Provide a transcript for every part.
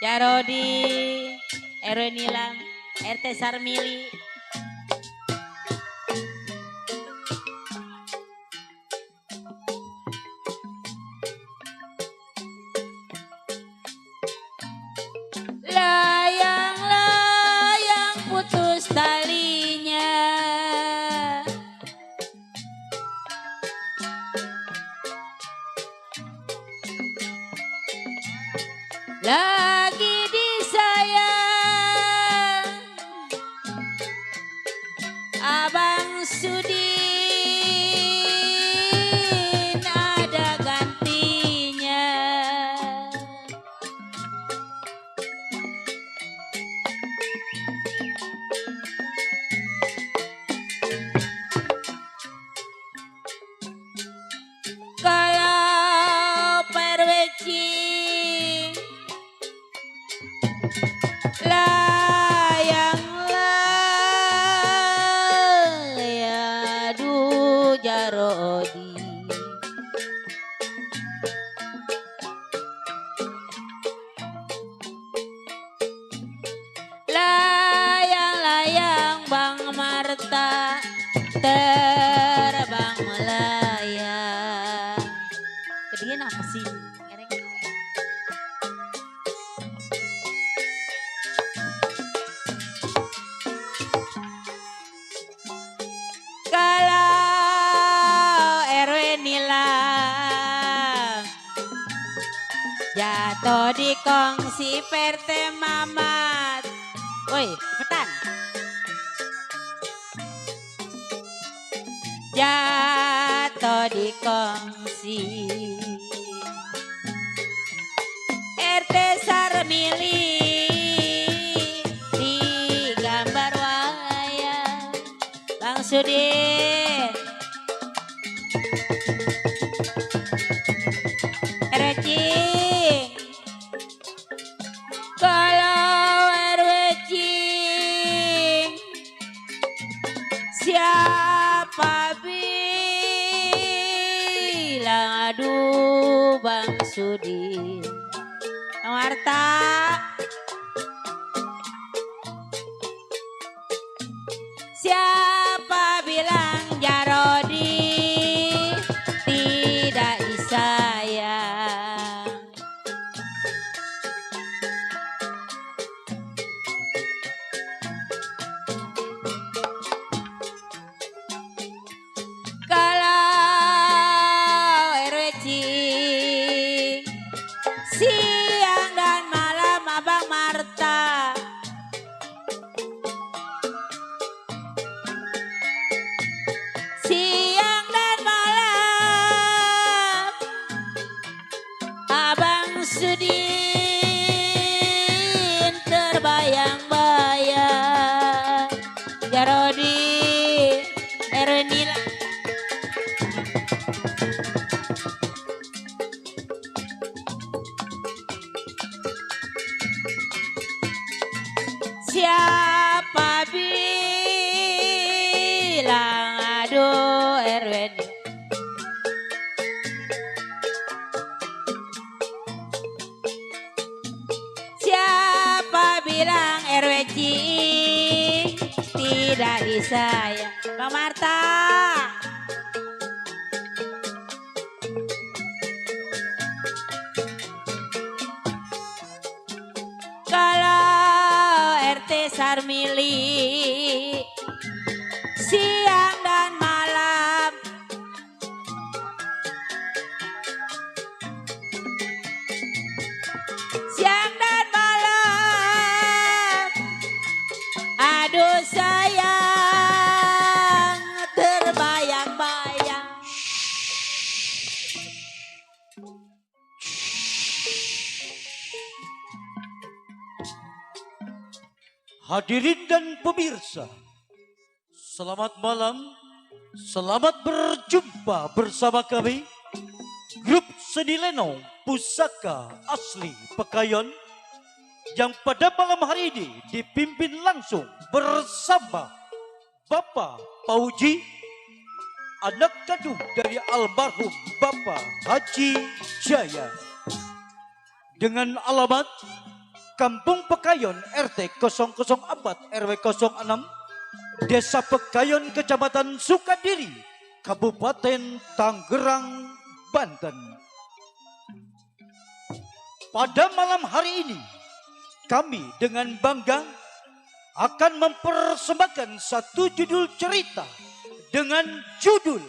Jarodi, RW Nilam, RT Sarmili. Layang-layang putus talinya. Lagi disayang Abang Sudin ada gantinya. Kalau perwecing layang-layang aduh Jarodi. Layang-layang Bang Marta terbang melayang. Kedian apa sih? Ngereng. Kalau RW Nilam jatuh di kongsi perte Mamat. Woi, cepetan. Jatuh di kongsi RT Sarmili di gambar wayang Bang Sudin Recing. Kalau RW Cing siapa bilang aduh Bang Sudin Marta. Siapa bilang Jarodi tidak disayang. Kalau RW Cing siang dan malam Abang Marta. Siang dan malam Abang Sudin terbayang-bayang. Jarodi RW Nilam. Siapa bilang aduh RW Nilam. Siapa bilang RW Cing tidak disayang. Bang Marta. Kalau RT Sarmili siang dan malam siang dan malam aduh sayang terbayang-bayang. Hadirin dan pemirsa, selamat malam, selamat berjumpa bersama kami, grup Seni Lenong Pusaka Asli Pekayon, yang pada malam hari ini dipimpin langsung bersama Bapak Pauji, anak kandung dari almarhum Bapak Haji Jaya, dengan alamat Kampung Pekayon RT 004 RW 06 Desa Pekayon Kecamatan Sukadiri Kabupaten Tangerang, Banten. Pada malam hari ini kami dengan bangga akan mempersembahkan satu judul cerita dengan judul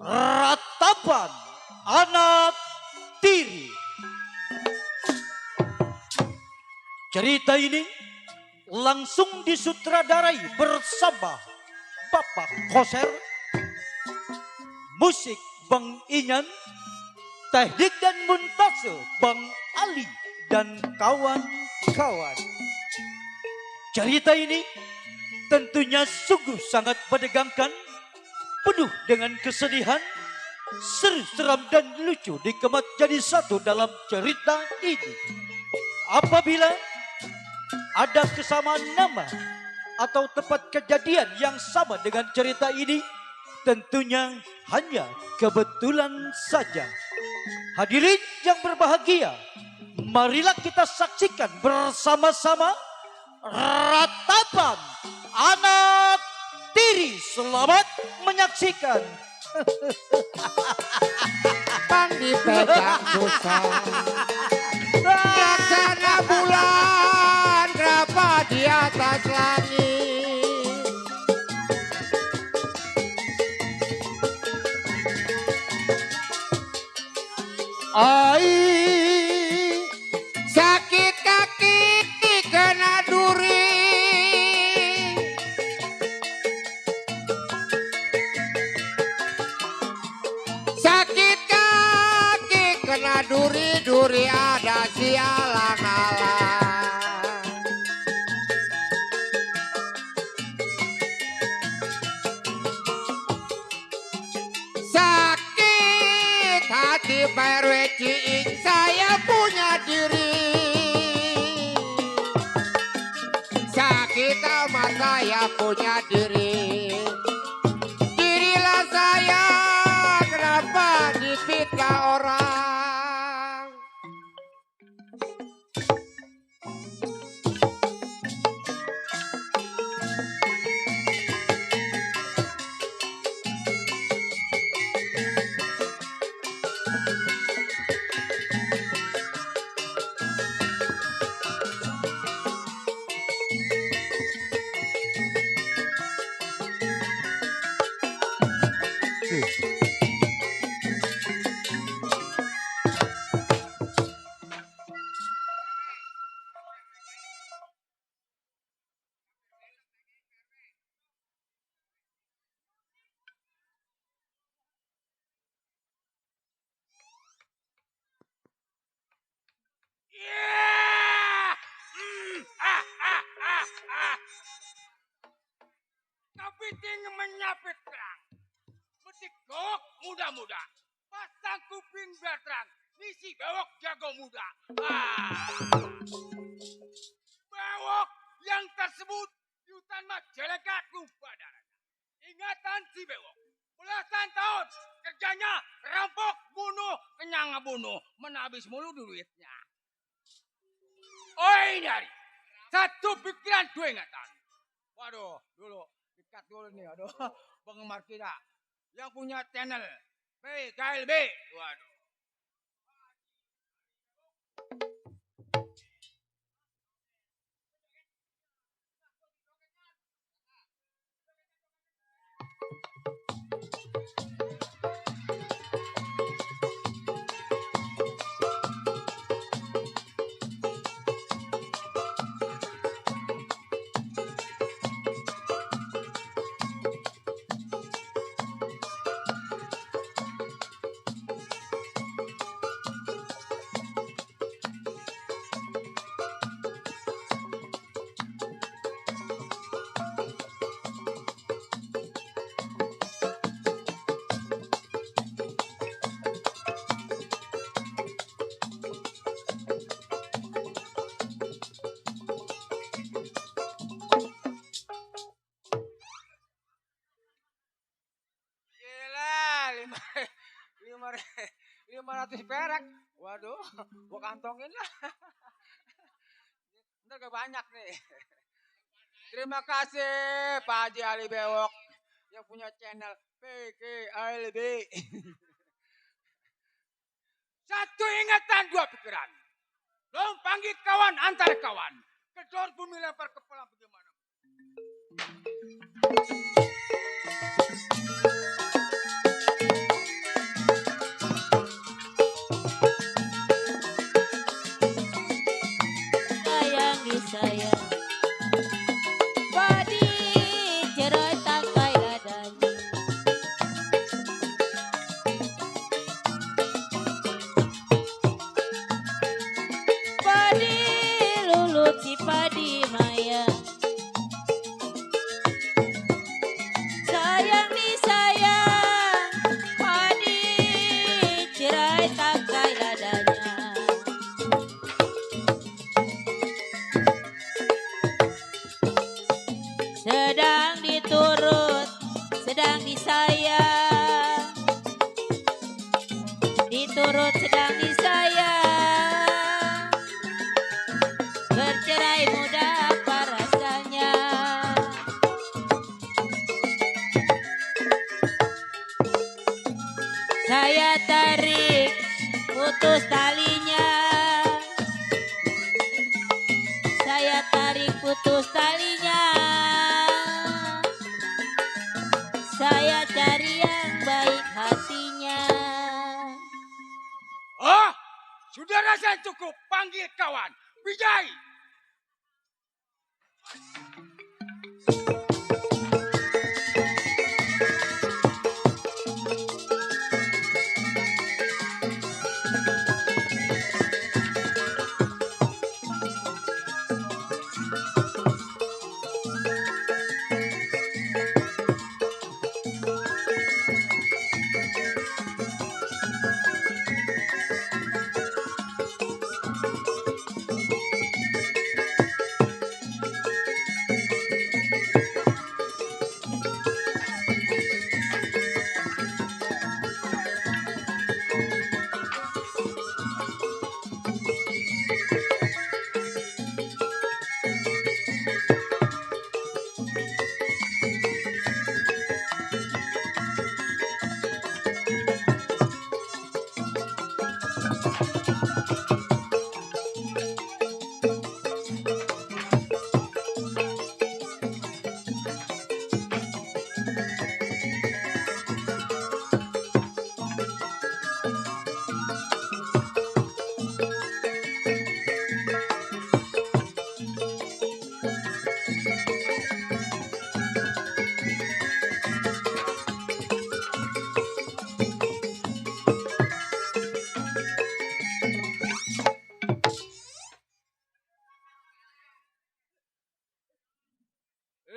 Ratapan Anak Tiri. Cerita ini langsung disutradarai bersama Bapak Koser, musik Bang Inyan, teknik dan montase Bang Ali dan kawan-kawan. Cerita ini tentunya sungguh sangat menegangkan, penuh dengan kesedihan, seru, seram dan lucu dikemas jadi satu dalam cerita ini. Apabila ada kesamaan nama atau tempat kejadian yang sama dengan cerita ini, tentunya hanya kebetulan saja. Hadirin yang berbahagia, marilah kita saksikan bersama-sama Ratapan Anak Tiri. Selamat menyaksikan. Bang dipegang susah, laksana bulan rapat di atas langit. Ai, sakit kaki kena duri. Sakit kaki kena duri-duri ada sialan-alan. Sakit hati PRW Ciing, saya punya diri. Sakit amat saya punya diri. Dirilah saya, kenapa difitnah orang? Kepiting menyapit terang, metik gowok muda-muda, pasang kuping biar terang, misi bewok jago muda. Bewok yang tersebut di hutan Majalengka lupa darat. Ingatan si bewok, belasan tahun kerjanya rampok, bunuh, kenyang bunuh, menabis mulu duitnya. Oi dari satu pikiran dua ingatan. Waduh, dulu dekat dulu nih, aduh, penggemar kita yang punya channel PKLB, waduh. lima ratus perak, waduh, gua kantongin lah. kagak banyak nih. Terima kasih Pak Haji Ali Bewok yang punya channel PKLB. Satu ingatan, dua pikiran. Dong panggil kawan antar kawan. Kedor bumi lempar kepala bagaimana? Sayang disayang Badi cerai takai dadanya Badi lulut si padi maya Sayang disayang Badi cerai takai dadanya Sedang diturut, sedang disayang Diturut sedang disayang Bercerai muda apa rasanya Saya tarik putus talinya Saya tarik putus talinya Saya cari yang baik hatinya Oh, sudah rasa cukup. Panggil kawan. Wijay.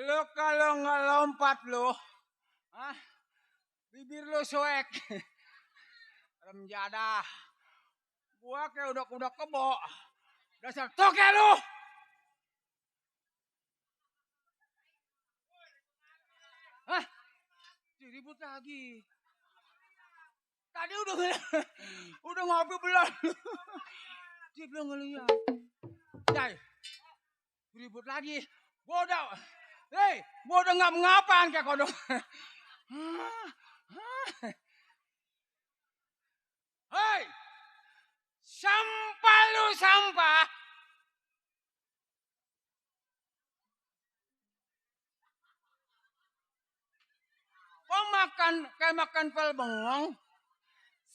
Lo kalau nggak lompat lo, bibir lo soek. Rem jadah. Gua kayak udah kebo. Dasar toke lo. Hah? Diribut lagi. Tadi udah ngopi belum? Dia bilang ngeliat. Jai, ribut lagi. Bodoh. Hei, bodoh nggak mengapaan kayak kodok. Hei, sampah lu sampah. Kau makan kayak makan pel bengong.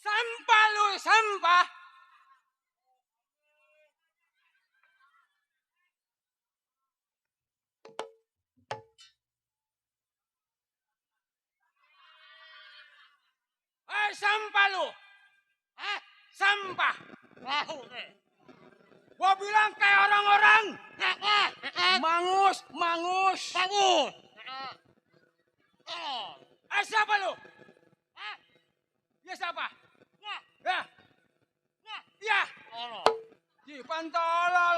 Sampah lu sampah. Sampah lu. Sampah. Gua bilang kayak orang-orang. Mangus. Siapa lu? Ya siapa? Ya. Ya. Jipan tolol.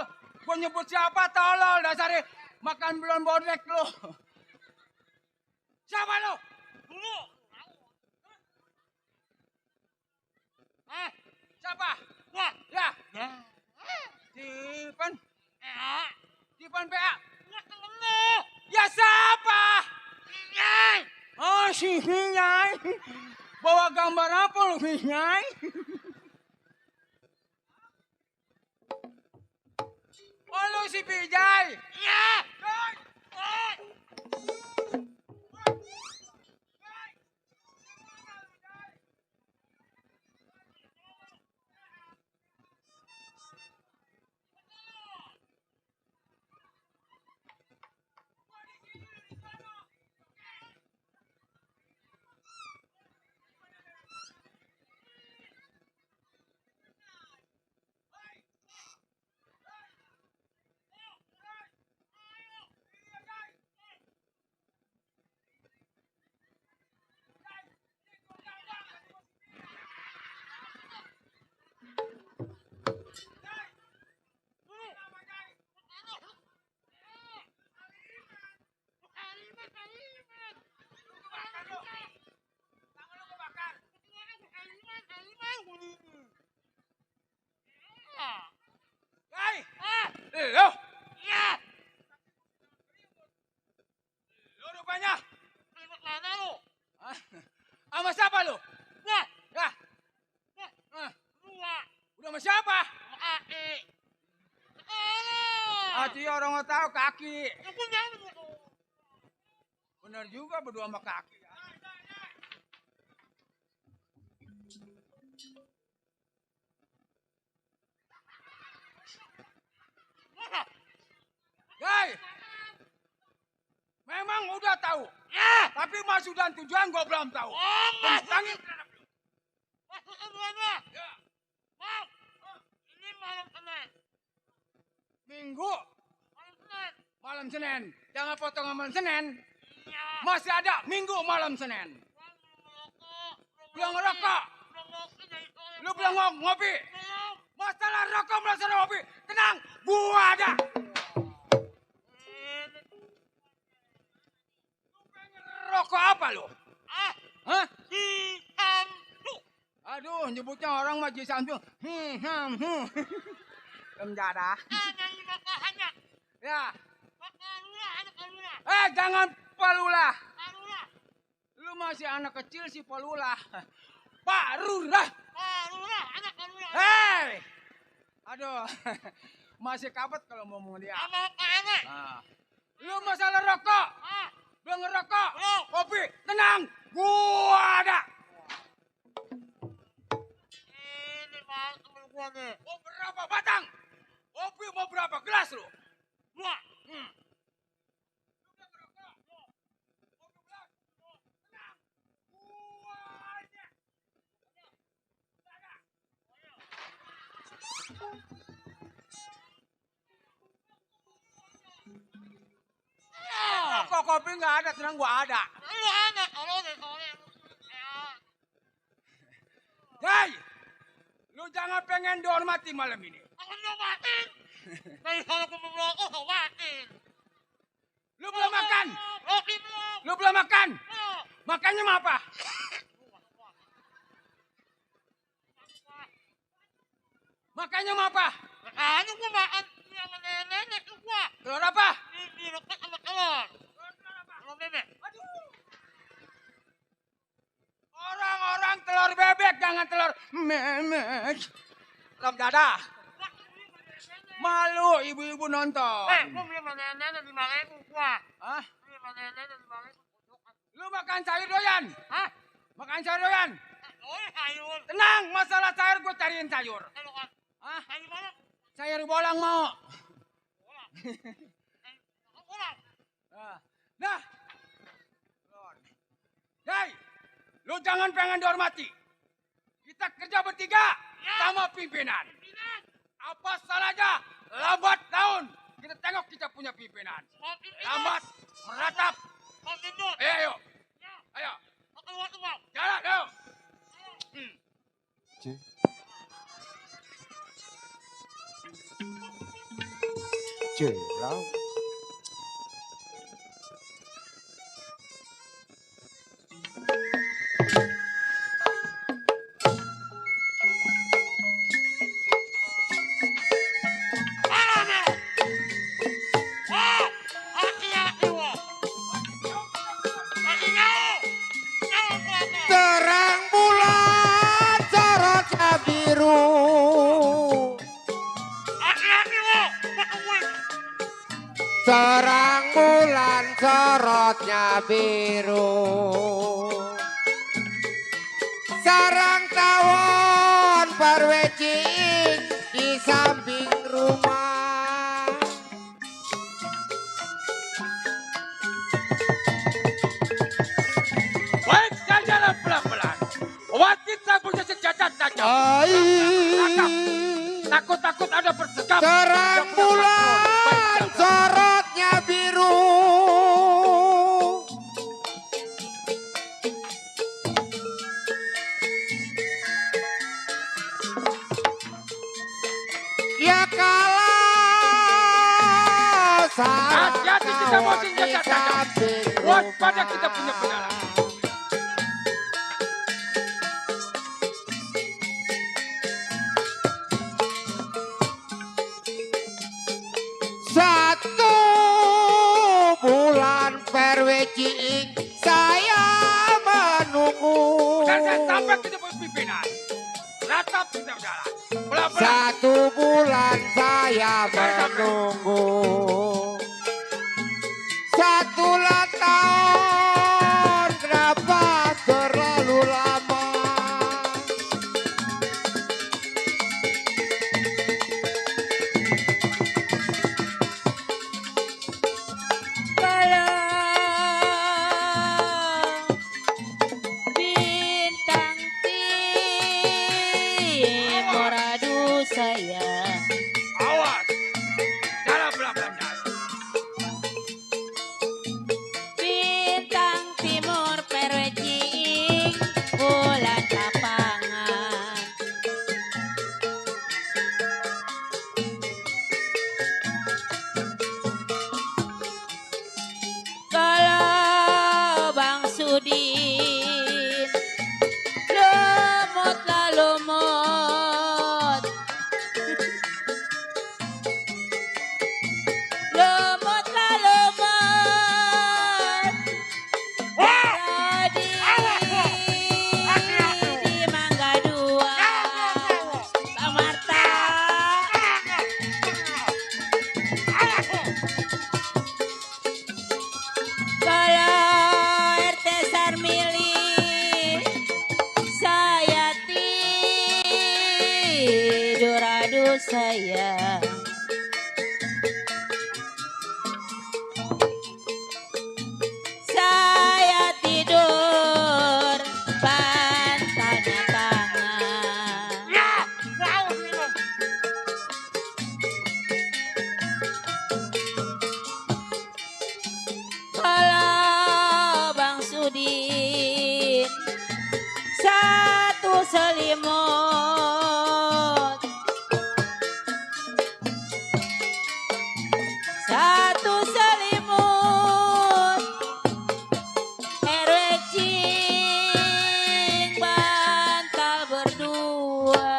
Gua nyebut siapa tolol. Dasari makan belum bodek lu. Siapa lu? Siapa? Ya. Jipan. depan PA. Ya siapa? Nyai. Oh si Nyai. Bawa gambar apa lu Nyai? Oh lu si Pijay. Iya. Lo. Iya. Lo rupanya. Mana lo? Sama siapa lo? Nah. Ya. Udah sama siapa? Kaki. Hati orang nggak tahu kaki. Benar juga berdua sama kaki. Guys, memang udah tahu. Ya. Tapi maksud dan tujuan gue belum tahu. Tangin. Ya. Ini malam Senin. Minggu. Malam Senin. Jangan potong malam Senin. Masih ada Minggu malam Senin. Belum ngerokok. Lu belum ngopi. Masalah rokok masalah ngopi. Tenang, gua ada. Rokok apa lu? Hah? Aduh, nyebutnya orang mah Samsung. Mendadak. Ya. Jangan Palula. Lu masih anak kecil si Palula. Pak Lurah. Hei. Aduh. Masih kabet kalau ngomong dia. Nah. Lu masalah rokok. Belum ngerokok. Kopi. Tenang. Gua ada. Ini Pak temen gua nih. Mau berapa batang? Kopi mau berapa gelas lu? 2. Kok kopi nggak ada, tenang gua ada. Lu ada, kalau Guys, lu jangan pengen dihormati malam ini. Aku dihormatin. Dari kalau aku merokok, hormatin. Lu belum makan? Lu belum makan? Makannya mau apa? Makannya mau apa? Makannya gua makan sama nenek gua. Telur apa? Direkat sama telur. Telur bebek. Aduh. Orang-orang telur bebek, jangan telur memek. Telur dada. Malu ibu-ibu nonton. Gua beli sama nenek 5.000 gua. Hah? Beli sama nenek 5.000. Lu makan sayur doyan? Hah? Makan sayur doyan? Oh, sayur. Tenang, masalah sayur gua cariin sayur. Hah? Sayur mana? Sayur bolang mau. Bolang. Bolang. Nah. Hey, lu jangan pengen dihormati. Kita kerja bertiga sama pimpinan. Apa salahnya? Lambat tahun. Kita tengok kita punya pimpinan. Lambat, meratap. Ayo. Ayo. Jalan, ayo. Jelau. Terang bulan sorotnya biru, sarang tawon perwecing di samping rumah. Baik, saya jalan pelan-pelan. Wakit saya punya senjata tajam. Takut-takut ada persekap. Terang bulan sorotnya biru, ya kalau Hati-hati kita bawa sarang senjata tajam. Waspada kita punya pedang. Satu bulan perweciing saya menunggu. Dan saya sampai kita punya pimpinan. Ratap kita berjalan. Pelan-pelan. Satu bulan saya menunggu. Satu tahun kenapa terlalu lama? Bintang timur, aduh sayang. Awas. Jalan pelan-pelan. Bintang timur perwecing bulan kapangan. Kalau Bang Sudin lumut lah lumut, lumut lah lumut. Tadi di Mangga Dua, Bang Marta. Kalau RT Sarmili saya tidur, aduh sayang. Saya tidur bantalnya tangan. Kalau Bang Sudin satu selimut, satu selimut, RWCing bantal berdua.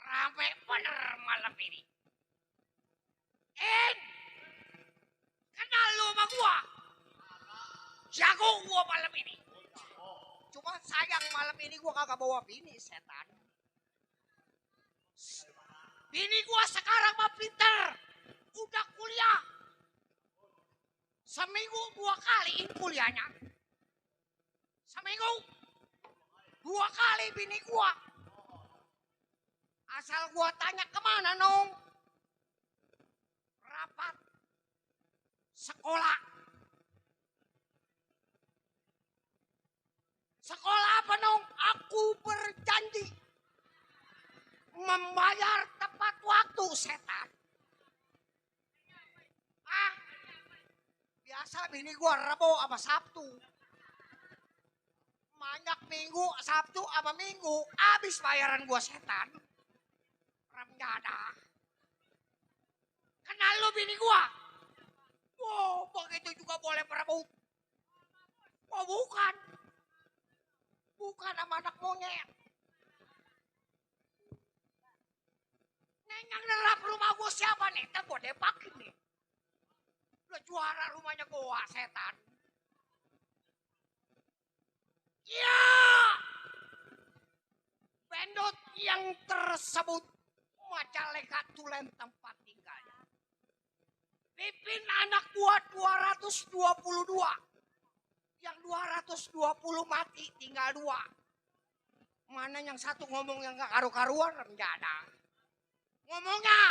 Ramai bener malam ini. Kenal lu sama gua? Jago gua malam ini. Cuma sayang malam ini gua kagak bawa bini, setan. Bini gua sekarang mah pinter. Udah kuliah. Seminggu 2 kali kuliahnya. Seminggu 2 kali bini gua. Asal gua tanya kemana nong? Rapat. Sekolah. Sekolah apa nong? Aku berjanji membayar tepat waktu setan. Ah, biasa bini gua Rebo sama Sabtu. Banyak Minggu, Sabtu sama Minggu. Abis bayaran gua setan. Ramjada. Kenal lu bini gua? Wow, begitu juga boleh berebut. Oh bukan. Bukan sama anak monyet. Neng yang nerap rumah gua siapa nih? Ntar gua depakin nih. Lu juara rumahnya gua, setan. Ya! Bendot yang tersebut Majalengka Tulen tempat tinggalnya. Pipin anak buah 222. Yang 220 mati tinggal 2. Mana yang satu ngomong yang gak karu-karuan enggak ada. Ngomongnya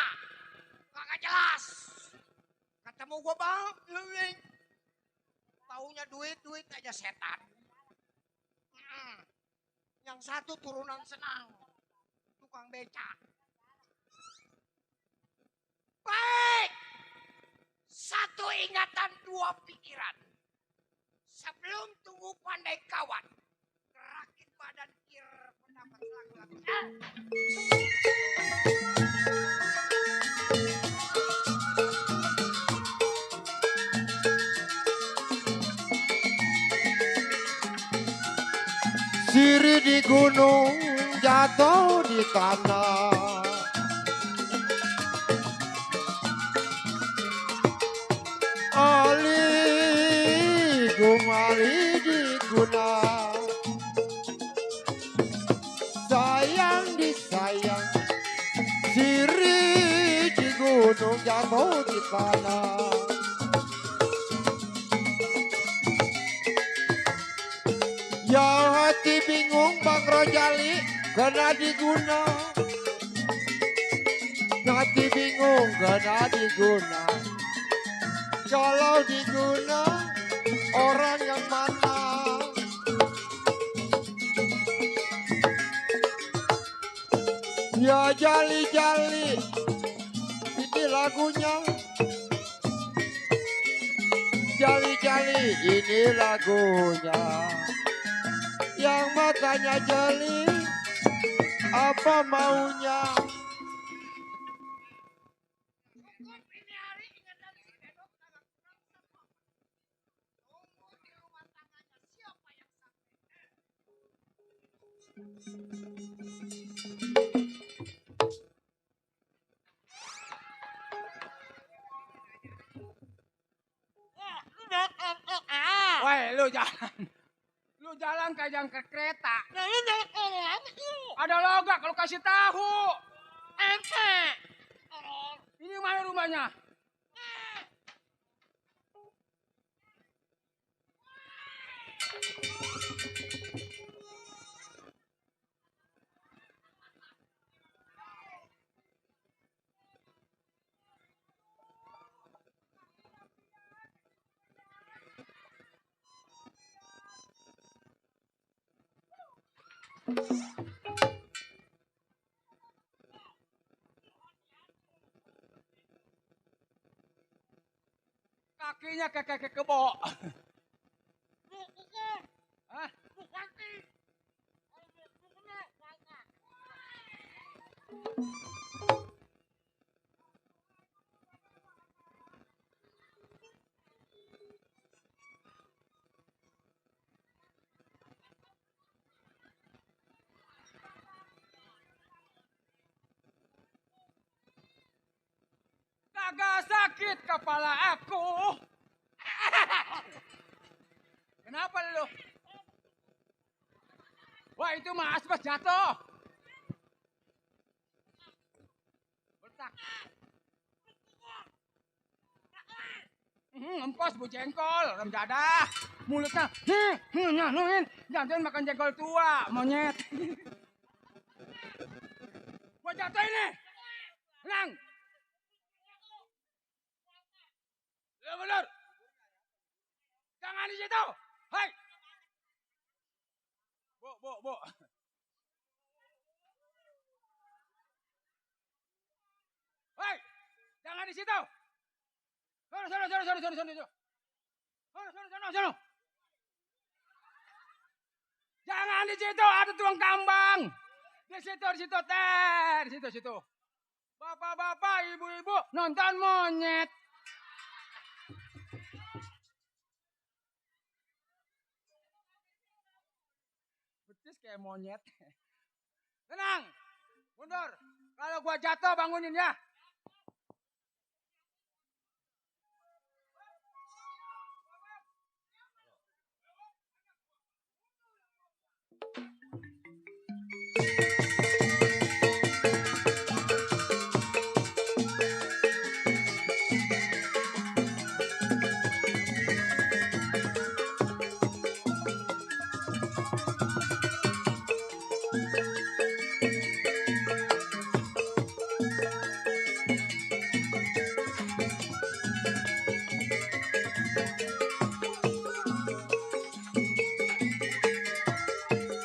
kagak jelas. Ketemu gua bang, taunya duit aja setan. Yang satu turunan senang, tukang becak. Baik, satu ingatan dua pikiran. Sebelum tunggu pandai kawan, gerakin badan kir pendapat laki-laki. Siri di gunung jatuh di tanah. Ali gumali di guna. Sayang disayang. Siri di gunung jatuh di tanah. Yang hati bingung Bang Rojali kena diguna. Hati bingung kena diguna. Kalau diguna orang yang mana? Ya jali-jali ini lagunya. Jali-jali ini lagunya. Yang matanya jeli, apa maunya? Woi, lu jalan. Lu jalan kayak jalan ke kereta. Ada logak kalau kasih tahu. Ini mana rumahnya? Kakinya kayak kebo. Hah? Kagak sakit kepala aku. Kenapa lu? Wah itu mah asbes jatuh. Bertak. Ngempos bu jengkol, rem dadah. Mulutnya, nyanuin. Jangan makan jengkol tua, monyet. Gua jatuh ini. Lang. Ya benar. Jangan di situ. Hai. Bu. situ. Sono. Jangan di situ, ada tukang tambang. Di situ, teh. Di situ. Bapak-bapak, ibu-ibu, nonton monyet. Betis kayak monyet. Tenang, mundur. Kalau gua jatuh, bangunin ya.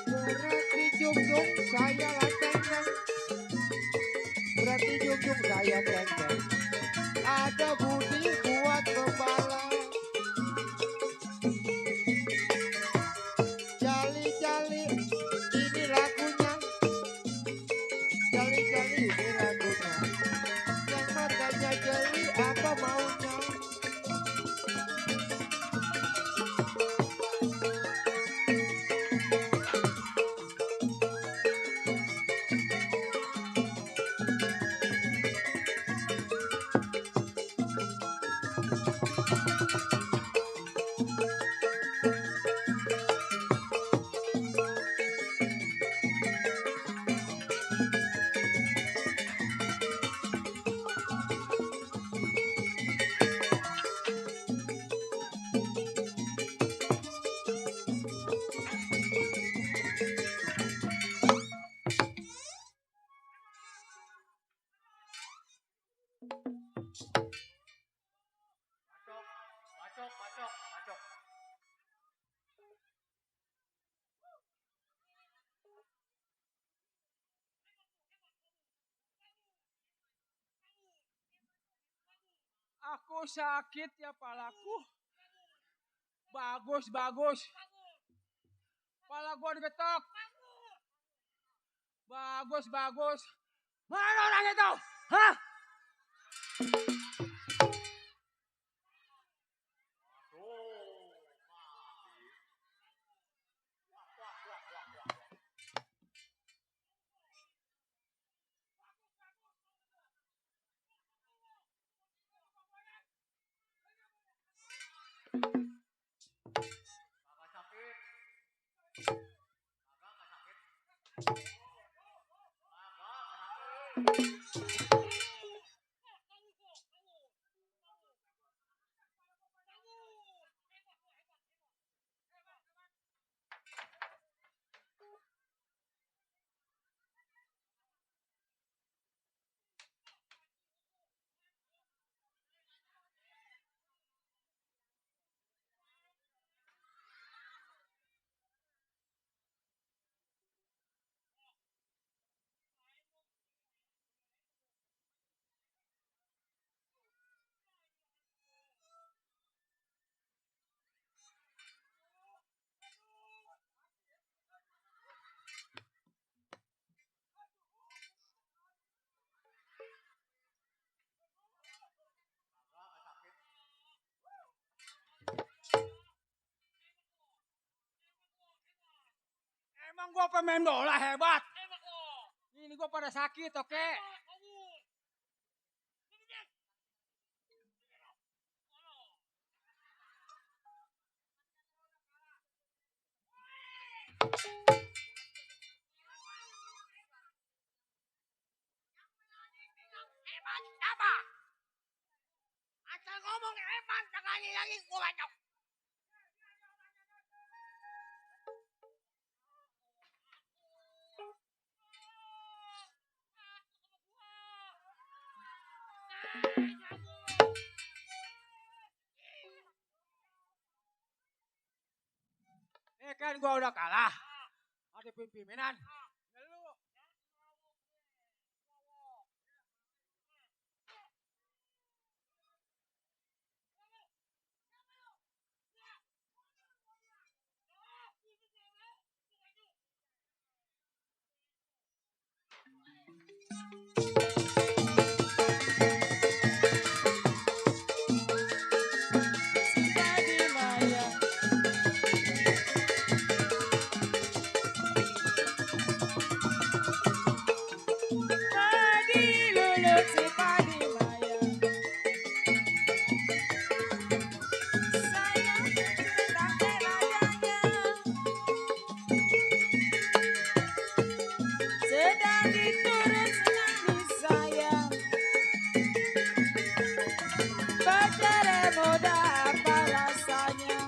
Berarti jungjung saya lanteng. Berarti jungjung saya lanteng. Ada budi buat membalas. Jali-jali ini lagunya. Jali-jali ini lagunya. Yang matanya jeli apa maunya? Bacok. Aku sakit ya palaku. Bagus. Pala gua digetok. Bagus. Mana orang itu? Hah? Emang gua pemain bola hebat. Ini gua pada sakit, oke? Hebat apa? Asal ngomong hebat, tangannya lagi gua bacok. Kan gua udah kalah. Ada pimpinan. turut si padi maya. Sayang sedang rajanya, sedang diturut senang disayang. Pacarnya muda apa rasanya?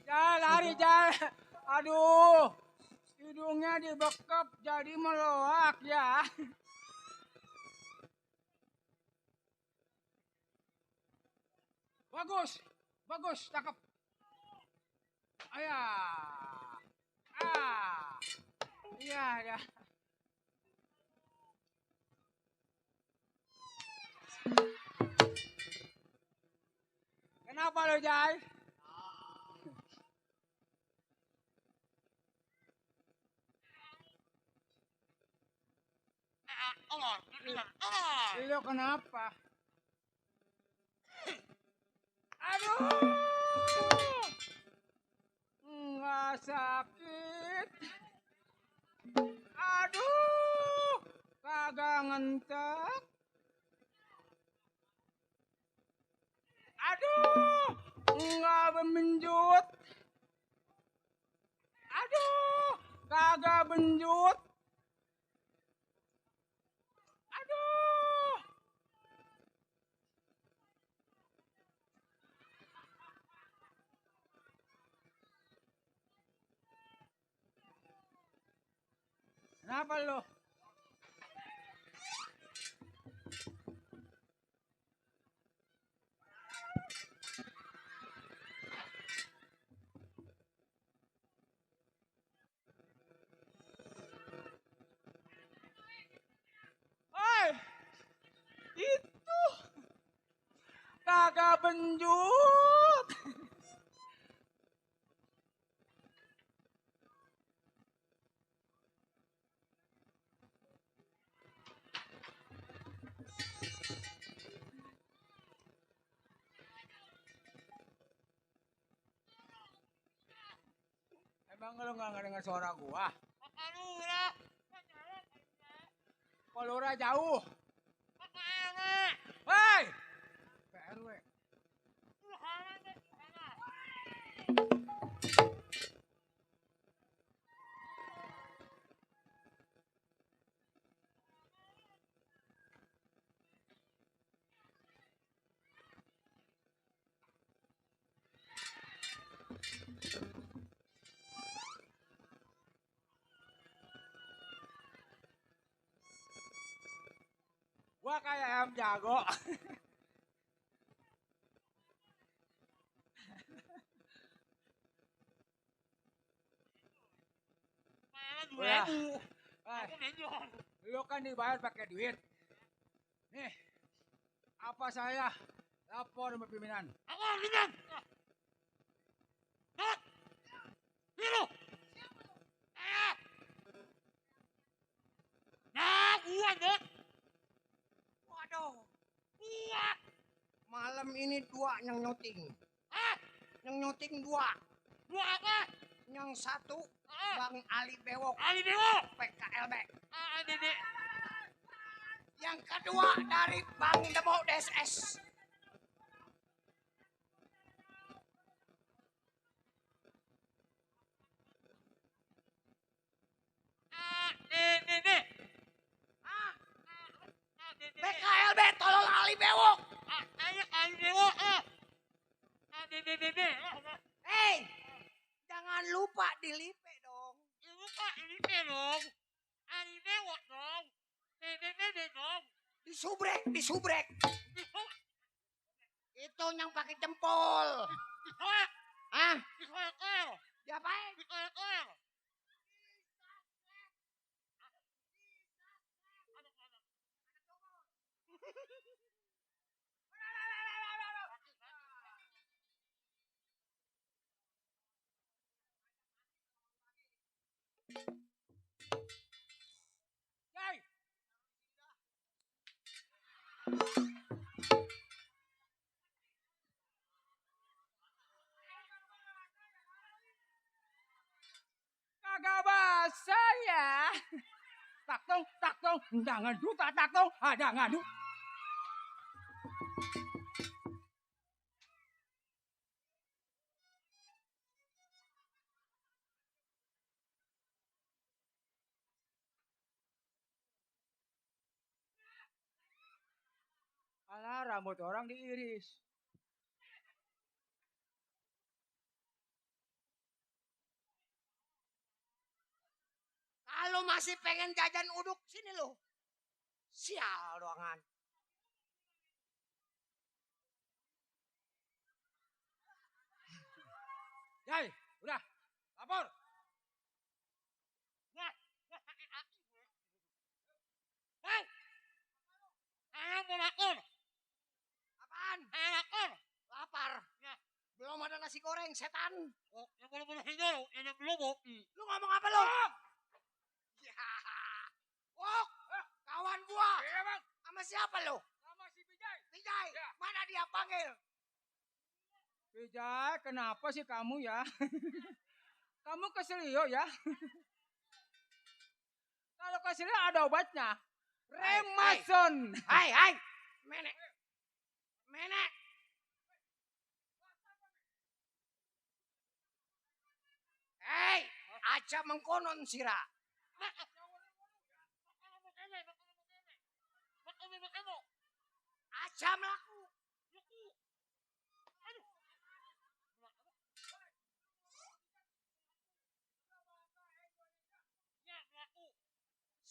Jal, lari Jal. Aduh, hidungnya dibekap jadi meloak ya. Bagus, bagus, cakep. Ayah, iya ya. Kenapa lo Jal? Lo kenapa? Aduh, nggak sakit. Aduh, kagak ngentek. Aduh, nggak bermenjut. Aduh, kagak benjut. Aduh. Kenapa lo? Oi, itu kagak benjut. Emang lo nggak ngedengar suara gua? Kolora jauh. Hei, PRW. Gua kayak ayam jago. Udah. Lu kan dibayar pakai duit. Nih, apa saya lapor sama pimpinan? Waduh, malam ini dua yang nyuting. Yang nyuting dua. Yang satu Bang Ali Bewok Ali Dewo. PKLB. Dede. Yang kedua dari Bang Demo DSS. Dede. Ah, PKLB tolol Ali Bewok. Ali Dewo. Dede. Hei, jangan lupa dilipe dong. Lupa ini dong. Ali Dewo dong. Dede dong. Disubrek. Itu yang pakai jempol. Ah, diapain? Yai. Kagak basah ya. Tak tong, jangan duta tak tong, jangan du. Alah, rambut orang diiris. Kalau masih pengen jajan uduk, sini lo. Sial doangan. Yai, udah, lapor. Hei, ayam mau makan. Apaan? Makan. Lapar. Belum ada nasi goreng, setan. Oh, yang boleh hijau, ini belum. Lu ngomong apa lu? Ya. Wok, kawan gua. Iya bang, Sama siapa lu? sama si Bijay. Vijay, Ya. mana dia panggil? Bijay, kenapa sih kamu ya? Kamu keselio ya? Kalau keselio ada obatnya. Remason. Hai. Menek. Hei, aja mengkonon sira. Aja melaku.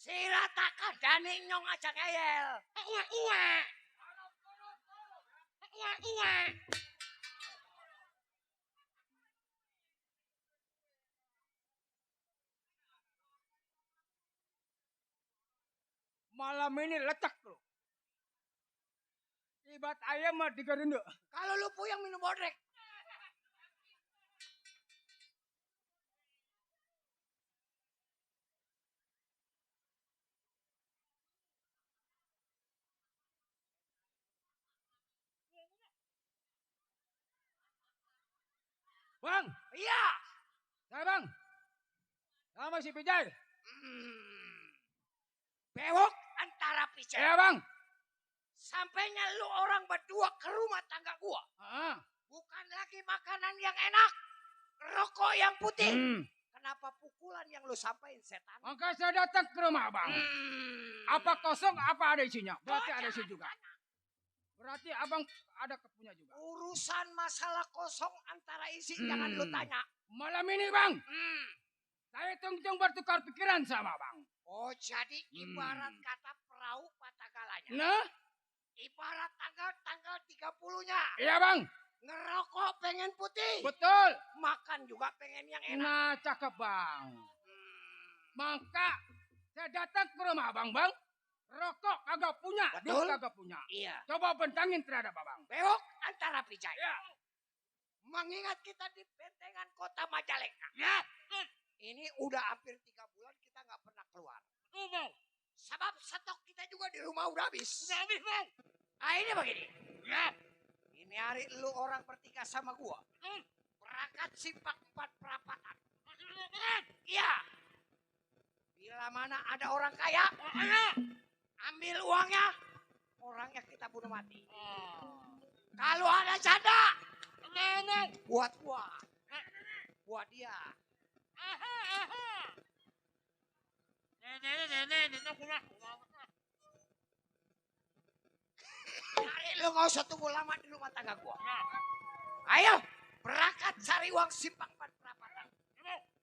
Sira takah dani nyong aja ngeyel. Uwe. Malam ini lecek lo. Ibat ayam mah digerenduk. Kalau lu puyeng minum bodrek. Bang, Iya. ya bang. Sama si Bijay. Bewok antara pijar. Ya bang. Sampainya lu orang berdua ke rumah tangga gua. Ah. Bukan lagi makanan yang enak. Rokok yang putih. Kenapa pukulan yang lu sampaikan setan? Maka saya datang ke rumah abang. Apa kosong, apa ada isinya? Berarti ada isi juga. Berarti abang ada kepunya juga. Urusan masalah kosong antara isi jangan lu tanya. Malam ini bang, saya tung-tung bertukar pikiran sama bang. Oh jadi ibarat kata perahu patah galanya. Nah, Ibarat tanggal 30-nya. iya bang. Ngerokok pengen putih. Betul. Makan juga pengen yang enak. Nah, cakep bang. Maka saya datang ke rumah abang bang. Rokok kagak punya, Betul. duit kagak punya. Iya. Coba bentangin terhadap abang. Bewok antara pijay. Ya. Mengingat kita di bentengan kota Majalengka. Ya. Ini udah hampir 3 bulan kita nggak pernah keluar. Bang. Sebab stok kita juga di rumah udah habis. Udah habis bang. Ah ini begini. Ya. Ini hari lu orang bertiga sama gua. Berangkat simpak 4 perapatan. mana ada orang kaya, ambil uangnya, orangnya kita bunuh mati. Kalau ada janda, buat gua, buat dia. Hari lu gak usah tunggu lama di rumah tangga gua. Ayo, berangkat cari uang simpang perapatan.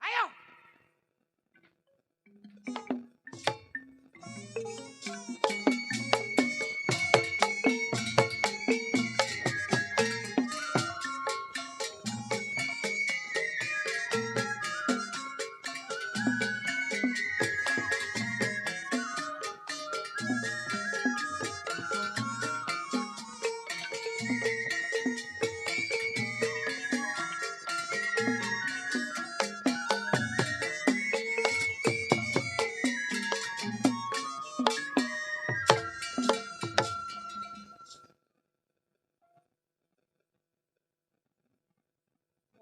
Ayo.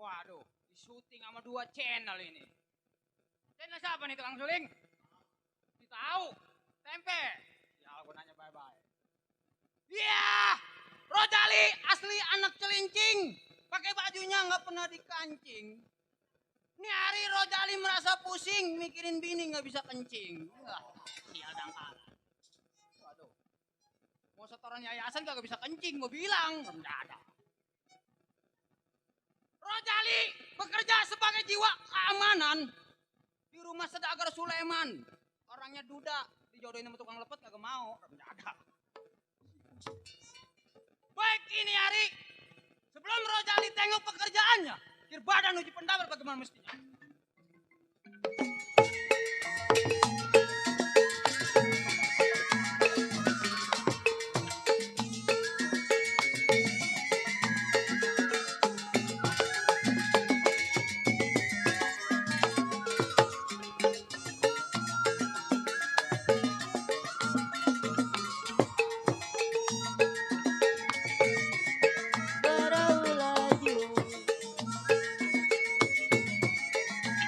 Waduh, di syuting sama 2 channel ini. Channel siapa nih tukang suling? Tahu, tempe. Ya aku nanya bye-bye. Iya, Rojali asli anak celincing. Pakai bajunya nggak pernah dikancing. Ini hari Rojali merasa pusing, mikirin bini nggak bisa kencing. Wah, sial dangkal. Waduh, mau setoran yayasan kagak bisa kencing, mau bilang rendah ada. Rojali bekerja sebagai jiwa keamanan di rumah Sedagar Sulaiman. Orangnya duda, dijodohin sama tukang lepet kagak mau. Enggak ada. Baik ini hari, sebelum Rojali tengok pekerjaannya, kir badan uji pendapat bagaimana mestinya.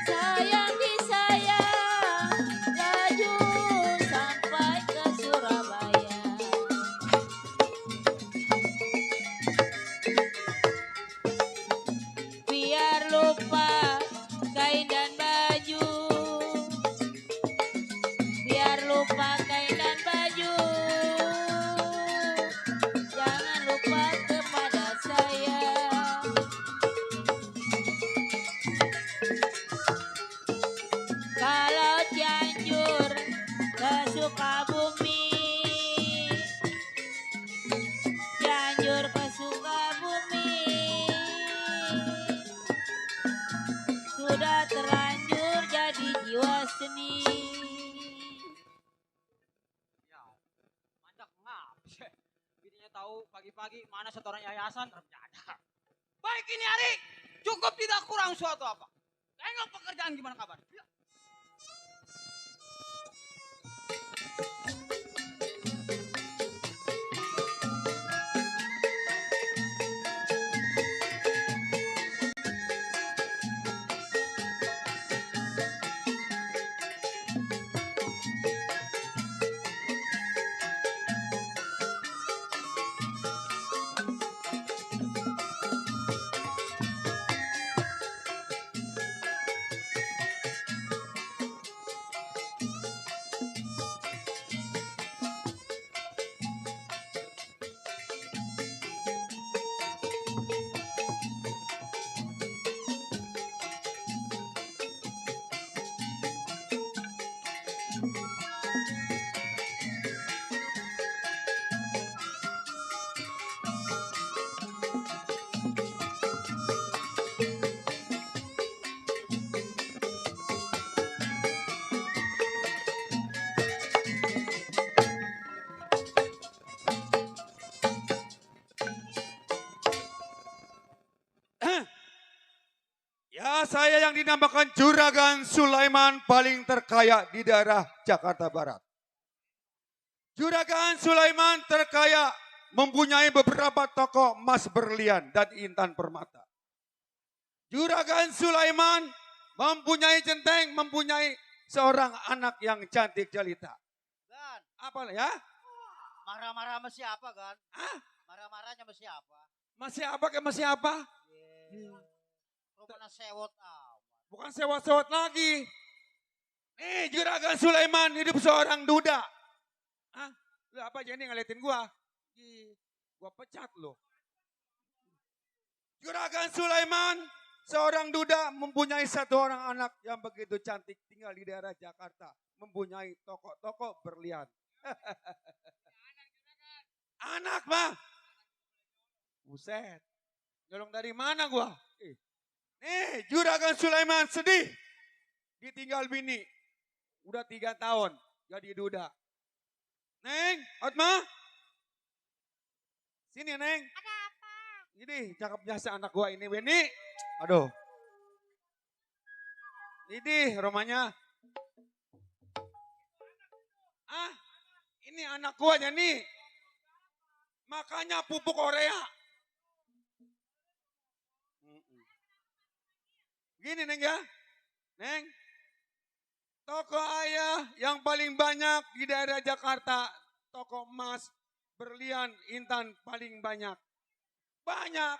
Sayang disayang, laju sampai ke Surabaya. Biar lupa kain dan baju, biar lupa kain dan baju. Jangan lupa kepada saya. Kalau Cianjur ke Sukabumi, Cianjur ke Sukabumi, sudah terlanjur jadi jiwa seni. Ya, mandak ngap. Bininya tahu pagi-pagi mana setoran yayasan, enggak ada. Baik ini hari, cukup tidak kurang suatu apa. Tengok pekerjaan gimana kabar. Ya. Ya, saya yang dinamakan Juragan Sulaiman paling terkaya di daerah Jakarta Barat. Juragan Sulaiman terkaya mempunyai beberapa toko emas berlian dan intan permata. Juragan Sulaiman mempunyai centeng, mempunyai seorang anak yang cantik jelita. Gan, Apa ya? marah-marah sama siapa, Gan? Hah? Marah-marahnya sama siapa? Masih apa ke masih apa? Lu mana sewot amat. Bukan sewot-sewot lagi. Nih Juragan Sulaiman hidup seorang duda. Hah? Lu apa aja nih ngeliatin gua? Gua pecat lo. Juragan Sulaiman seorang duda mempunyai satu orang anak yang begitu cantik tinggal di daerah Jakarta. Mempunyai toko-toko berlian. Anak mah. Buset. Nyolong dari mana gua? Nih Juragan Sulaiman sedih. Ditinggal bini. Udah 3 tahun jadi duda. Neng, Otma. Sini Neng. Ada apa? Ini cakepnya si anak gua ini Weni. Aduh. Ini rumahnya. Ah, ini anak gua aja nih. Makanya pupuk Korea. Gini Neng ya. Neng. Toko ayah yang paling banyak di daerah Jakarta. Toko emas, berlian, intan paling banyak. Banyak.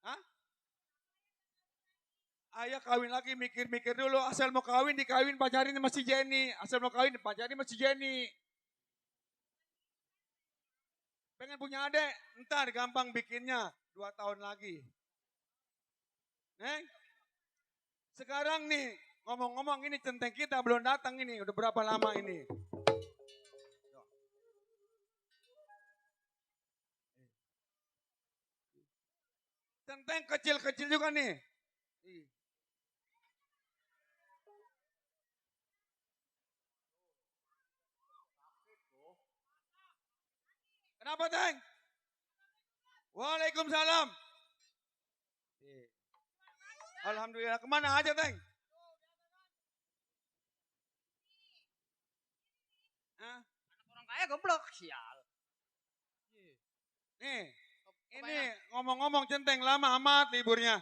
Hah? Ayah kawin lagi mikir-mikir dulu. Asal mau kawin dikawin pacarin sama si Jenny. Asal mau kawin pacarin sama si Jenny. Pengen punya adik. Ntar gampang bikinnya. 2 tahun lagi. Neng. Sekarang nih. Ngomong-ngomong ini centeng kita belum datang ini. Udah berapa lama ini. Centeng kecil-kecil juga nih. Kenapa, Teng? Waalaikumsalam. Alhamdulillah. Kemana aja, Teng? Hah? Orang kaya geblek, sial. Nih, ini ngomong-ngomong centeng lama amat liburnya.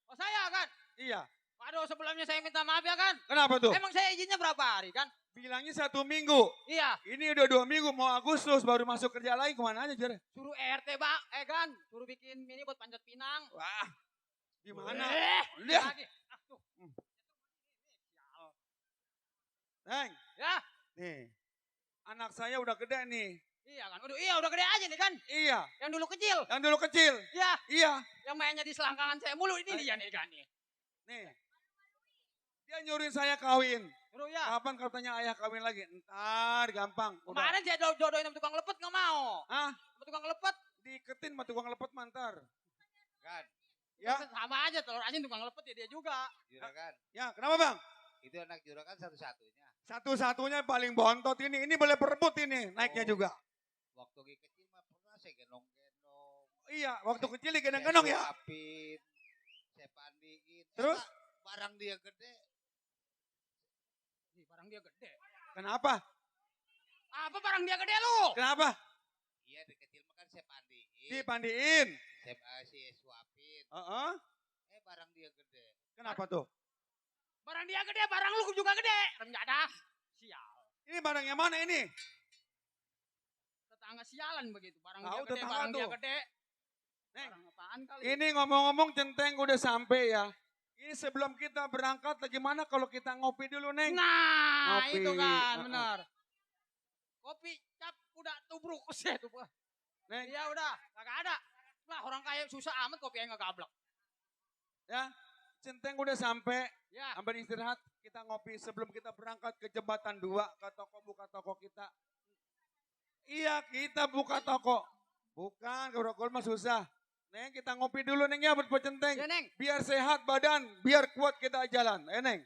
Oh saya kan? Iya. Waduh sebelumnya saya minta maaf ya kan? Kenapa tuh? Emang saya izinnya berapa hari kan? Bilangnya 1 minggu. Iya. Ini udah 2 minggu mau Agustus baru masuk kerja lagi kemana aja Jare? Suruh RT bang, kan? Suruh bikin mini buat panjat pinang. Wah, gimana? Lihat. Lagi. Ah, tuh. Sial. Neng, Ya. nih. Anak saya udah gede nih. Iya kan? Udah gede aja nih kan? Iya. Yang dulu kecil. Yang dulu kecil. Iya. Iya. Yang mainnya di selangkangan saya mulu ini dia nih kan nih. Nih. Dia nyuruhin saya kawin. Suruh ya. Kapan katanya ayah kawin lagi? Ntar gampang. Udah. Kemarin saya jodohin sama tukang lepet nggak mau. Hah? Sama tukang lepet. Diketin sama tukang lepet mantar. Gan, Ya. Sama aja telur asin tukang lepet ya dia juga. Juragan. Ya, kenapa Bang? Itu anak Juragan satu-satunya. Satu-satunya paling bontot ini. Ini boleh berebut ini. Naiknya Oh. juga. Waktu kecil mah pernah saya gendong-gendong. Iya, waktu kecil digendong-gendong ya. Saya suapin, saya pandiin. Terus? Barang dia gede. Ih, barang dia gede. Kenapa? Apa barang dia gede lu? Kenapa? Iya, di kecil mah kan saya pandiin. Dipandiin. Saya suapin. Heeh. Barang dia gede. Kenapa tuh? Barang dia gede, barang lu juga gede. Rendah dah. Sial. Ini barang yang mana ini? Tetangga sialan begitu. Barang Tahu dia gede, tetangga barang dia tuh. gede. Neng, Barang apaan kali? ini ngomong-ngomong centeng udah sampai ya. Ini sebelum kita berangkat, gimana kalau kita ngopi dulu, Neng? Nah, Ngopi. itu kan, Heeh. benar. Kopi cap udah tubruk sih tuh. Neng, Iya udah, kagak ada. Lah orang kaya susah amat kopi yang nggak gablek. ya. Centeng udah sampai. Ya, Ambil istirahat, kita ngopi sebelum kita berangkat ke Jembatan 2 ke toko buka toko kita. Iya, kita buka toko. Bukan, ke Grogol mah susah. Neng, kita ngopi dulu Neng ya buat Centeng. ya Neng. Biar sehat badan, biar kuat kita jalan. Neng.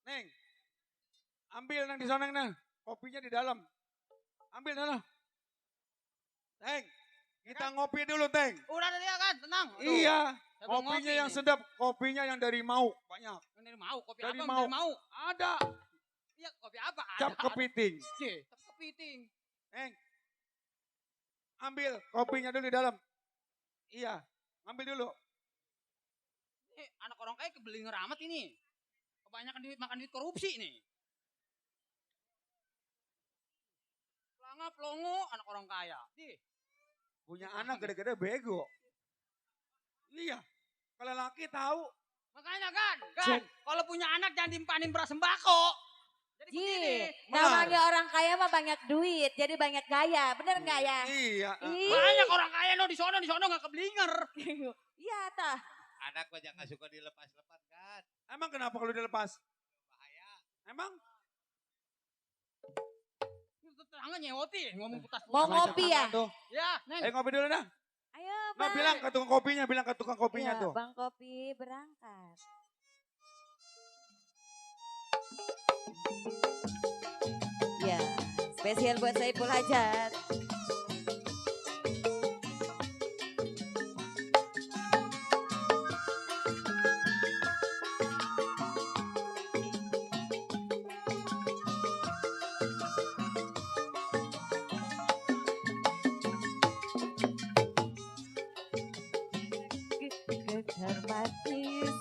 Neng. Ambil Neng di sana Neng. Kopinya di dalam. Ambil sana. Neng. Kita ngopi dulu, Teng. Udah ada dia kan, tenang. Aduh, Iya. saya belum Kopinya ngopi yang nih. sedap, kopinya yang dari Mau, banyak. Yang dari mau, kopi Dari apa? Mau. Dari mau. Ada. Iya, kopi apa? Cap kepiting. Cap kepiting. Neng. Ambil kopinya dulu di dalam. Iya, ambil dulu. Anak orang kaya kebeli ngeramat ini. Kebanyakan duit makan duit korupsi nih. Tengah pelongo anak orang kaya. Punya anak gede-gede bego. Iya. Kalau laki tahu. Makanya kan, kalau punya anak jangan dimpanin beras sembako. Jadi Ji, begini. namanya orang kaya mah banyak duit, jadi banyak gaya. Bener nggak ya? Iya. Ih. Banyak orang kaya no di sono nggak keblinger. Iya tah. Anak mah jangan suka dilepas-lepas kan. Emang kenapa kalau dilepas? Bahaya. Emang? Tetangga nyewoti ngomong putas. Mau ngopi ya? Tuh. Ya, Neng. Ngopi dulu dah. Ayo Nah, bang. bilang ke tukang kopinya Ya, tuh. Bang Kopi berangkat. Ya, spesial buat Saiful Hajat. Termatis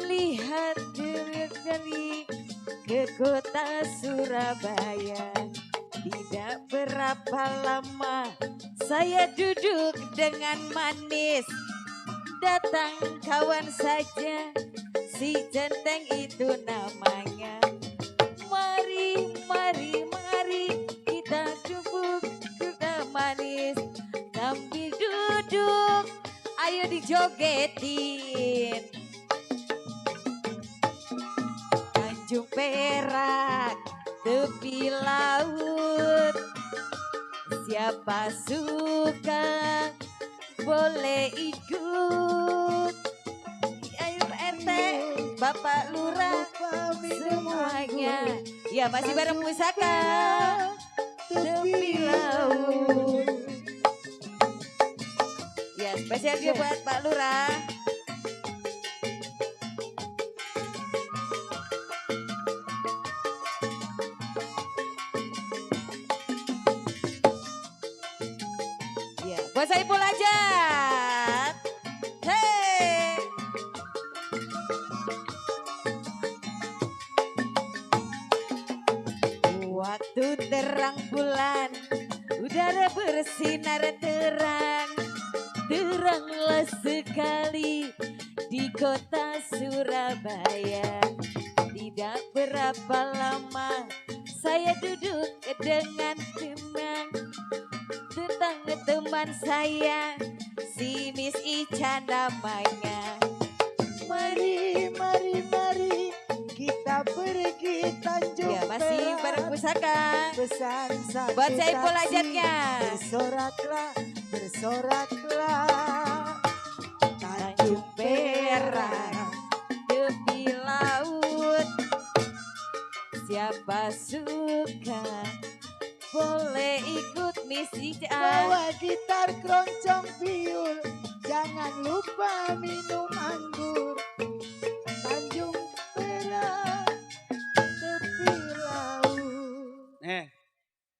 lihat dari ke kota Surabaya. Tidak berapa lama saya duduk dengan manis. Datang kawan saja, si Centeng itu namanya. Mari, mari, mari kita duduk manis sambil duduk. Ayo dijogetin. Tanjung Perak, tepi laut. Siapa suka boleh ikut. Ayo RT, Bapak Lurah, semuanya. Ya masih bareng Pusaka. Tepi laut. Ya spesial dia buat Pak Lurah. Ya buat Saiful Hajat. Hei. Waktu terang bulan, udara bersinar terang. Teranglah sekali di kota Surabaya. Tidak berapa lama saya duduk dengan teman saya, si Miss Ica namanya. Mari, mari, mari kita pergi Tanjung Ya masih bareng Pusaka. Pesan satu Buat Saiful taksi, Hajatnya. bersoraklah, bersoraklah. Tanjung Perak, tepi laut. Siapa suka boleh ikut misi Bawa gitar, keroncong, biul, jangan lupa minum anggur. Tanjung Perak, tepi laut.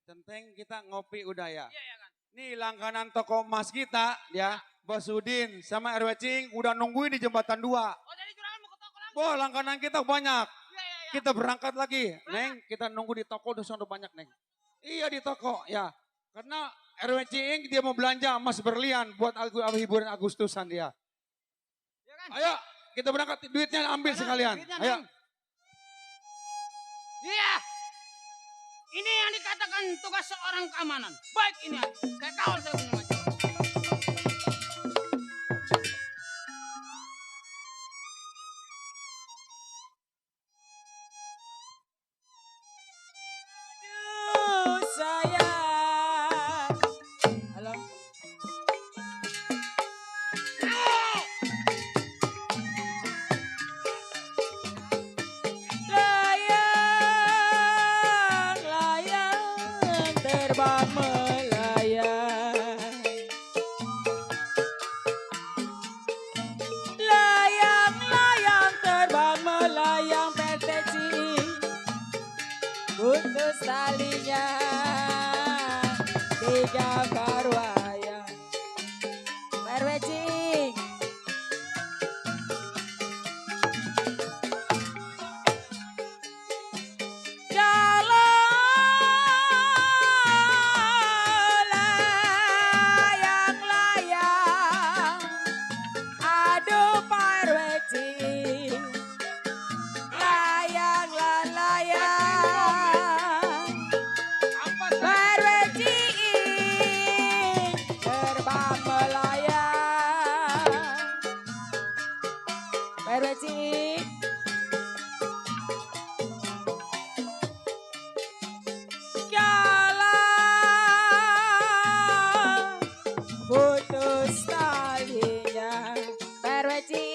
Centeng kita ngopi udah ya. Iya ya kan. Nih langganan toko emas kita ya. Bos Udin sama RW Cing udah nungguin di jembatan 2. Oh jadi juragan mau ke toko lagi. Wah langganan kita banyak. Iya iya iya. Kita berangkat lagi. Neng kita nunggu di toko udah sono banyak Neng. Iya di toko ya. Karena RW Cing dia mau belanja emas berlian buat hiburan Agustusan dia. Iya kan? Ayo kita berangkat duitnya ambil sekalian. Duitnya, Ayo. Neng. Iya. Ini yang dikatakan tugas seorang keamanan. Baik ini. Saya kawal saya punya macam. sayang. Halo. Layang, layang terbang melayang. Layang, layang terbang melayang peteci. Putus talinya tiga karwayang. Perwecing. Perweci. Kala putus talinya. Perweci.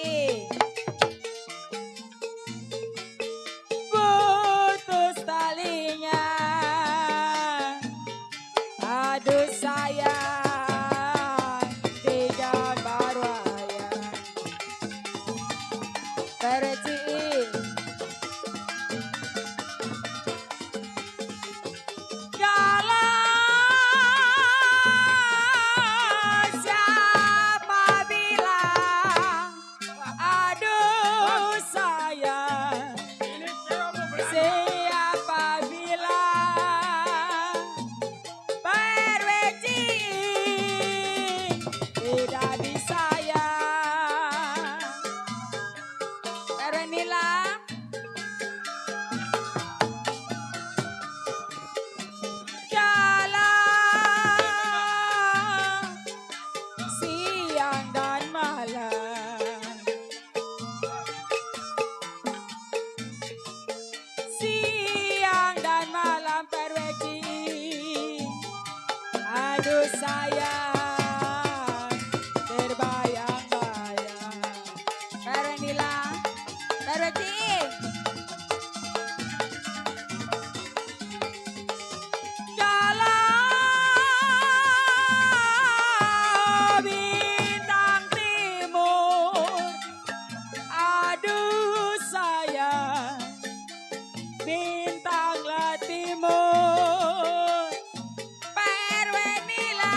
Putus talinya. Aduh sayang, tiga baru ayah. Perweci. Kalau siapa bilang, aduh sayang, Ini cewek mau berantem. siapa bilang, Perweci tidak disayang. Perwenila. Jalan siang dan malam, siang dan malam Perweci. Aduh sayang, terbayang-bayang. Perwenila, Perweci. Jalan bintang timur, aduh sayang, bintanglah timur. Perwenila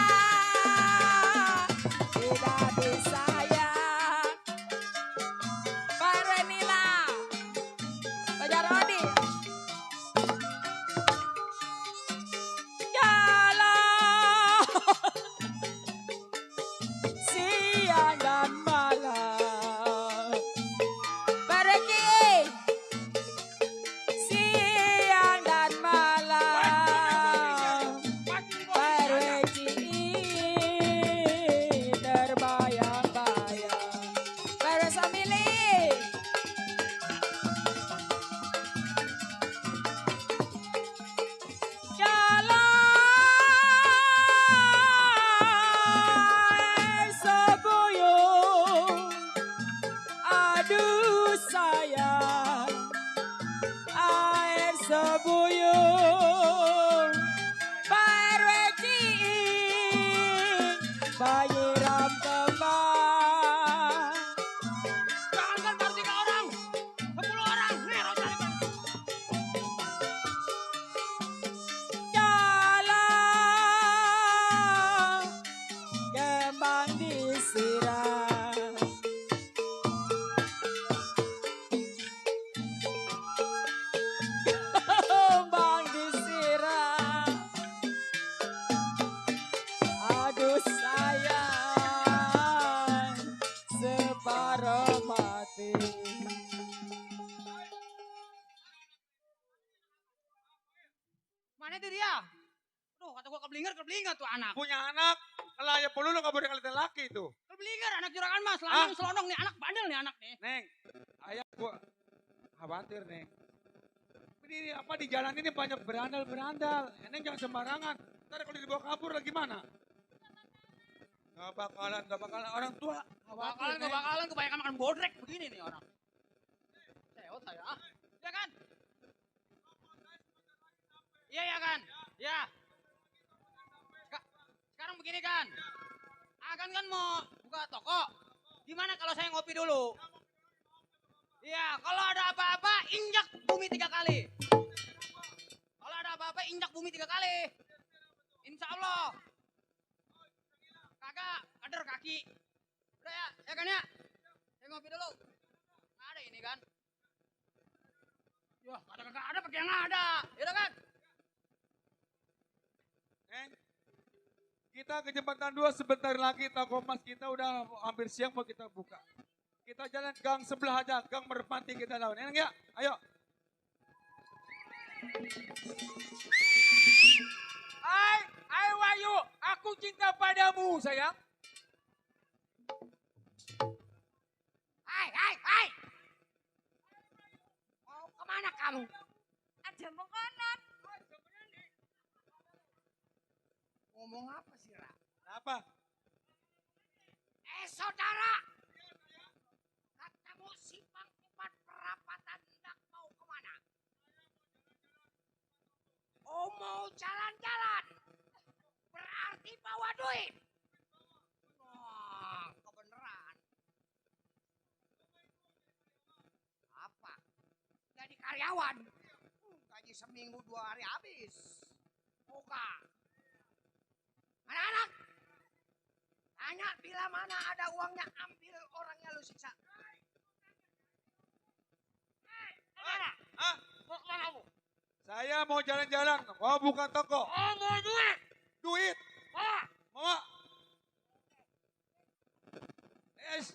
tidak disayang. Perwenila, Pajar Odi. Jalan siang dan malam, Perweci. Siang dan malam, Pasti di bawah ini ada. Perweci terbayang-bayang. Perweci milih. Jalan sebuyung, aduh sayang, air sebuyung. Perweci bayiram kembang. Jangan baru 3 orang. 10 orang. Nih, Rosa lima. Jalan kembang disiram. Kembang disiram. Aduh sayang, separuh mati. Mana itu dia? Tuh, kata gua keblinger tuh anak. Punya anak, kalau ya perlu lo nggak boleh ngeliatin laki itu. Keblinger anak juragan mas, lanang selonong nih anak bandel nih anak nih. Neng, ayah gua khawatir Neng. Ini apa di jalan ini banyak berandal. Neng jangan sembarangan. Ntar kalau dibawa kabur lagi gimana? Gak bakalan orang tua. Bakalan Neng. kebanyakan makan bodrek begini nih orang. Seot saya. Ya kan? Iya ya kan? Ya. Sekarang begini kan. Akan kan mau buka toko. Gimana kalau saya ngopi dulu? Iya, kalau ada apa-apa injak bumi 3 kali. Kalau ada apa-apa injak bumi 3 kali. Insya Allah. Kagak, kader kaki. Udah ya kan ya? Saya ngopi dulu. Nggak ada ini kan? Ya, kagak ada pakai yang ada. Ya udah kan? Neng, kita ke jembatan 2 sebentar lagi toko emas kita udah hampir siang mau kita buka. Kita jalan gang sebelah aja, gang Merpati kita lawan. Neng ya, ayo. Hai Wahyu, aku cinta padamu sayang. Hai. kamu? Ada mengkonon. Ngomong apa sih, Ra? Apa? Saudara. Katamu simpang 4 perapatan hendak mau kemana? Oh, mau jalan-jalan. Berarti bawa duit. Wah, kebenaran. Apa? Jadi karyawan. Gaji seminggu 2 hari habis. Buka. Anak-anak. Tanya bila mana ada uangnya, ambil orangnya lu siksa. Hah? Mau kemana kamu? Saya mau jalan-jalan, mau buka toko. Oh, mau duit. Duit. Oh, Mau? Yes.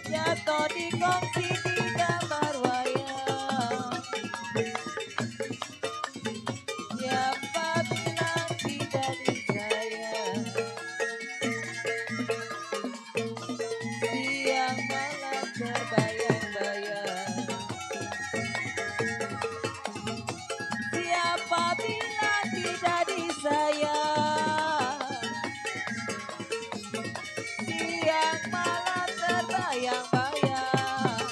Jatuh di kongsi di gambar wayang. Siapa bilang tidak disayang? Siang malam terbayang-bayang. Siapa bilang tidak disayang? Siang malam terbayang-bayang.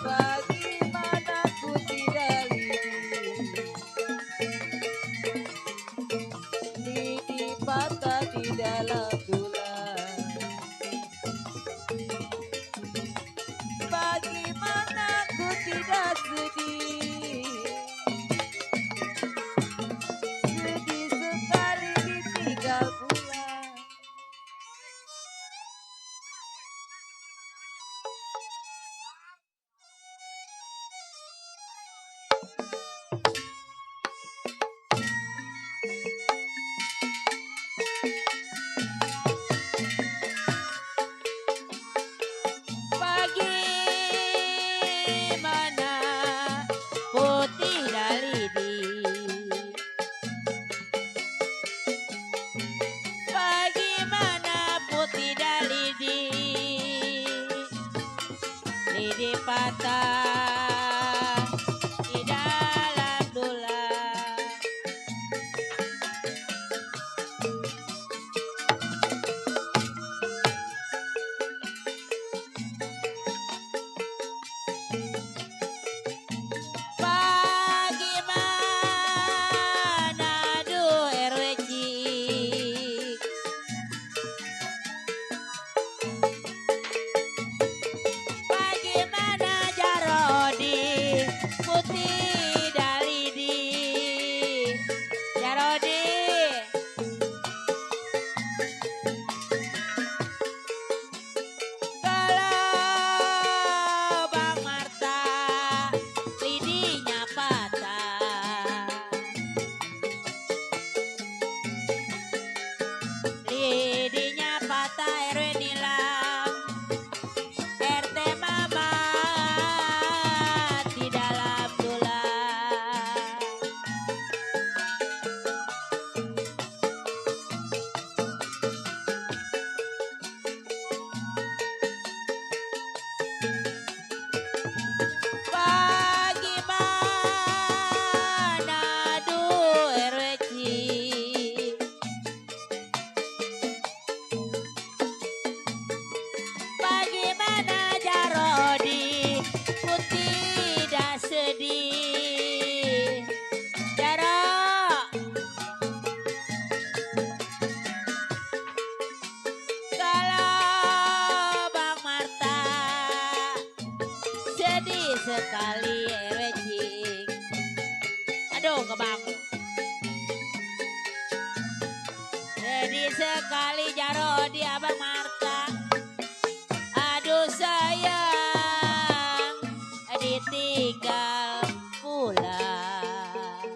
Bagaimana ku tidak lidi patah di dalam tulang. Bagaimana ku tidak sedih, sedih sekali ditinggal pulang. Bagaimana putih dalidi, bagaimana putih dalidi, lidi patah di dalam tulang. Bagaimana duh RW cik, bagaimana Jarodi putih dalidi, Jarodi kalau Bang Marta lidinya patah, lidinya patah RW nilang, RT mama di dalam tulang. Bagaimana duh RW cik, bagaimana Jarodi putih dah sedih, Jaro kalau Bang Marta sedih sekali RW cik. Aduh kebang. Sedih sekali Jarodi Abang Marta. Aduh sayang ditinggal pulang.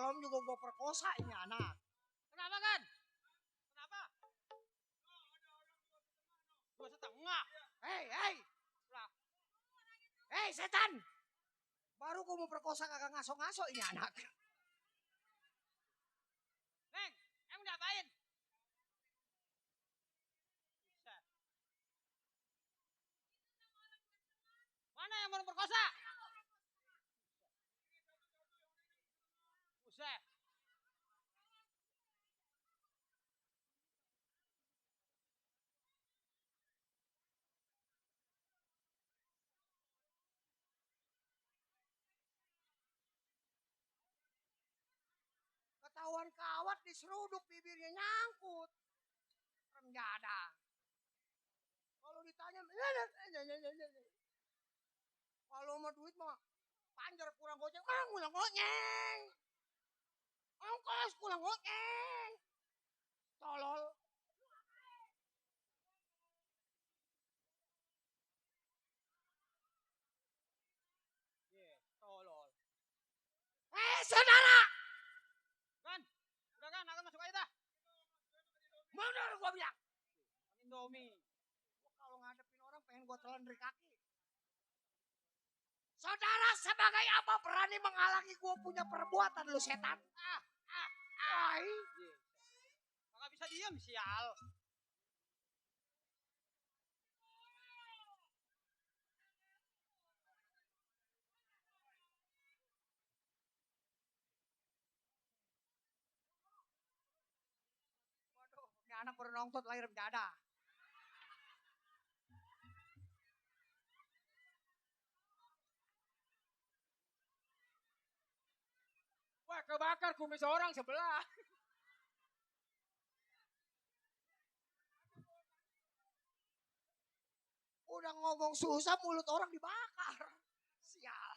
Belum juga gua perkosa ini anak. Kenapa kan? Kenapa? 2,5. Hei. Lah. Hei setan. Baru gua mau perkosa kagak ngaso-ngaso ini anak. Neng, emang diapain? Buset. Mana yang mau perkosa? Buset. Ketahuan kawat diseruduk bibirnya nyangkut. Remjada. Kalau ditanya, kalau mau duit mah panjar kurang goceng, kurang goceng. Ongkos kurang goceng. Tolol. Tolol. Saudara. Kan? Udah kan, akan masuk aja dah. Mundur gua bilang. Indomie. Gua kalau ngadepin orang pengen gua telan dari kaki. Saudara sebagai apa berani menghalangi gua punya perbuatan lu setan? Wah. Kagak bisa diem, sial. Waduh, ini anak baru nongtot lahir mendadak. Wah, kebakar kumis orang sebelah. Udah ngomong susah mulut orang dibakar. Sial.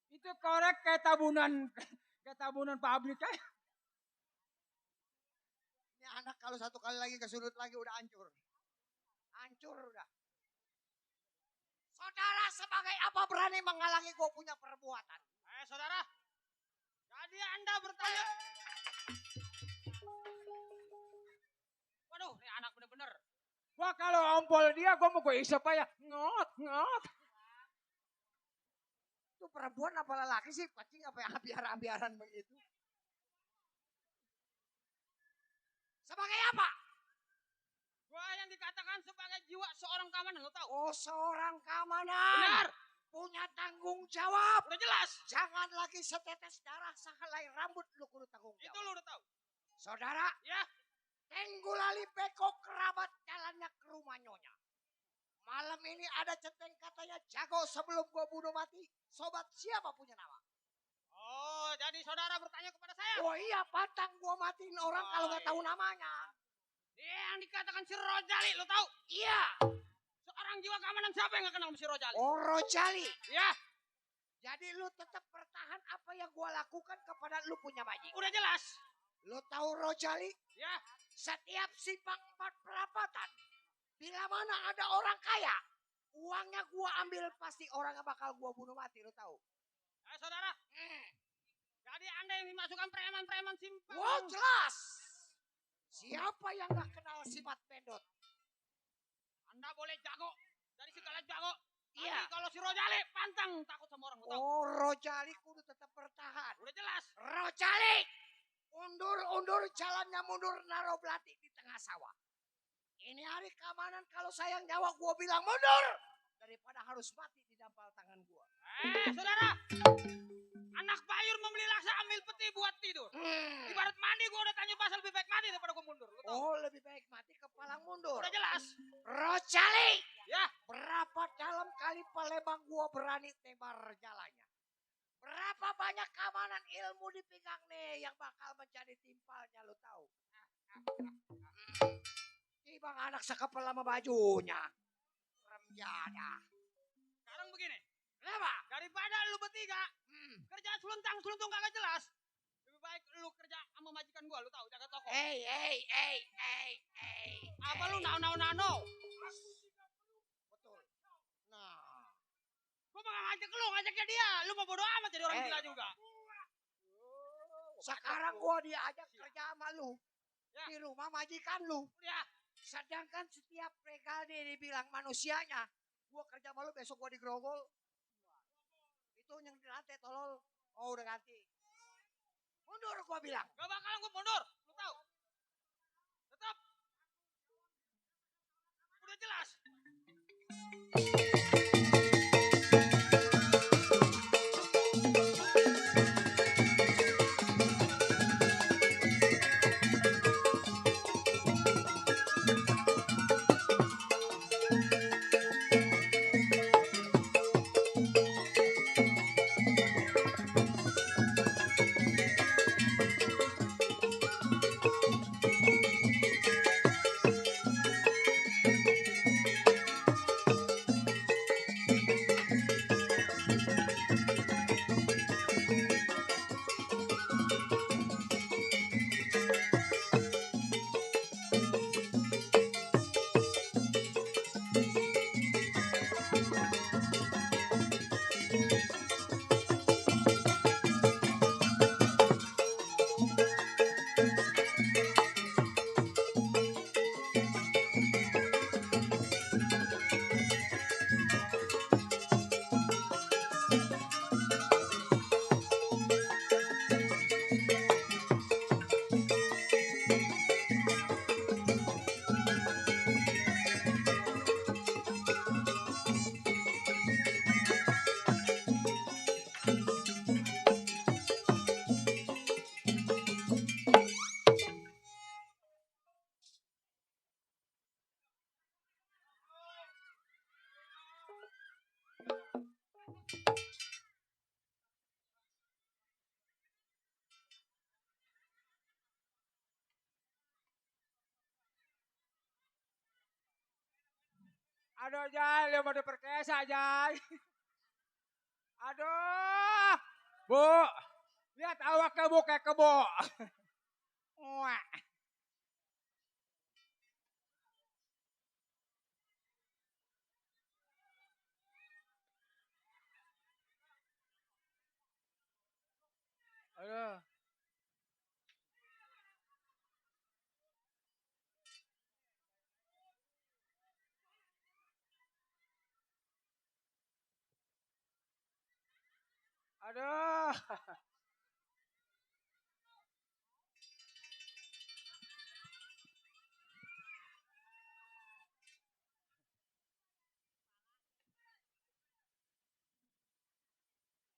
Itu korek kayak tabunan pabrik kan. Ini anak kalau satu kali lagi ke sudut lagi udah hancur. Hancur udah. Saudara sebagai apa berani menghalangi gue punya perbuatan? Saudara. Jadi Anda bertanya. Waduh, ini anak bener-bener. Gua kalau ompol dia, gua mau gue isep aja. Ngot. Itu perempuan apa lelaki sih? Pacing apa yang ambiaran begitu? Sebagai apa? Gua yang dikatakan sebagai jiwa seorang keamanan, lo tahu? Oh, seorang keamanan. Benar. Punya tanggung jawab. Udah jelas. Jangan lagi setetes darah sehelai rambut lu kudu tanggung Itu jawab. lo udah tahu. Saudara, Ya. Tenggulali Beko kerabat jalannya ke rumah Nyonya. Malam ini ada centeng katanya jago sebelum gua bunuh mati. Sobat siapa punya nama? Oh, jadi saudara bertanya kepada saya. Oh iya, pantang gua matiin orang Oh, kalau nggak tahu iya. namanya. Dia yang dikatakan si Rojali, lo tahu? Iya. Seorang jiwa keamanan siapa yang gak kenal sama si Rojali? Oh, Rojali. Ya, Jadi lu tetap bertahan apa yang gua lakukan kepada lu punya bajing. udah jelas. Lu tahu Rojali? Ya, Setiap simpang 4 perapatan. Bila mana ada orang kaya, uangnya gua ambil pasti orangnya bakal gua bunuh mati, lu tahu? saudara. Jadi Anda yang dimasukkan preman-preman simpang. Wah, jelas. Siapa yang gak kenal sifat pendot? Anda boleh jago dari segala jago. Iya. Tapi kalau si Rojali pantang takut sama orang, lo tahu? Oh, Rojali kudu tetap bertahan. Udah jelas. Rojali, undur jalannya mundur naruh belati di tengah sawah. Ini hari keamanan, kalau sayang nyawa gua bilang mundur daripada harus mati di dampal tangan gua. Saudara. Anak bayur membeli laksa ambil peti buat tidur. Ibarat mandi gua udah tanya pasal lebih baik mati daripada gua mundur. Lo tahu? Oh, lebih baik mati kepala mundur. Udah jelas. Rojali, Ya. berapa dalam kali Palembang gua berani tebar jalannya? Berapa banyak keamanan ilmu di pinggang nih yang bakal menjadi timpalnya lu tahu? Bang anak sekepel sama bajunya. Remjada. Sekarang begini, Kenapa? daripada lu bertiga kerja seluntung kagak jelas. Lebih baik lu kerja sama majikan gua, lu tahu jaga toko. Hey. Apa lu nano? Betul. Nah. Gua mah ngajak lu, ngajaknya dia. Lu mau bodo amat jadi orang gila juga. Sekarang gua diajak kerja sama lu. Ya. Di rumah majikan lu. Ya, Sedangkan setiap regal dia dibilang manusianya. Gua kerja sama lu besok gua digerogol. Itu yang di lantai tolol. Oh udah ganti. Mundur gua bilang. gak bakalan gua mundur, lu tahu. Tetap. Udah jelas. Aduh Jai, lu mau diperkesa Jai. Aduh. Bu, lihat awak kebo kayak kebo. Wah. Aduh. Aduh.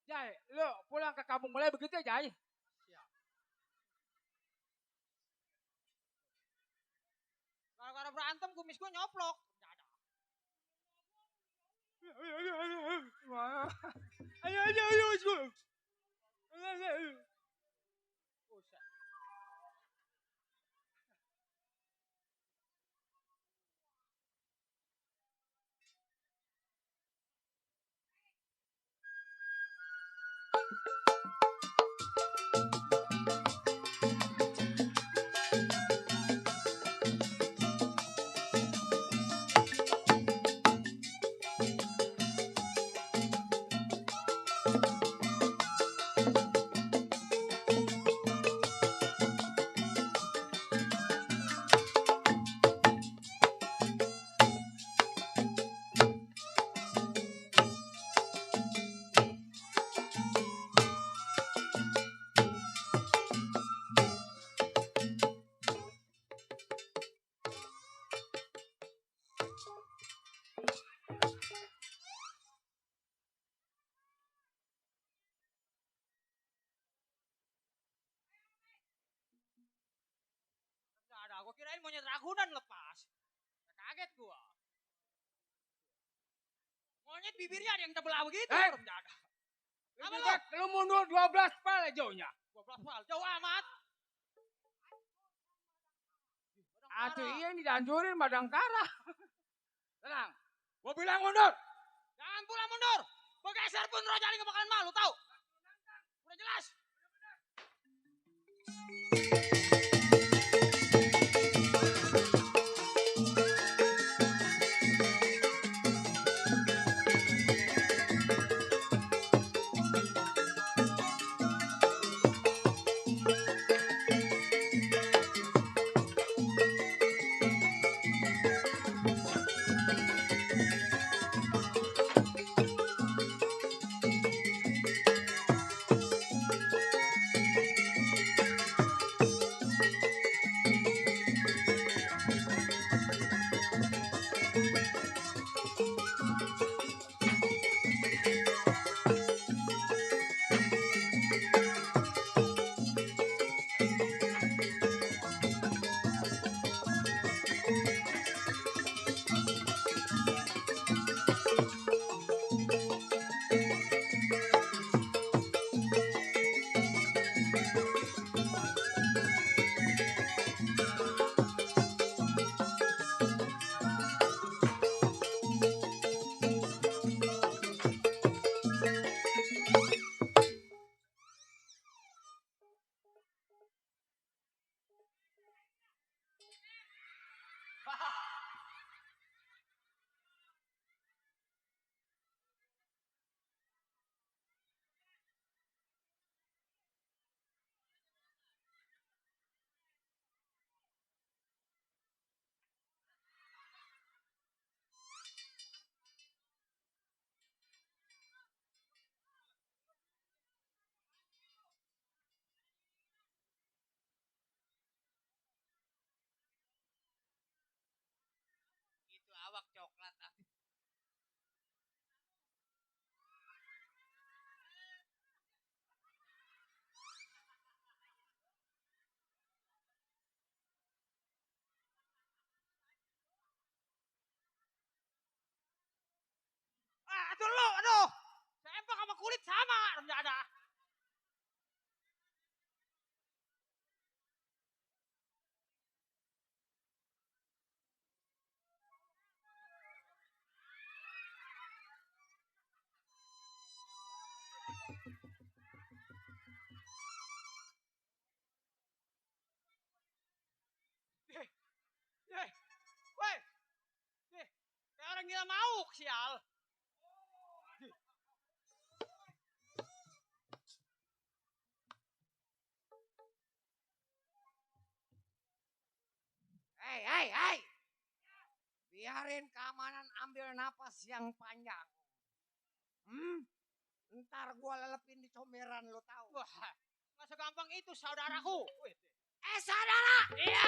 Jai, lu pulang ke kampung mulai begitu ya Jai? Gara-gara berantem kumis gua nyoplok. Ayo. Gak ada, gua kirain monyet ragunan lepas. Kaget gua. Monyet bibirnya ada yang tebelah begitu. Eh. Jaga. Apa Lebih lu? baik lu mundur 12 pal jauhnya. 12 pal, jauh amat. Atuh iya ini dihancurin Madangkara. Tenang. Gua bilang mundur. Jangan pula mundur. Bergeser pun Rojali gak bakalan malu, tahu? Udah jelas. Itu awak coklat. Aduh lu, aduh. Sempak sama kulit sama, enggak ada. Weh, kayak orang gila mauk, sial. Hei. Biarin keamanan ambil napas yang panjang. Ntar gua lelepin di comberan lo tahu. Wah, nggak segampang itu saudaraku. Saudara! Iya.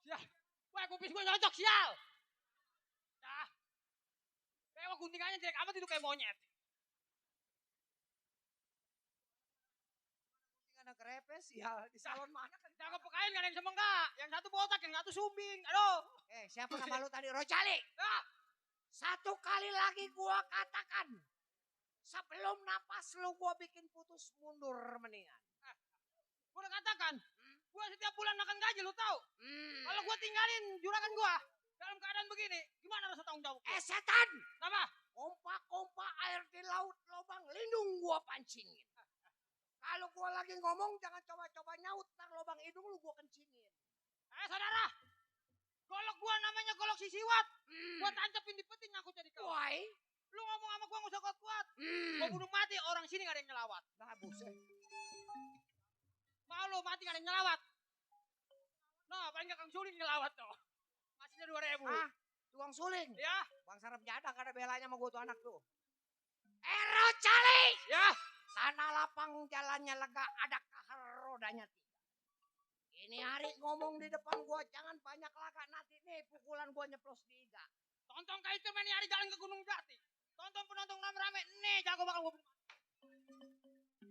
Sial. Wah, kupis gue nyocok, sial. Dah. Kayak guntingannya jelek amat itu kayak monyet. Anak repes ya di salon mana kan? Cakep pekain gak ada yang semenggak. Yang satu botak, yang satu sumbing. Aduh. Siapa nama lu tadi? Rojali. Ah, Satu kali lagi gua katakan. Sebelum napas lu gua bikin putus mundur mendingan. gue udah katakan. Gue setiap bulan makan gaji, lu tahu? Kalau gue tinggalin juragan gue dalam keadaan begini, gimana rasa tanggung jawab? Setan! Apa? Kompa air di laut lubang lindung gua pancingin. Kalau gua lagi ngomong jangan coba-coba nyaut, ntar lubang hidung lu gua kencingin. Saudara, golok gua namanya golok sisiwat. Gua tancapin di peti nyangkut jadi kau. Why? Lu ngomong sama gua nggak usah kuat-kuat. Gua bunuh mati orang sini gak ada yang nyelawat. Nah buset. Mau lu mati gak ada yang nyelawat. Nah, paling gak Kang Suling nyelawat tuh. Masihnya 2.000. Ah, tuang suling. Ya, Bang Sarap jadak ada belanya sama gua tuh anak tuh. Ero cali! ya. Tanah lapang jalannya lega, ada kahar rodanya 3. Ini hari ngomong di depan gua jangan banyak laga, nanti nih pukulan gua nyeplos di iga. Tonton kayak itu main hari jalan ke Gunung Jati. Tonton penonton rame-rame. Nih, jago bakal gua bunuh mati.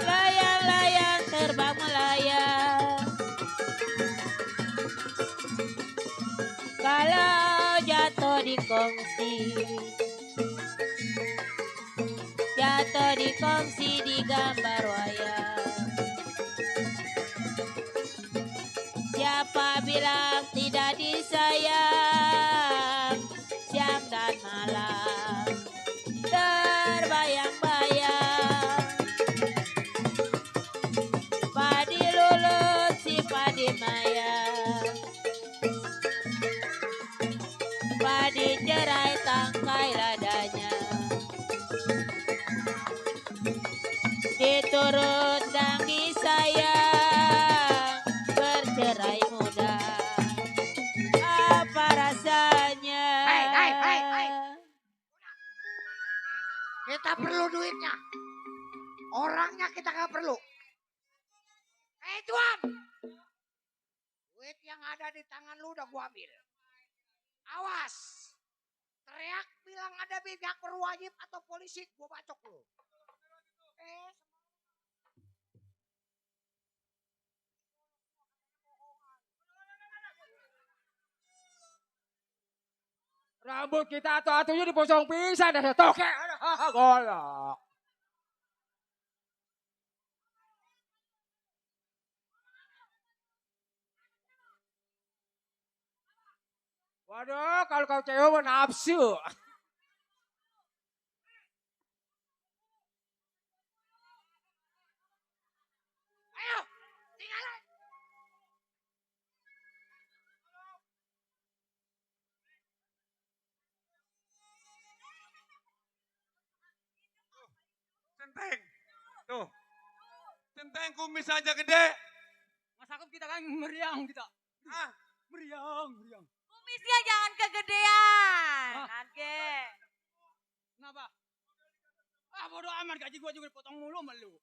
Layang-layang terbang melayang. Kalau jatuh di kongsi, jatuh di kongsi di gambar wayang. Siapa bilang tidak disayang? Siang dan malam terbayang-bayang. Padi lulut si padi mayang, padi cerai tangkai ladanya. Diturut dan disayang, bercerai muda. Apa rasanya? Hai. Kita perlu duitnya. Orangnya kita nggak perlu. Hei Tuan. Duit yang ada di tangan lu udah gua ambil. Awas. Teriak bilang ada pihak berwajib atau polisi, gua bacok lu. Rambut kita atu-atunya dipotong pisan dah toke. Golok. Waduh, kalau kau cewek mah nafsu. Ayo, tinggalin. Centeng. Tuh. Centeng kumis aja gede. Mas Akep kita kan meriang kita. Ah, Meriang. Kumisnya jangan kegedean. Hah? Nanti. Kenapa? Bodo amat gaji gua juga dipotong mulu sama lu.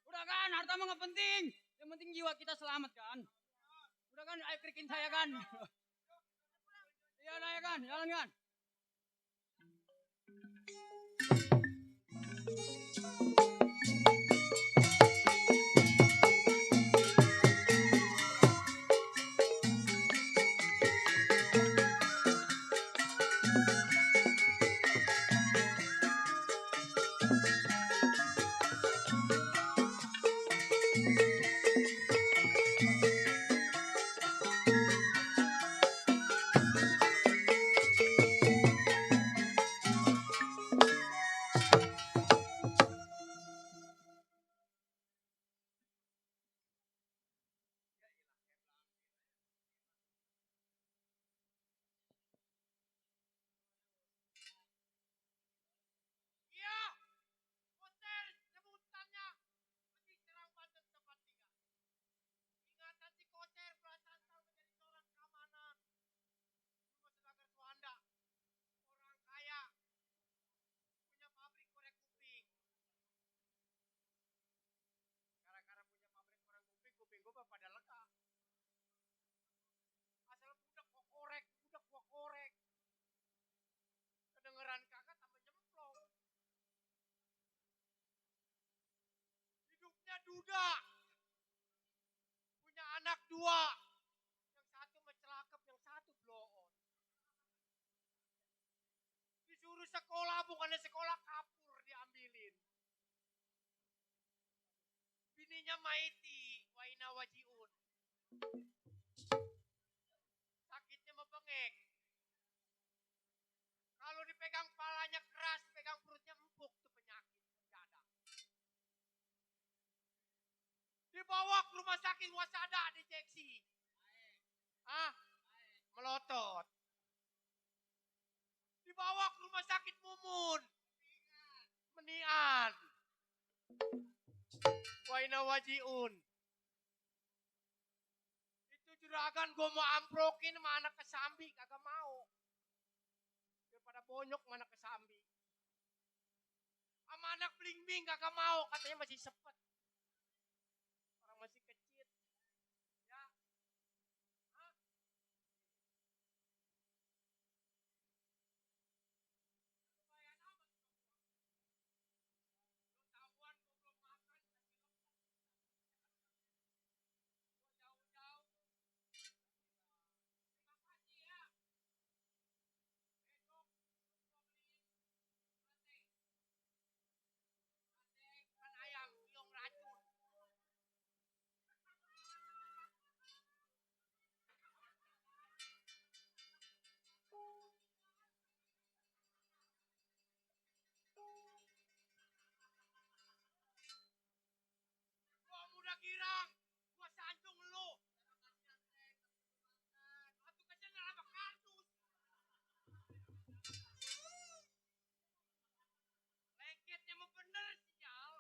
Udah kan, harta mah gak penting. Yang penting jiwa kita selamat kan. Udah kan, ayo krikin saya kan. Iya, naya kan, jalan kan. Iya, hotel sebutannya Masjid Serang Banten tempat tinggal. Ingatan si Kocer belasan tahun menjadi seorang keamanan. Cuma Sudagar Suhanda, orang kaya, punya pabrik korek kuping. Gara-gara punya pabrik korek kuping, kuping gua pada lega. Asal budak gua korek. Kedengeran kakak tambah nyemplung. Hidupnya duda. Punya anak dua. Yang satu mencelakep, yang satu blow on. Disuruh sekolah, bukannya sekolah kapur diambilin. Bininya Maiti, Waina Wajiun. Sakitnya membengek. Kalau dipegang palanya keras, pegang perutnya empuk tuh penyakit mendadak. Dibawa ke rumah sakit Wasada diinjeksi. Melotot. Dibawa ke rumah sakit Mumun. Menian. Waina Wajiun. Itu juragan gue mau amprokin sama anak kesambi, kagak mau. Daripada bonyok sama anak kesambi. Sama anak bling-bling kagak mau, katanya masih sepet. Orang masih kecil. Ya. Hah? Lumayan amat. Lu tahuan gua belum makan, jauh-jauh. Terima kasih ya. Besok gua beliin sate. Sate bukan ayam, biong racun. Gua muda girang, gua sanjung lu. Atu kecil apa kardus. Lengketnya mau bener sial.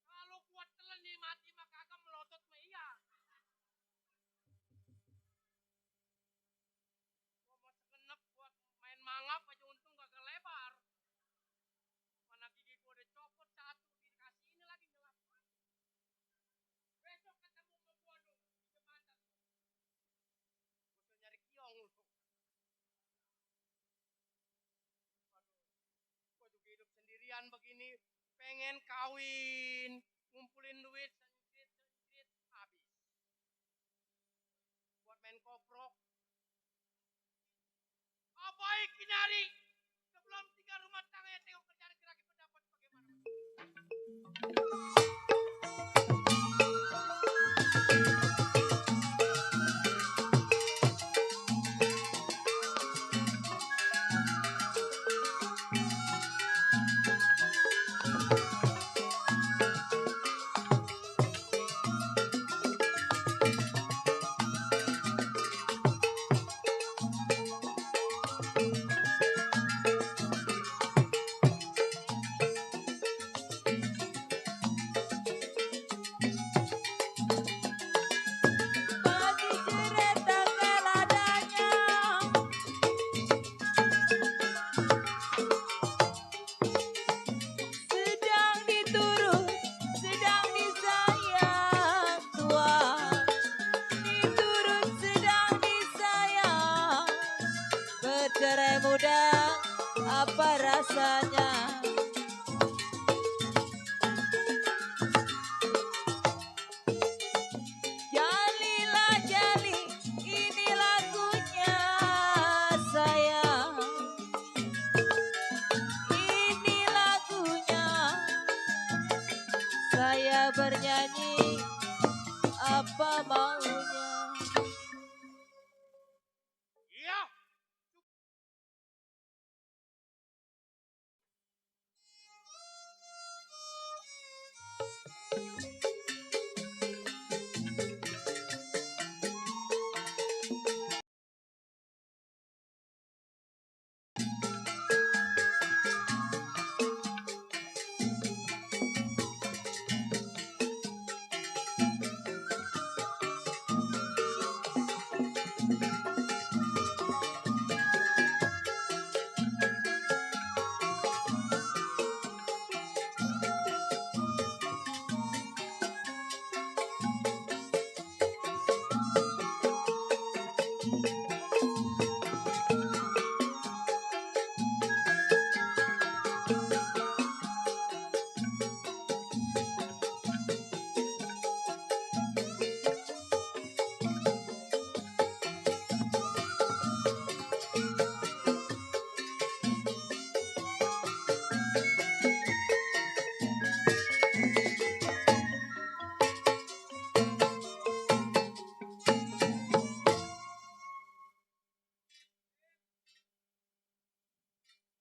Kalau gua telan nih mati mah kagak melotot mah iya. Gua mau segenep buat main mangap aja untung kagak lebar. Mana gigi gua udah copot satu, dikasih ini lagi ngelap. Besok ketemu sama gua dong di jembatan. Gua suruh nyari kiong lu. Waduh, gua juga hidup sendirian begini, pengen kawin, ngumpulin duit sendrit habis. Buat main koprok. Baik nyari sebelum tinggal rumah tangga ya tengok kerjaan laki pendapat bagaimana. Padi jeret tanggal adanya. Sedang diturut, sedang disayang Tuhan. Diturut sedang disayang. Bercerai muda, apa rasanya? Jalilah jali, ini lagunya sayang. Ini lagunya saya bernyanyi apa maunya. Iya.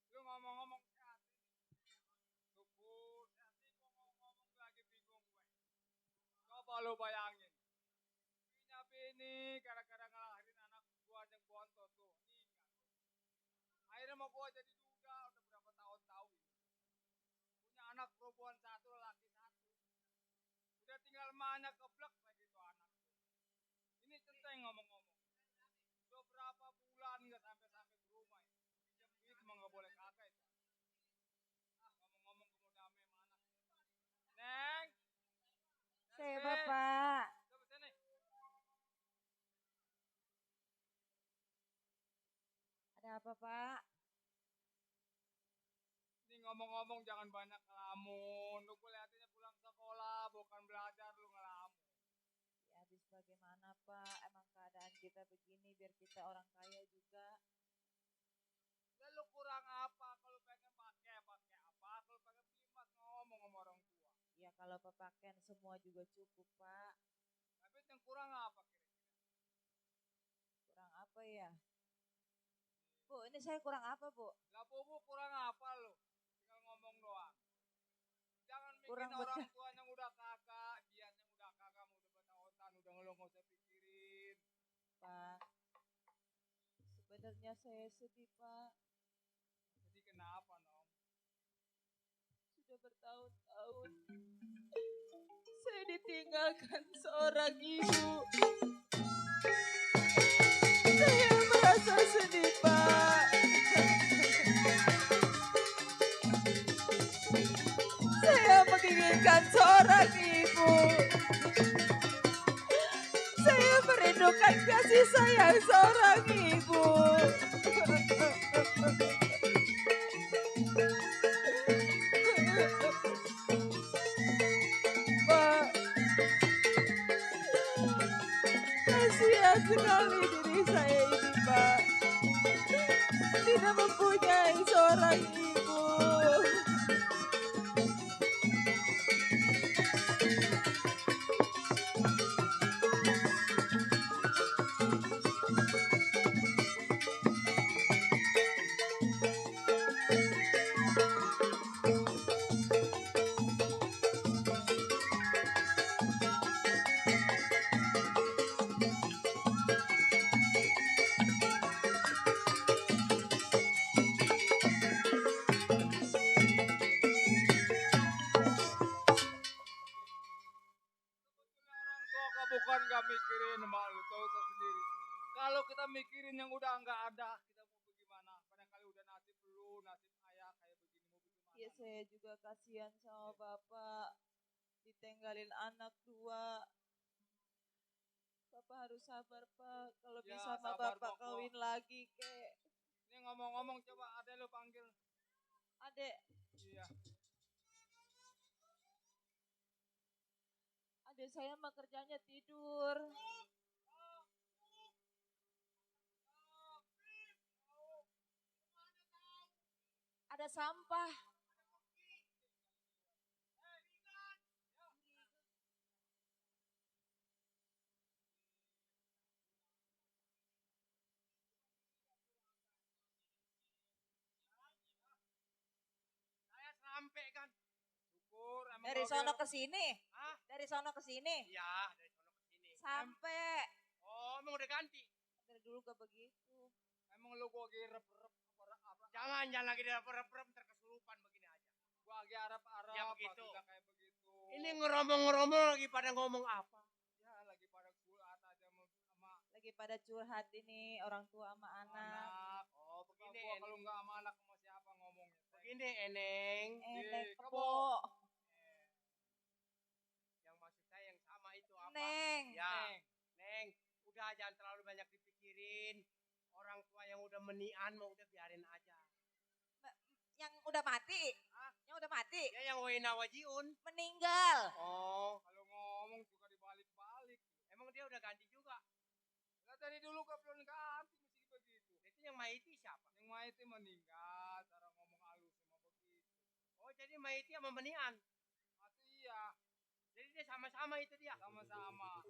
Lu ngomong-ngomong kreatif. Tubuh, kreatif ngomong-ngomong lagi bingung gue. Coba lu bayangin. Punya bini gara-gara ngelahirin anak gua yang bontot tuh. Meninggal. Akhirnya mau gua jadi duda udah berapa tahun-tahun. Punya anak perempuan satu, laki satu. Udah tinggal emaknya keblek lagi tuh anak. Ini centeng ngomong-ngomong. Udah berapa bulan nggak sampai-sampai ke rumah. Pinjam duit mah nggak boleh kagak itu. Kenapa Pak? Ini ngomong-ngomong jangan banyak ngelamun. Lu kelihatannya pulang sekolah, bukan belajar lu ngelamun. Ya habis bagaimana Pak? Emang keadaan kita begini biar kita orang kaya juga. Ya lu kurang apa? Kalau pengen pakai apa? Kalau pengen beli emas ngomong sama orang tua. Ya kalau pemakaian semua juga cukup Pak. Tapi yang kurang apa kira-kira? Kurang apa ya? Bu, ini saya kurang apa Bu? Lah bobo kurang apa lu? Tinggal ngomong doang. Jangan mikirin Kurang orang betul. tua yang udah kakak, dia yang udah kakak, mau udah bertahun-tahun, udah ngeluh nggak usah pikirin. Pak. Sebenarnya saya sedih Pak. Jadi kenapa Nong? Sudah bertahun-tahun saya ditinggalkan seorang ibu. Saya merasa sedih Pak. Saya menginginkan seorang ibu. Saya merindukan kasih sayang seorang ibu. Pak, kasihan sekali diri saya ini, Pak. Tidak mempunyai seorang ibu. Orang tua kau bukan gak mikirin malu, tahu sendiri. Kalau kita mikirin yang udah nggak ada, kita mau bagaimana? Barangkali udah nasib lu, nasib ayah kayak begini, mau bagaimana? Ya saya juga kasihan sama bapak. Ditinggalin anak dua. Bapak harus sabar Pak. Kalau Ya, bisa sama sabar, bapak Koko. kawin lagi kek. Ini ngomong-ngomong coba ada lu panggil. Adek, Iya. adek saya mah kerjanya tidur. Ada sampah. Saya sampai kan. Syukur emang Dari gua sono biar- ke sini. Hah? Dari sono ke sini. Iya, dari sono ke sini. Sampai. Oh, emang udah ganti. Dari dulu gak begitu. Emang lu gua lagi rep-rep apa Jangan lagi di rep-rep terkesurupan begini aja. gua lagi arap-arap Ya, begitu. udah kayak begitu. Ini ngeromong-ngeromong lagi pada ngomong apa? Ya lagi pada kulat aja sama Lagi pada curhat ini orang tua sama anak. anak. Oh, begini. Gua kalau nggak sama anak sama siapa ngomongnya? Begini, Eneng. Neng Kebo. kebo. Yang maksud saya yang sama itu apa? Neng. Ya, Neng. Neng. Udah jangan terlalu banyak dipikirin. Orang tua yang udah menian mau udah biarin aja. Yang udah mati. Hah? Yang udah mati. Ya yang wena wajiun. Meninggal. Oh, Kalau ngomong suka dibalik-balik. emang dia udah ganti juga. Lah dari dulu gak belum ganti mesti begitu. Itu yang Maiti siapa? Yang Maiti meninggal, cara ngomong halus sama begitu. Oh, jadi Maiti sama menian. Mati iya, Jadi dia sama-sama itu dia. sama-sama.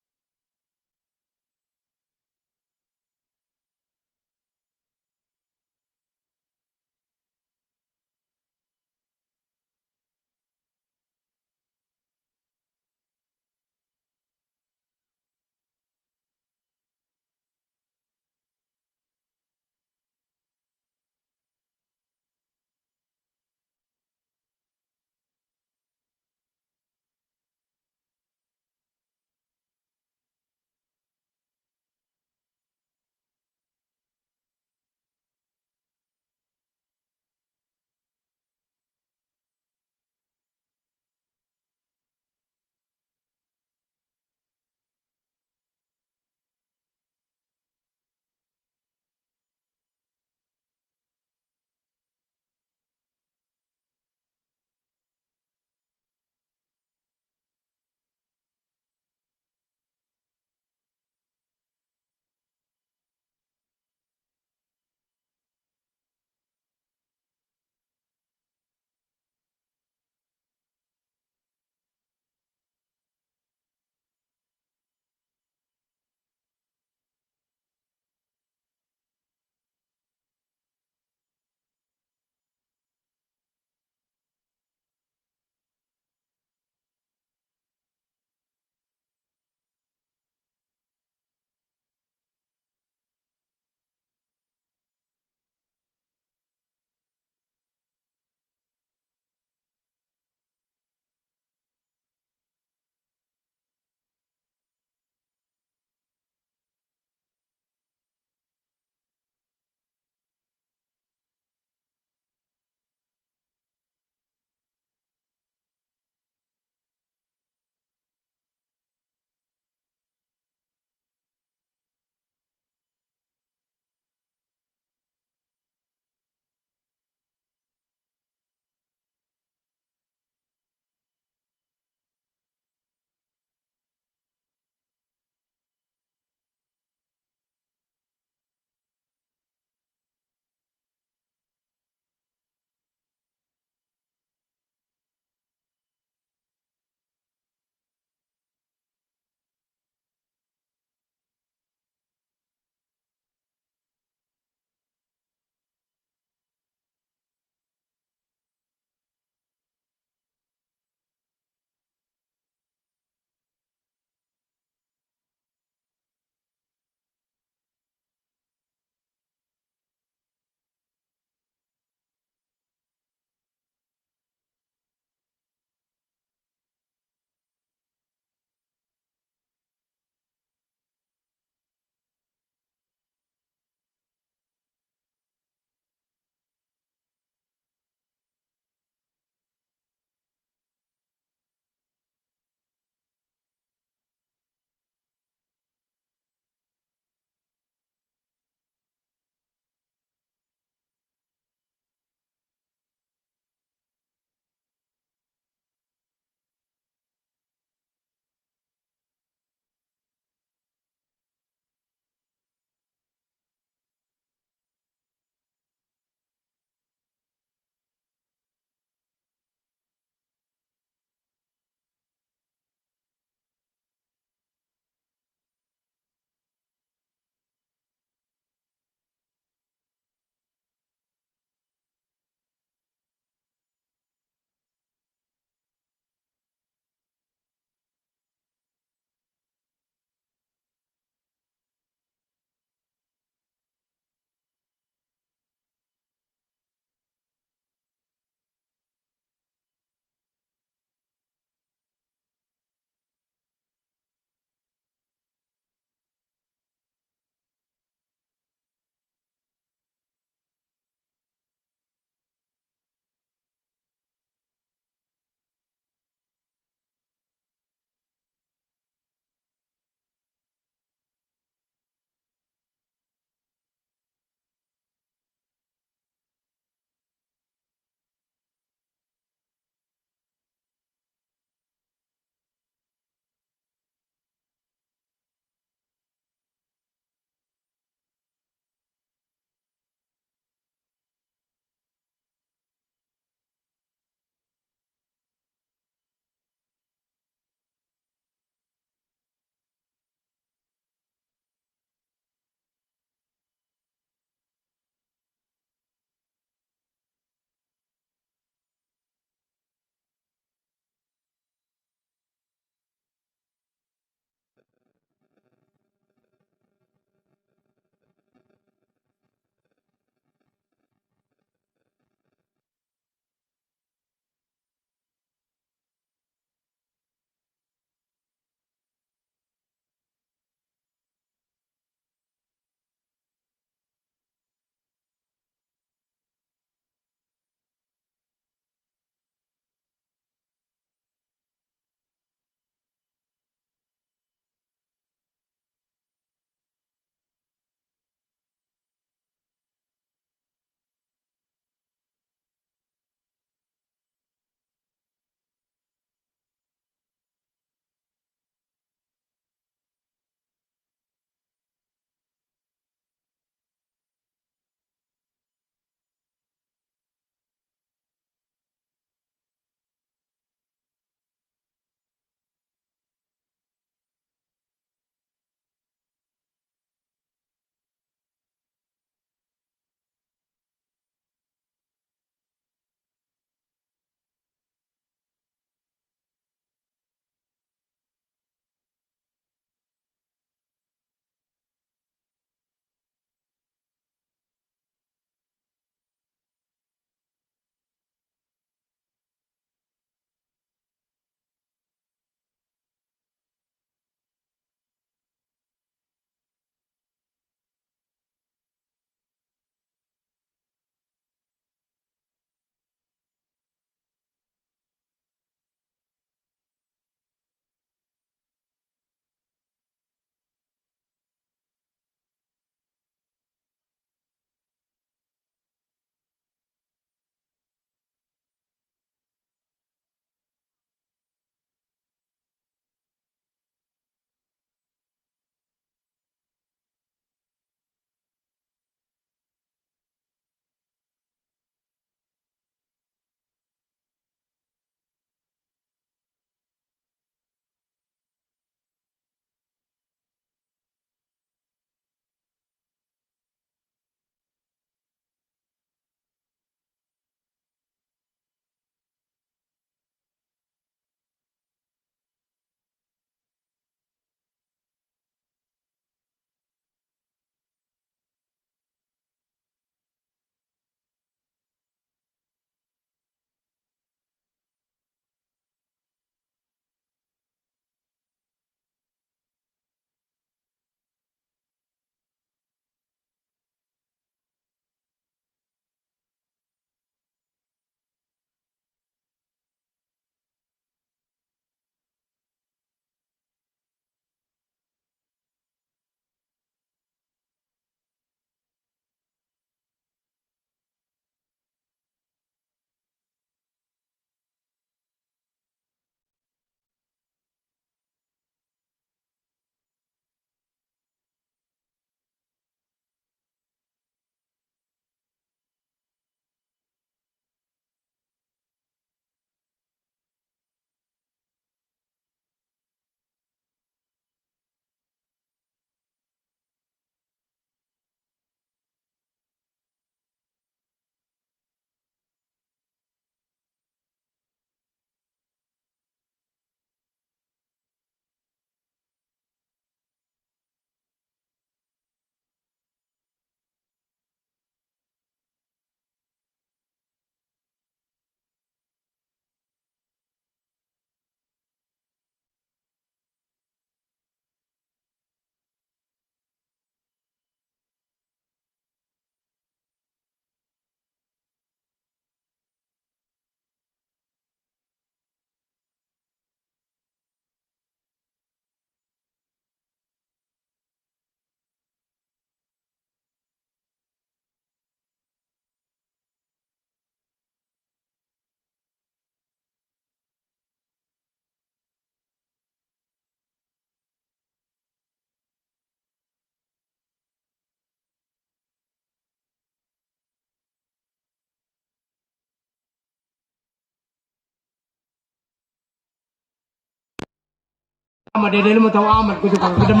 Sama dede lu mau tahu amat gue tukang gedem.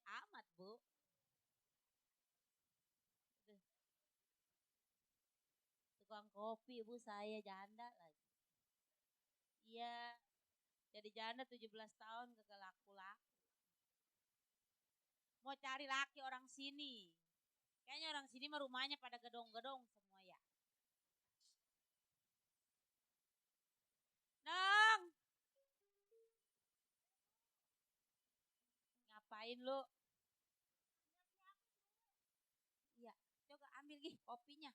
Amat, Bu. Duh, tukang kopi, Bu, saya janda lagi. Iya, jadi janda 17 tahun kagak laku-laku. Mau cari laki orang sini. Kayaknya orang sini mah rumahnya pada gedong-gedong semua ya. Nang, ngapain lu? Iya, coba ambil gih kopinya.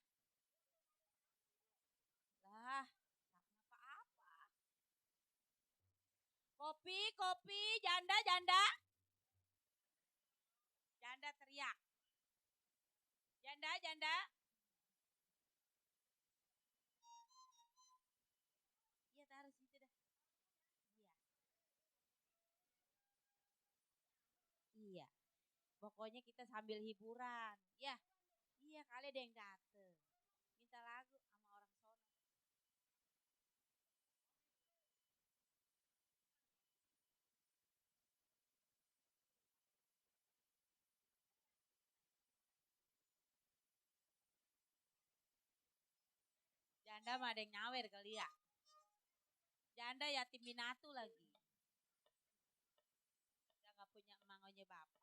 Lah, apa-apa. Kopi, kopi, janda, janda. Janda teriak. Janda, janda. Iya, taruh situ dah. Iya. Iya. Pokoknya kita sambil hiburan. Ya, iya kali ada yang dateng. Minta lagu sama orang sono. Janda mah ada yang nyawer kali ya. Janda yatim piatu lagi. Dia gak punya emangonya bapak.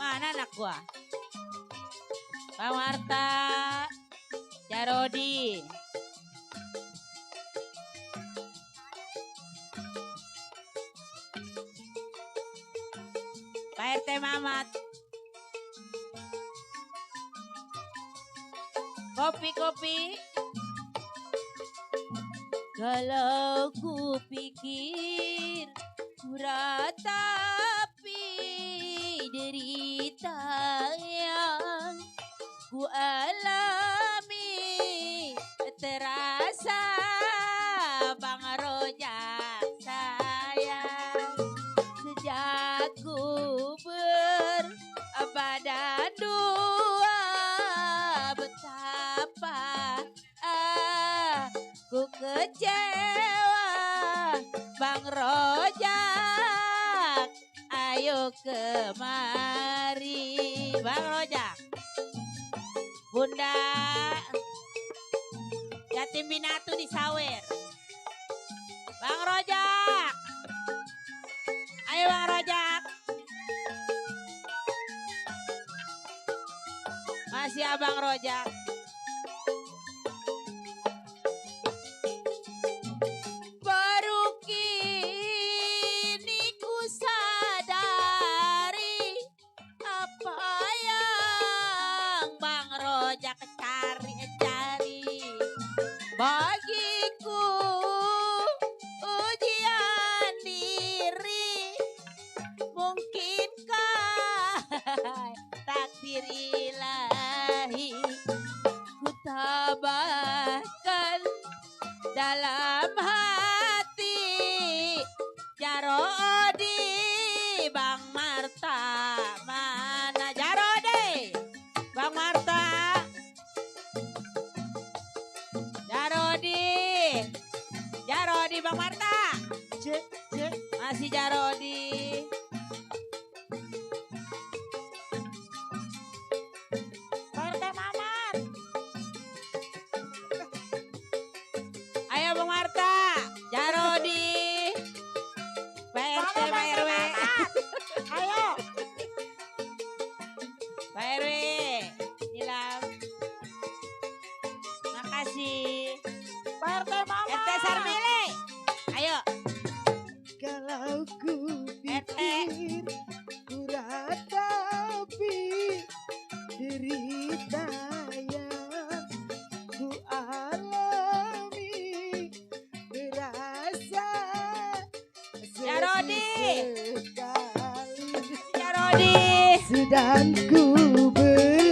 Mana anak gua? Bang Marta, Jarodi. Pak RT Mamat. Kopi. Kalau ku pikir ku ratapi derita yang ku alami, terasa Bang Rojak sayang. Sejak ku berbadan dua, betapa ku kecewa. Bang Rojak, ayo kemari. Bang Rojak, Bunda Yatim Binatu di Sawer. Bang Rojak, ayo Bang Rojak. Masih Abang Rojak. Baru kini ku sadari apa yang Bang Rojak cari. Bagiku ujian diri, mungkinkah takdir ilahi ku tabahkan dalam hati. Jarodi, Bang Marta, mana Jarodi? Bang Marta, Jarodi Bang Marta. Cek. Masih Jarodi. Pak RT Mamat. Ayo Bang Marta, Jarodi. Pak RT, Pak RW. Ayo. Pak RW, hilang. Makasih. Pak RT Mama. RT Sarmili. Ayo. Kalau ku RT. pikir ku ratapi derita yang ku alami, terasa Jarodi. sekali. Jarodi. Sedang ku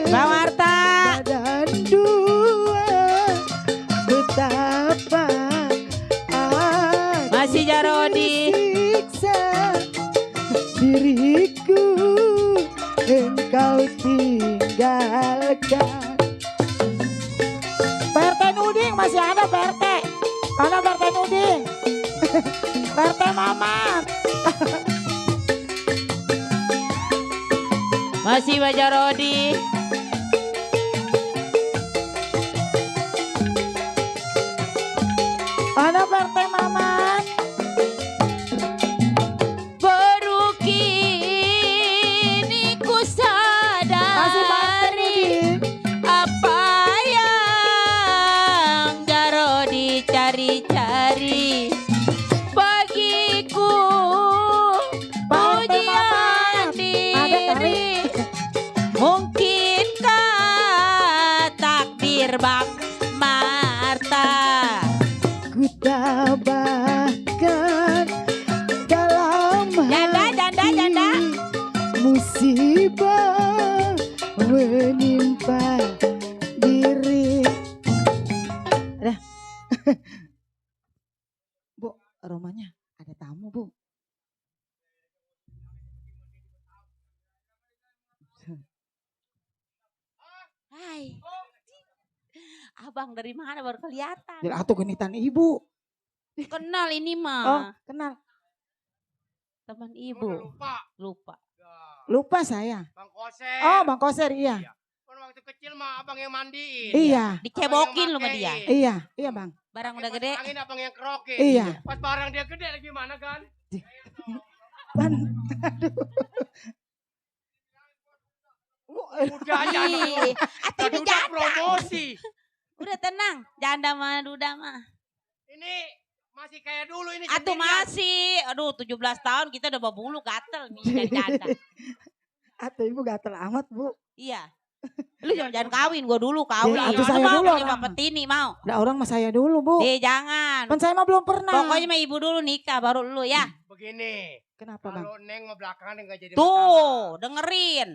Bang Marta. berbadan dua, betapa Masih Jarodi. siksa diriku engkau tinggalkan. Pak RT Nuding masih ada Pak RT. Mana Pak RT Nuding? Pak RT Mamat. Masih Pak Jarodi. Mana Pak RT Mamat? Baru kini ku Masih Pak RT sadari Nuding. apa yang Jarodi cari-cari. Bagiku Pak RT ujian Mamat. Ada kali. diri, mungkinkah takdir Bang Marta? Ku tabahkan dalam Janda. musibah menimpa diri. Ada. Bu, rumahnya ada tamu, Bu. Hai. Abang dari mana baru kelihatan? Jadi atuh genitan Ibu. Kenal ini Oh, mah. kenal. Teman Lu udah ibu. lupa. Lupa. Dah. Lupa saya. Bang Koser. Oh, Bang Koser, iya. Kan waktu kecil mah abang yang mandiin. Iya, Dicebokin lu sama dia. iya, iya Bang. Barang udah Pas gede. Angin abang yang kerokin. Iya. Pas barang dia gede lagi gimana kan? Pan, aduh. Udah jangan. Ih, atuh ini Udah janda. promosi. Udah tenang, janda mah duda mah. Ini masih kayak dulu ini. Atuh sendirian. masih, aduh 17 tahun kita udah berbulu gatel nih jadi janda. Atau ibu gatel amat bu. Iya. Lu jangan kawin, gua dulu kawin. Ya, Lu atuh saya mau dulu punya orang. bapak tini mau. Udah orang mah saya dulu bu. Jangan. Kan saya mah belum pernah. Pokoknya mah ibu dulu nikah baru lu ya. Begini. Kenapa bang? Kalau Neng mah belakangan enggak jadi masalah. Tuh, dengerin.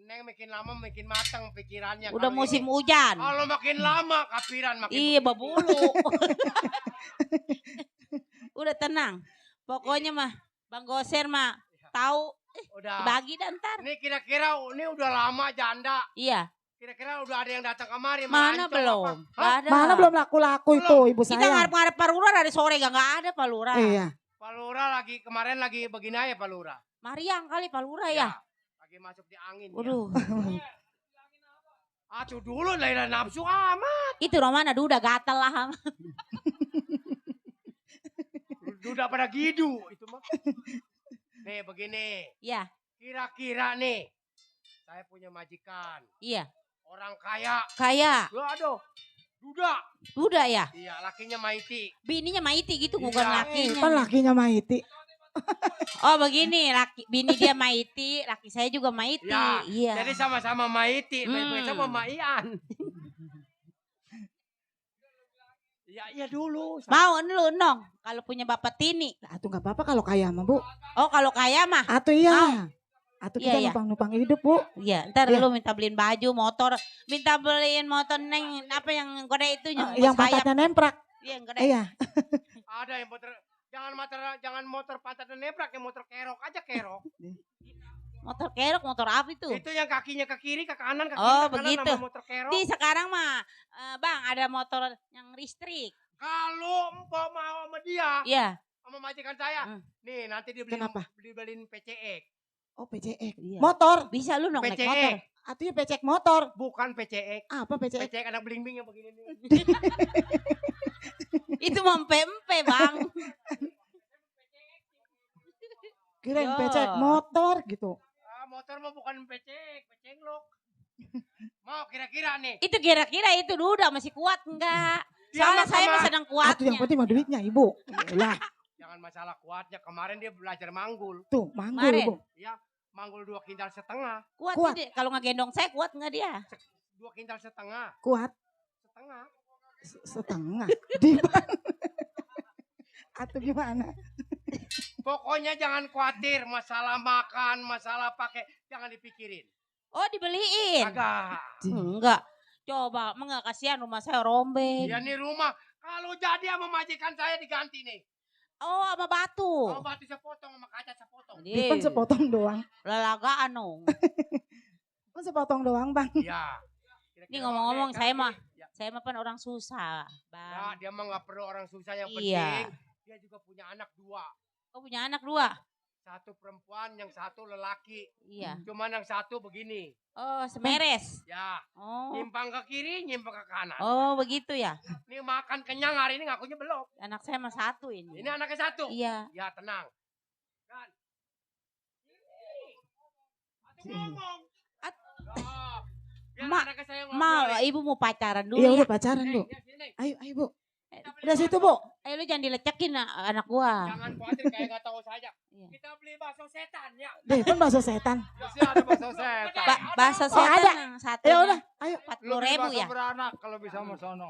Neng makin lama makin matang pikirannya. Udah Kalau musim ini- hujan. Kalau makin lama kapiran makin. Iya, berbulu. Udah tenang. Pokoknya mah Bang Goser mah tahu Udah. bagi dan ntar. Ini kira-kira ini udah lama janda. Iya. Kira-kira udah ada yang datang kemari. Mana melancong belum? apa? Nggak ada. Mana belum laku-laku itu ibu Kita saya. ngarep-ngarep Pak Lurah dari sore gak ada Pak Lurah. Iya. Pak Lurah lagi kemarin lagi begini aja Pak Lurah. Mariang kali Pak Lurah ya. Lagi masuk di angin. ya. Waduh. Atuh dulu lah nafsu amat. Itu Romana duda gatel lah. Udah pada gidu itu mah. Nih begini. Iya. Kira-kira nih. Saya punya majikan. Iya. Orang kaya. Kayak Aduh. Duda. ya. Iya lakinya Maiti. Bininya Maiti gitu bukan Iya. lakinya. Kan lakinya Maiti. Oh begini, bini dia Maiti, laki saya juga Maiti. Ya, Iya. jadi sama-sama Maiti, Hmm. sama Maian. Iya dulu. Mau lu nong kalau punya bapak tini. Atuh nggak apa-apa kalau kaya mah bu. Oh kalau kaya mah. Atuh iya. Atuh kita Iya, iya. numpang-numpang hidup bu. Iya, ntar Iya. lu minta beliin baju, motor, minta beliin motor neng apa yang gede itu Yang sayap. pantatnya nemprak. Iya, yang gede. Iya. Ada yang motor, jangan motor pantat dan nebrak, yang motor kerok aja kerok. Motor kerok, motor apa itu? Itu yang kakinya ke kiri, ke kanan, ke kiri, Oh, ke kanan begitu. nama motor kerok. Di sekarang mah, Bang ada motor yang listrik. Kalau empok mau sama dia, Iya. sama majikan saya, Hmm. nih nanti dibeliin, Kenapa? dibeliin PCX. Oh PCX. Iya. Motor. Bisa lu nong naik motor. PCX, Atuh ya PCX motor. bukan PCX. Apa PCX? PCX anak beling-beling yang begini nih. Itu mempe-empe Bang. Kirain Yo. PCX motor gitu. Motor mah bukan PCX, pecenglok. Mau kira-kira nih. Itu kira-kira itu duda masih kuat enggak? Dia Soalnya mah saya mah kema- sedang Atuh yang kuatnya. penting mah duitnya ibu. Lah Jangan masalah kuatnya, kemarin dia belajar manggul. tuh manggul Kemarin. ibu. Ya, manggul 2 kintal setengah. Kuat, Kuat. Dia. Kalau ngegendong saya kuat enggak dia? 2 kintal setengah. Kuat Setengah. setengah. Di mana? Atuh gimana? Pokoknya jangan khawatir masalah makan, masalah pakai, jangan dipikirin. Oh dibeliin? Kagak. Enggak. Coba, enggak kasihan rumah saya rombeng. Ya nih rumah, kalau jadi sama majikan saya diganti nih. Oh sama batu. Kalau batu saya potong, sama kaca saya potong. Iya. Kan sepotong doang. Lelagaan dong. Kan sepotong doang bang. Ya. Ini ngomong-ngomong saya mah, Ya, saya mah kan orang susah, ya, Bang. dia mah nggak perlu orang susah, yang Iya. penting dia juga punya anak 2. Kau punya anak 2? 1 perempuan, yang 1 lelaki. Iya. Cuman yang 1 begini. Oh semeres. Ya, Oh. nyimpang ke kiri, nyimpang ke kanan. Oh begitu ya. Ini makan kenyang hari ini ngakunya belum. Anak saya mah 1 ini. Ini anaknya 1. Iya. Ya tenang. Kan. Atuh ngomong. At- Ah, biar Ma- anaknya saya Ma, ngobrol. ibu mau pacaran dulu Iya ya. udah pacaran bu. Ya, sini. Ayo bu. Eh, Udah situ bu. Ayo lu jangan dilecekin anak gua. Jangan khawatir kayak gak tahu saja. Iya. Kita beli bakso setan ya. Deh kan bakso setan. Pasti ada bakso setan. Bahasa Oh, setan ada. yang satu. Ya udah. Ayo. 40.000 ya. beranak kalau bisa sama sono.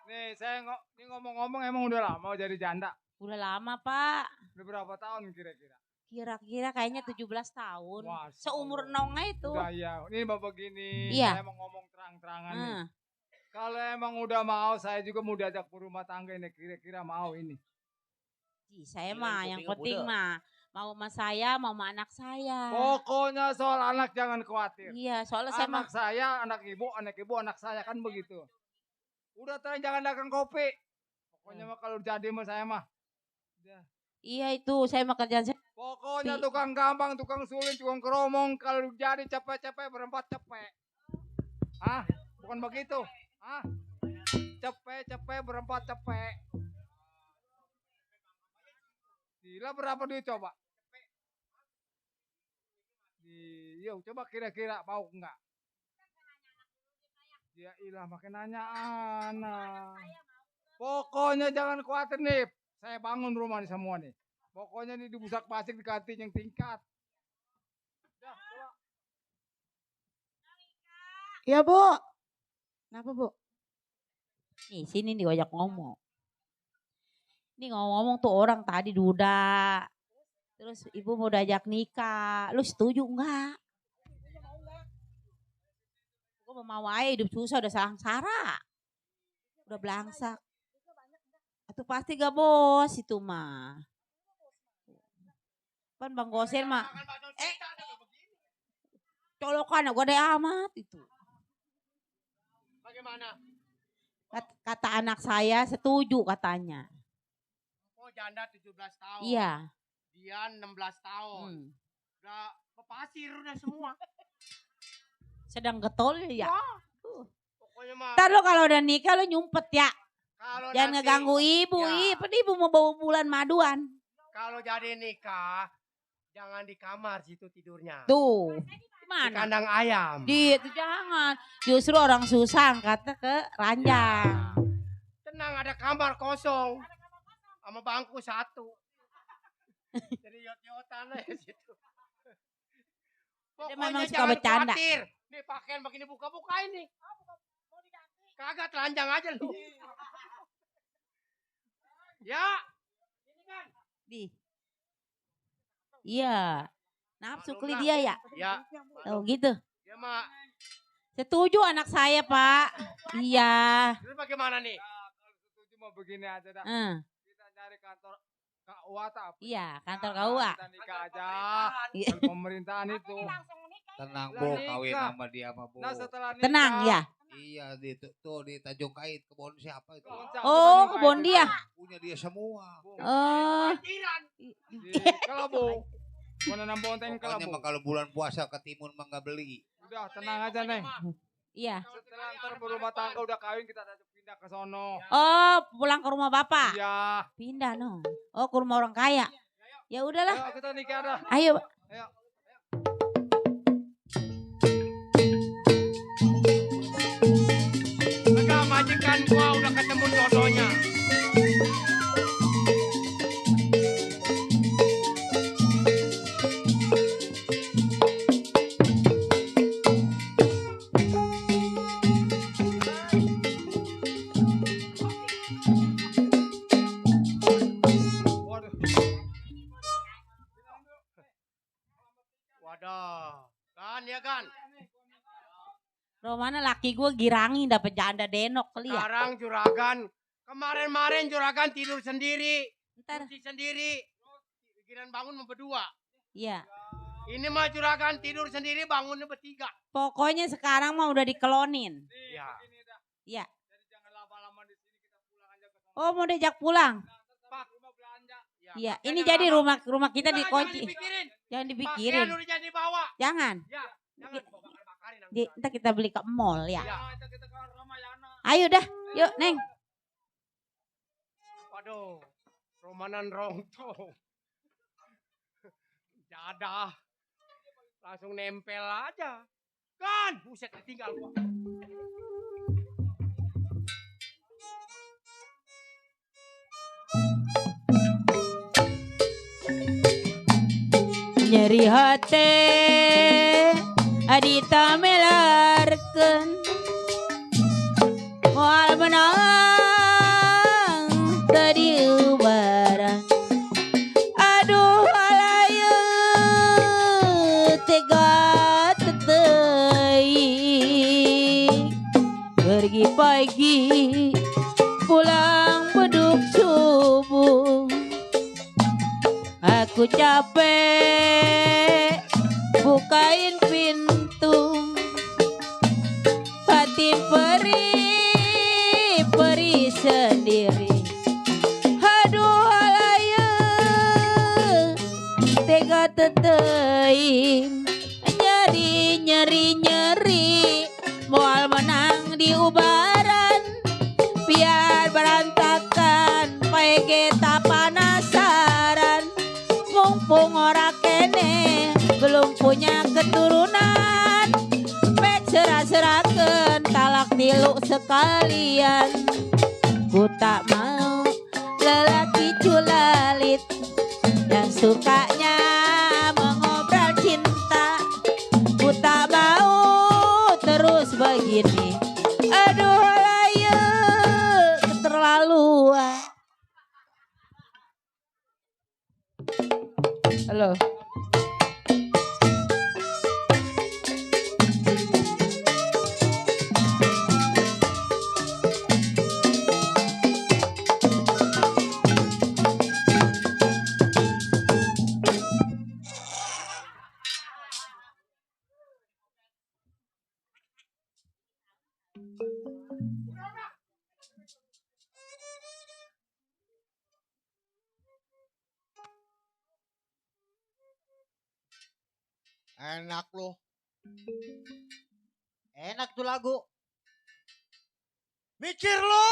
Nih saya ini ngomong-ngomong emang udah lama jadi janda. Udah lama Pak. Udah berapa tahun kira-kira? Kira-kira kayaknya 17 tahun. Wah, Seumur Nonga itu. Udah ya. Ini bapak gini. Iya. Saya mau ngomong terang-terangan nih. Hmm. Kalau emang udah mau, saya juga mau diajak berumah tangga ini. Kira-kira mau ini. Ih, saya mah yang penting mah mau sama saya, mau sama anak saya. Pokoknya soal anak jangan khawatir. Iya, soalnya saya mah Anak saya, anak ibu, anak saya kan begitu. Udah terang jangan dagang kopi. Pokoknya mah kalau jadi mah saya mah. iya itu, saya mah kerjaan saya. Pokoknya tukang gampang, tukang sulit, tukang keromong. Kalau jadi cepet-cepet berempat cepet. Hah? Bukan begitu? Hah? Cepet-cepet berempat cepet. Gila berapa duit coba? Iya, coba kira-kira mau enggak? Ya ilah makin nanya anak. Pokoknya jangan khawatir nih. Saya bangun rumah nih semua nih. Pokoknya nih di Busak Pasik dikatin yang tingkat. Dah, coba. Ya Bu. Kenapa Bu? Nih sini nih banyak ngomong. Ini ngomong tuh orang tadi duda. Terus ibu mau diajak nikah. Lu setuju enggak? Gue mau aja hidup susah udah sangsara. Udah belangsak. Itu pasti gak bos itu mah. Kan Bang Gosen mah. Colokan gue ada amat itu. Bagaimana? Kata anak saya setuju katanya. Oh janda 17 tahun. Iya. Dia 16 tahun. Udah pasir udah semua. Sedang getol ya. Pokoknya mah. Ntar lo kalau udah nikah lo nyumpet ya. Kalau Jangan nanti- ngeganggu ibu. Ya. Ibu mau bawa bulan maduan. Kalau jadi nikah, jangan di kamar situ tidurnya. Tuh. Di Gimana? kandang ayam. Itu jangan. Justru orang susah angkatnya ke ranjang. Tenang ada kamar kosong. Sama bangku satu. Jadi yot-yotan aja situ. Pokoknya memang suka jangan bercanda. khawatir. Nih pakaian begini buka-buka ini. Kagak telanjang aja lu. Ya. Ini kan. Iya. Nafsu Maklum kali lah. dia ya. Ya. Oh gitu. Ya mak. Setuju anak saya pak. Iya. Terus bagaimana nih? Kalau setuju mau begini aja dah. Eh, Kita cari kantor KUA tak? iya kantor KUA. Kita nikah aja. Iya. Kan pemerintahan itu. Tenang Lah, Bu, kawin nikah. sama dia mah Bu. Nah setelah nikah. Tenang ya. Iya tuh di Tanjung Kait, kebun siapa itu? Oh kebun dia. Punya dia semua. Oh. Di Kelabu. Menanam bonteng Pokoknya Kelabu. mah kalau bulan puasa ke Timun mah nggak beli. Udah tenang aja Neng. Iya. Setelah ntar berumah tangga udah kawin kita ada pindah ke sono. Oh pulang ke rumah bapak. Iya. Pindah no. Oh ke rumah orang kaya. Ya udahlah. Ayo kita nikah dah. Ayo. Ayo. Enggak majikan gua udah ketemu jodohnya. Waduh. Wadah. Kan ya kan? Romana laki gue girangin dapet janda denok kali ya. Sekarang juragan. Kemarin-marin juragan tidur sendiri. Ntar. Cuci sendiri. Pikiran bangun mau berdua. Iya. Ini mah juragan tidur sendiri bangunnya bertiga. Pokoknya sekarang mah udah dikelonin. Iya. Iya. Jadi jangan lama-lama di sini kita pulang aja ke sono. Oh mau diajak pulang. Pak, rumah belanja. Iya. makanya Ini jadi lama. rumah kita Udah, dikunci. Jangan dipikirin. Jangan Pakaian dipikirin. udah jadi bawa. Jangan. Ya. Jangan gua bakar-bakarin. Ntar kita beli ke mall ya. Iya. Kita ke Ramayana. Ayo dah. Yuk Neng. Waduh. Romanan rongto. Jadah. Langsung nempel aja. Kan, buset tinggal gua. Nyeri hati adita melarkan moal menang tadi ubaran aduh alaya tega tetei pergi pagi pulang beduk subuh. Aku capek bukain pintu hati peri sendiri. Aduh alaya tega teteing nyeri moal menang di ubaran biar berantakan pae kita panasaran mumpung ora kene belum punya punya keturunan mek serah-serakeun talak tilu sekalian. Ku tak mau lelaki culalit yang sukanya mengobrol cinta. Ku tak mau terus begini. Aduh layu keterlaluan. Halo. Enak loh. Enak tuh lagu. Mikir lo.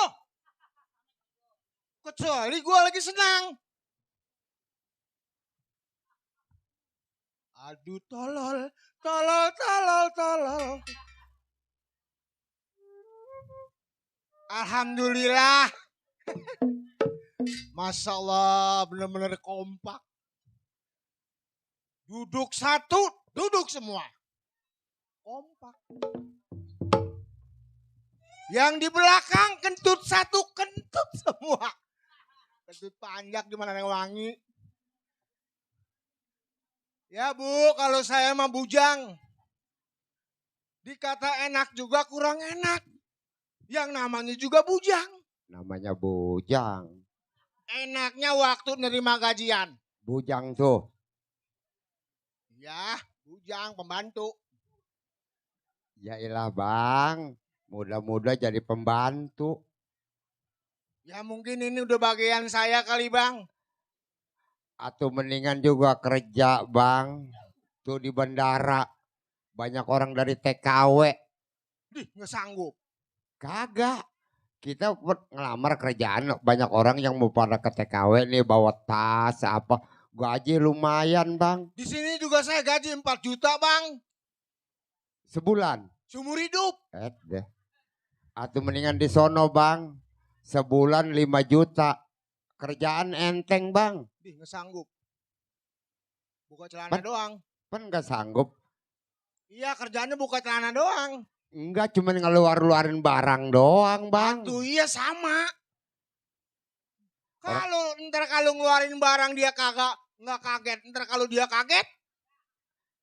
Kecuali gue lagi senang. Aduh tolol, tolol, tolol, tolol. Alhamdulillah. Masya Allah benar-benar kompak. Duduk satu, duduk semua. Kompak. Yang di belakang kentut satu, kentut semua. Kentut panjang di mana yang wangi. Ya Bu, kalau saya mah bujang. Dikata enak juga kurang enak. Yang namanya juga bujang. Namanya bujang. Enaknya waktu nerima gajian. Bujang tuh. Ya, bujang pembantu. Ya ilah bang. Muda-muda jadi pembantu. Ya mungkin ini udah bagian saya kali bang. Atau mendingan juga kerja bang. Tuh di bandara. Banyak orang dari TKW. Dih, nggak sanggup. Kagak. Kita ngelamar kerjaan. Banyak orang yang mau pada ke TKW nih. Bawa tas apa. Gaji lumayan bang. Di sini juga saya gaji 4 juta bang. Sebulan. Seumur hidup. Deh. Atau mendingan di sono bang. Sebulan 5 juta. Kerjaan enteng bang. Dih, nggak sanggup. Buka celana doang. Kan gak sanggup. Iya, kerjaannya buka celana doang. Enggak, cuma ngeluarin barang doang bang. Tuh iya sama. Kalau ntar kalau ngeluarin barang dia kagak nggak kaget. Ntar kalau dia kaget.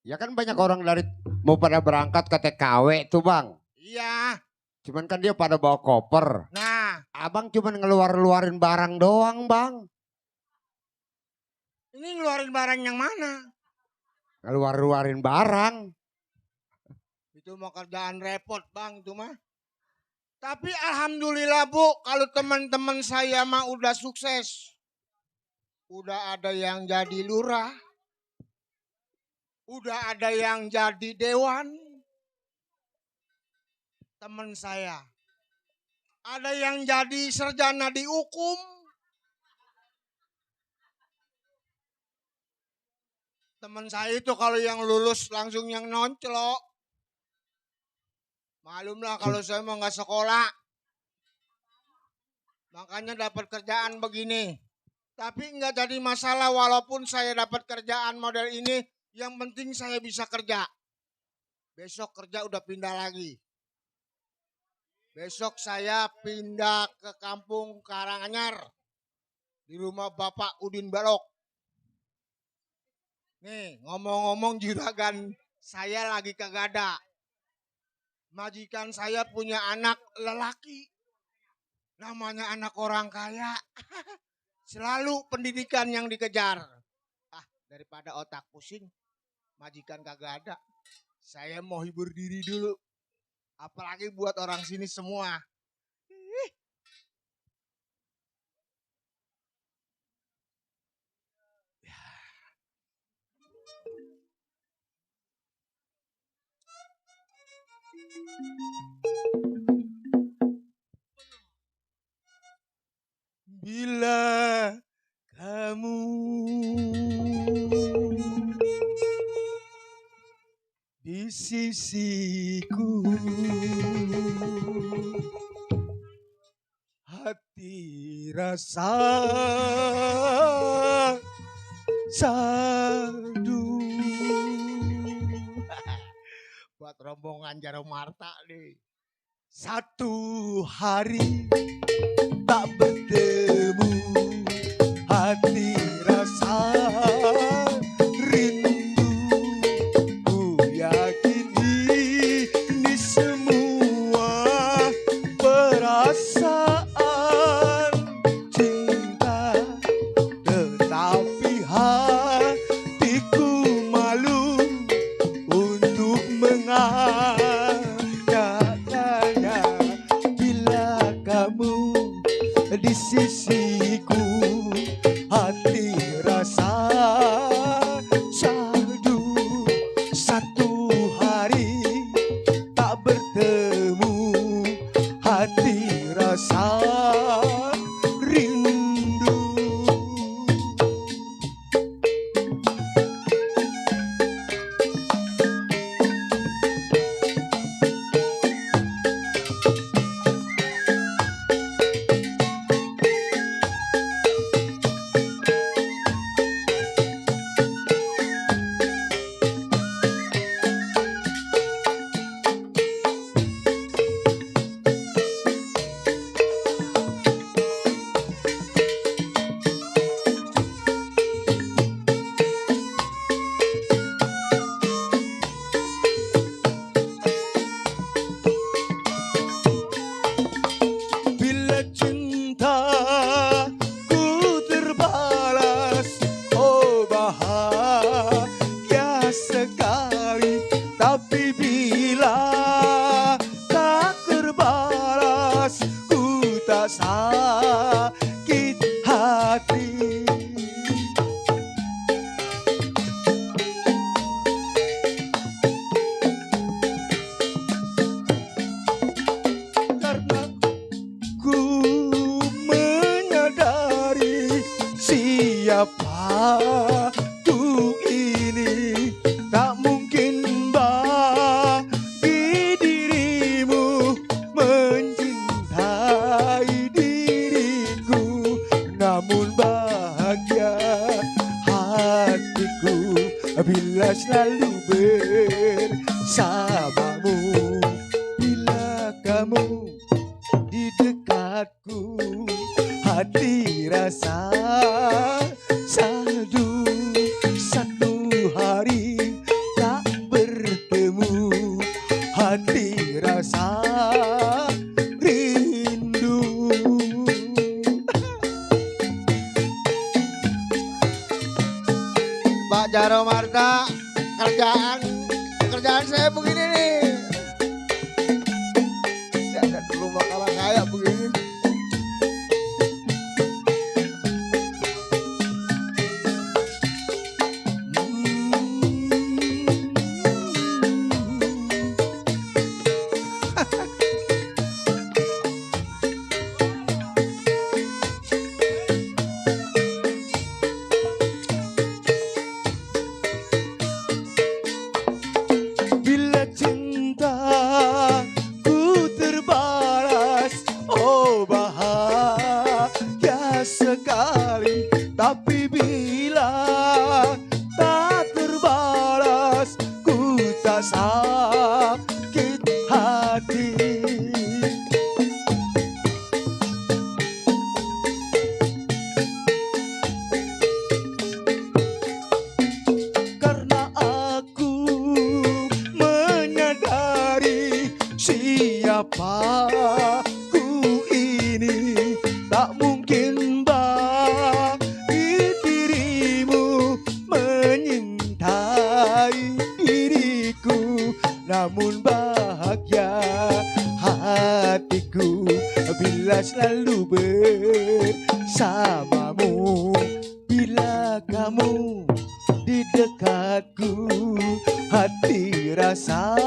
Ya kan banyak orang dari mau pada berangkat ke TKW tuh bang. Iya. Cuman kan dia pada bawa koper. Nah. Abang cuma ngeluarin barang doang bang. Ini ngeluarin barang yang mana? Ngeluarin barang. Itu mau kerjaan repot bang itu mah. Tapi alhamdulillah Bu, kalau teman-teman saya mah udah sukses. Udah ada yang jadi lurah. Udah ada yang jadi dewan. Teman saya. Ada yang jadi sarjana di hukum. Teman saya itu kalau yang lulus langsung yang nonclok. Malumlah kalau saya mau nggak sekolah. Makanya dapat kerjaan begini. Tapi nggak jadi masalah walaupun saya dapat kerjaan model ini. Yang penting saya bisa kerja. Besok kerja udah pindah lagi. Besok saya pindah ke kampung Karanganyar. Di rumah Bapak Udin Balok. Nih ngomong-ngomong juragan saya lagi kagak ada. Majikan saya punya anak lelaki. Namanya anak orang kaya. Selalu pendidikan yang dikejar. Ah, daripada otak pusing. Majikan kagak ada. Saya mau hibur diri dulu. Apalagi buat orang sini semua. Bila kamu di sisiku. Hati rasa sadu. Buat rombongan Jaro Marta nih. Satu hari tak bertemu, hati rasa rindu. Ku yakin ini semua perasaan cinta, tetapi hatiku malu untuk mengatakannya. Bila kamu di sisiku, hati rasa sadu. Satu hari tak bertemu, hati rasa rindu. Bila cintaku terbalas, oh bahagia sekali. Tapi bila tak terbalas, ku tak sakit hati. Karena ku menyadari siapa ku ini, tak mungkin bagi dirimu mencintai diriku. Namun bahagia hatiku bila selalu bersamamu. Bila kamu di dekatku, hati rasa sadu. Satu hari tak bertemu, hati rasa rindu. Pak Jaro Marta, kerjaan saya begini nih. Saya akan dulu makalah kayak begini. Bila cintaku terbalas, oh bahagia sekali. Tapi bila tak terbalas, ku tak sakit hati. Karena aku menyadari siapa ku ini, tak mungkin bagi dirimu menyintai diriku. Namun bahagia hatiku bila selalu bersamamu. Bila kamu di dekatku, hati rasa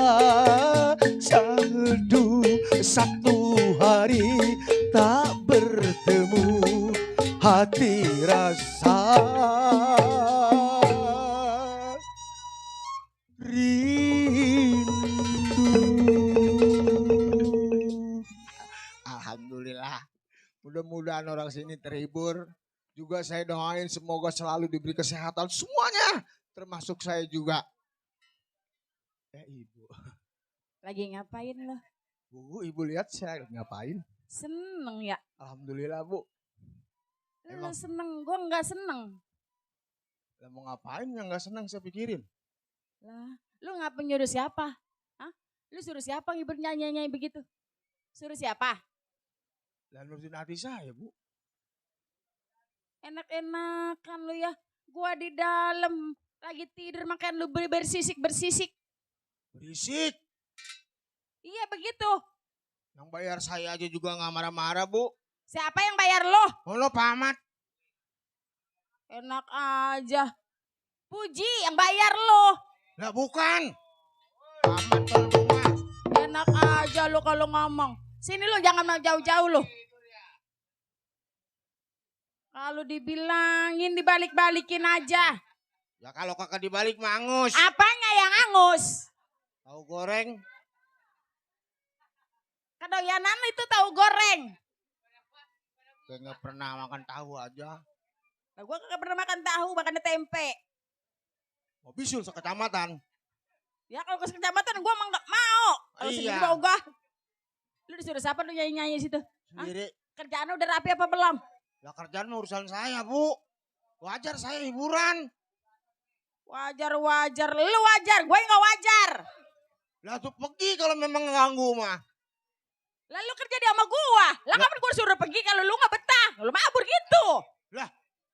sadu. Satu hari tak bertemu, hati rasa rindu. mudah-mudahan orang sini terhibur. Juga saya doain semoga selalu diberi kesehatan semuanya. Termasuk saya juga. Ibu. Lagi ngapain lo? Bu, ibu lihat saya ngapain? Seneng ya? Alhamdulillah bu. Lu seneng, gue nggak seneng. Lah mau ngapain yang nggak senang saya pikirin. Lah, lu ngapa nyuruh siapa? Hah? Lu suruh siapa ngibur nyanyi-nyanyi begitu? Suruh siapa? Lah nurutin hati saya bu. Enak-enakan lu ya. Gua di dalam lagi tidur makan lu bersisik-bersisik. Berisik. Iya begitu. Yang bayar saya aja juga nggak marah-marah bu. Siapa yang bayar lo? Oh lo pamat. Enak aja. Puji yang bayar lo. Lah bukan. Pamat kalau rumah. Enak aja lo kalau ngomong. Sini lo jangan mau jauh-jauh lo. Kalau dibilangin dibalik-balikin aja. Ya kalau kakak dibalik mangus. Apanya yang angus? Tahu goreng. Kedoyanan itu tahu goreng. Saya nggak pernah makan tahu aja. Nah, gue kagak pernah makan tahu, makannya tempe. Mau bisul sekecamatan. Ya kalau ke kecamatan gue emang gak mau. Kalau Iya. sendiri mau gak. Lu disuruh siapa lu nyanyi-nyanyi situ? Sendiri. Kerjaan udah rapi apa belum? Ya kerjaan mah urusan saya bu. Wajar saya hiburan. Wajar. Lu wajar, gue gak wajar. Lah tuh pergi kalau memang ngeganggu mah. Lalu kerja di sama gua. Lah kapan gua suruh pergi kalau lu gak betah? Lu mabur gitu. Lah.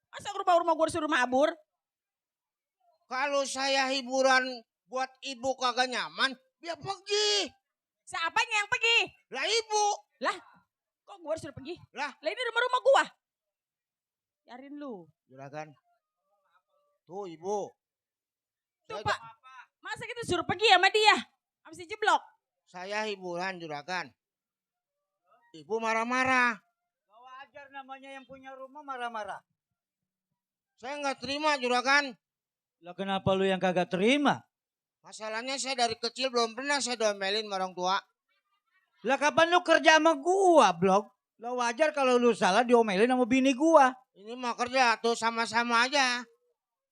Masa rumah gua suruh mabur? Kalau saya hiburan buat ibu kagak nyaman, dia pergi. Siapanya yang pergi? Lah ibu. Lah, kok gua suruh pergi? Lah ini rumah gua. Biarin lu. Juragan. Tuh ibu. Tuh Saya Pak, masa kita suruh pergi sama dia? Sama si jeblok? Saya hiburan juragan. Ibu marah-marah. Gak wajar namanya yang punya rumah marah-marah. Saya nggak terima juragan. Lah kenapa lu yang kagak terima? Masalahnya saya dari kecil belum pernah saya domelin sama orang tua. Lah kapan lu kerja sama gua, Blok? Lah wajar kalau lu salah diomelin sama bini gua. Ini mau kerja tuh sama-sama aja.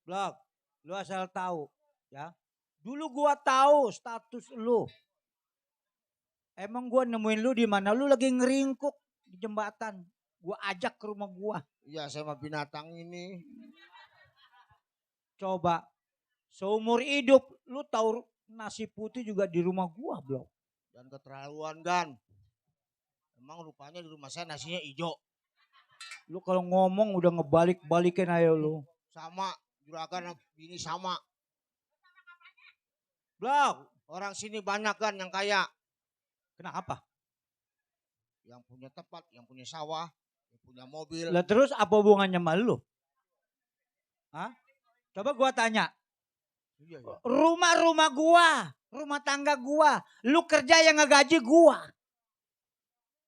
Blok, lu asal tahu ya. Dulu gua tahu status lu. Emang gua nemuin lu di mana? Lu lagi ngeringkuk di jembatan. Gua ajak ke rumah gua. Iya, saya mah binatang ini. Coba seumur hidup lu tahu nasi putih juga di rumah gua, Blok. Dan keterlaluan Gan. Emang rupanya di rumah saya nasinya hijau. Lu kalau ngomong udah ngebalik-balikin aja lu. Sama, juragan bini sama. Blok, orang sini banyak kan yang kaya. Kenapa? Yang punya tempat, yang punya sawah, yang punya mobil. Lah terus apa hubungannya sama lu? Hah? Coba gua tanya. Iya. Rumah-rumah gua, rumah tangga gua, lu kerja yang ngegaji gua.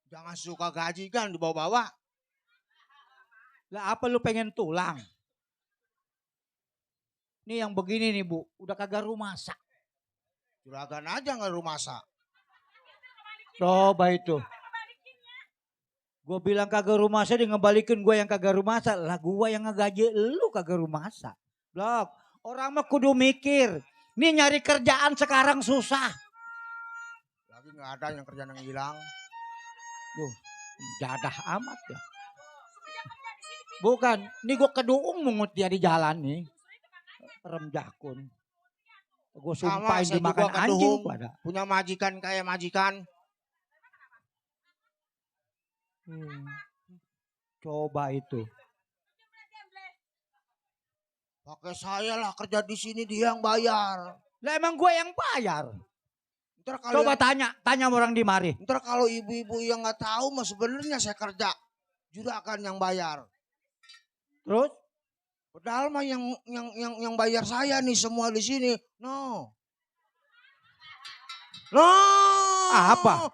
Jangan suka gaji kan dibawa-bawa. Lah apa lu pengen tulang? Nih yang begini nih Bu, udah kagak rumasak. Juragan aja nggak rumasak. Coba itu. Gue bilang kagak rumasak, dia ngebalikin gue yang kagak rumasak. Lah gue yang ngegaji lu kagak rumasak. Blok, orang mah kudu mikir. Nih nyari kerjaan sekarang susah. Lagi nggak ada yang kerjaan yang hilang. Duh, jadah amat ya. Bukan, nih gue keduung mungut dia di jalan nih. Rem jakun. Gue sumpahin dimakan anjing pada. Punya majikan kayak majikan. Coba itu. Pakai saya lah kerja di sini, dia yang bayar. Lah emang gue yang bayar. Coba tanya orang di mari. Ntar kalau ibu-ibu yang nggak tahu mah sebenarnya saya kerja, juragan yang bayar. Terus? Padahal mah yang bayar saya nih semua di sini. No. Apa?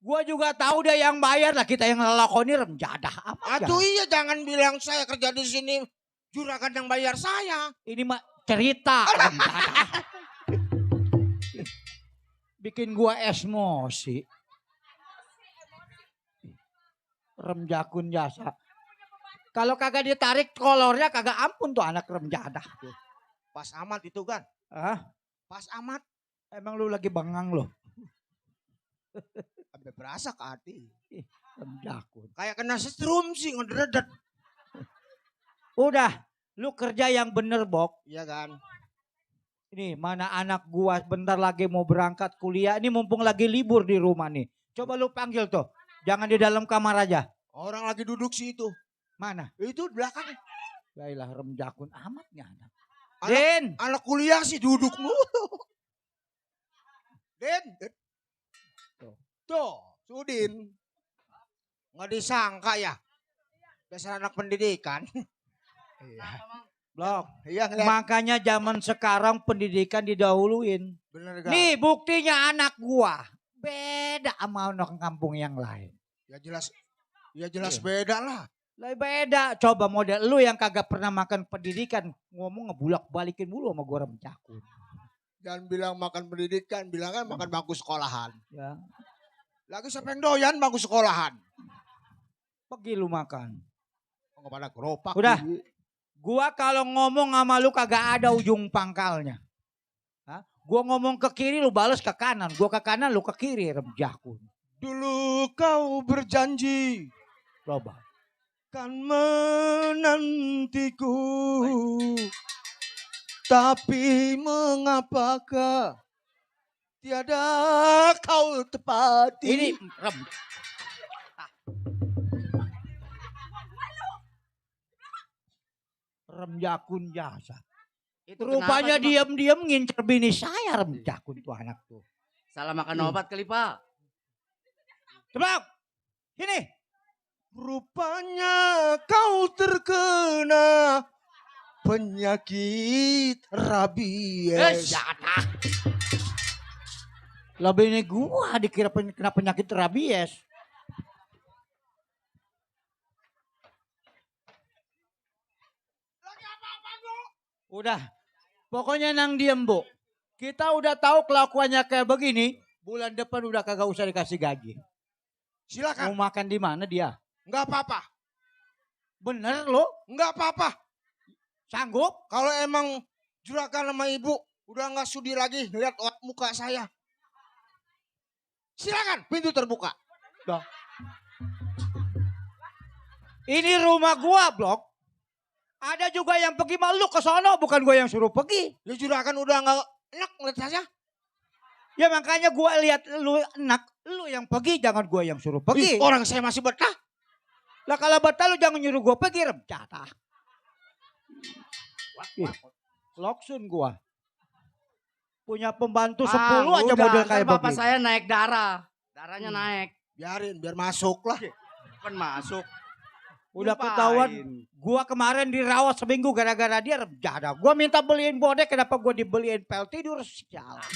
Gua juga tahu dia yang bayar lah, kita yang ngelakoni rem jadah amat. Aduh iya, jangan bilang saya kerja di sini juragan yang bayar saya. Ini mah cerita rem jadah. Bikin gua emosi. Rem jakun jasa. Kalau kagak ditarik kolornya kagak ampun tuh anak rem jadah tuh. Pas amat itu kan. Ah, Pas amat. emang lu lagi bengang lo. Sampai berasa ke hati. Rem jakun. Kayak kena setrum sih ngedredet. Udah, lu kerja yang bener, Bok. Iya kan. Ini mana anak gua bentar lagi mau berangkat kuliah. Ini mumpung lagi libur di rumah nih. Coba lu panggil tuh. Jangan di dalam kamar aja. Orang lagi duduk sih itu. Mana? Itu di belakang. Lailah rem jakun amatnya anak. Anak- Den, Anak kuliah sih duduk mulu. Den. Tuh, Sudin. Nggak disangka ya. Dasar anak pendidikan. Blok. Iya ngeliat. Makanya zaman sekarang pendidikan didahuluin. Bener gak? Nih buktinya anak gua. Beda sama anak kampung yang lain. Ya jelas beda lah. Lah beda. Coba model lu yang kagak pernah makan pendidikan. Ngomong ngebulak balikin mulu sama gua rem jakun. Jangan bilang makan pendidikan, bilang kan makan bangku sekolahan. Ya. Lagi siapa yang doyan bangku sekolahan? Pergi lu makan. Nggak pada geropak. Udah. Gigi. Gua kalau ngomong sama lu kagak ada ujung pangkalnya. Hah? Gua ngomong ke kiri lu balas ke kanan. Gua ke kanan lu ke kiri rem jakun. Dulu kau berjanji Coba. kan menantiku, tapi mengapakah tiada kau tepati? Ini rem. Rem jakun jasa. Itu Rupanya kenapa sih, Bang? diam-diam ngincer bini saya rem jakun tuh anak tuh. Salah makan obat kali, Pak. Coba. Sini. Rupanya kau terkena penyakit rabies. Jatah. Lah bini gua dikira kena penyakit rabies. Udah. Pokoknya nang diem, Bu. Kita udah tahu kelakuannya kayak begini. Bulan depan udah kagak usah dikasih gaji. Silakan. Mau makan di mana dia? Nggak apa-apa. Bener lo? Nggak apa-apa. Sanggup? Kalau emang juragan sama ibu udah nggak sudi lagi lihat muka saya. Silakan, pintu terbuka. Dah. Ini rumah gua, Blok. Ada juga yang pergi malu ke sono, bukan gua yang suruh pergi. Ya juragan udah nggak enak ngeliat saya. Ya makanya gua lihat lu enak, lu yang pergi, jangan gua yang suruh pergi. Ih, orang saya masih betah. Lah kalau betah lu jangan nyuruh gua pergi, rem jatah. Loksun gua. Punya pembantu 10 aja model kayak begini. Bapak saya naik darah. Darahnya naik. Biarin, biar masuk lah. Kan masuk. Udah Lupain. ketahuan, gua kemarin dirawat seminggu gara-gara dia rem jatah. Gua minta beliin bodek, kenapa gua dibeliin pel tidur? Sialan.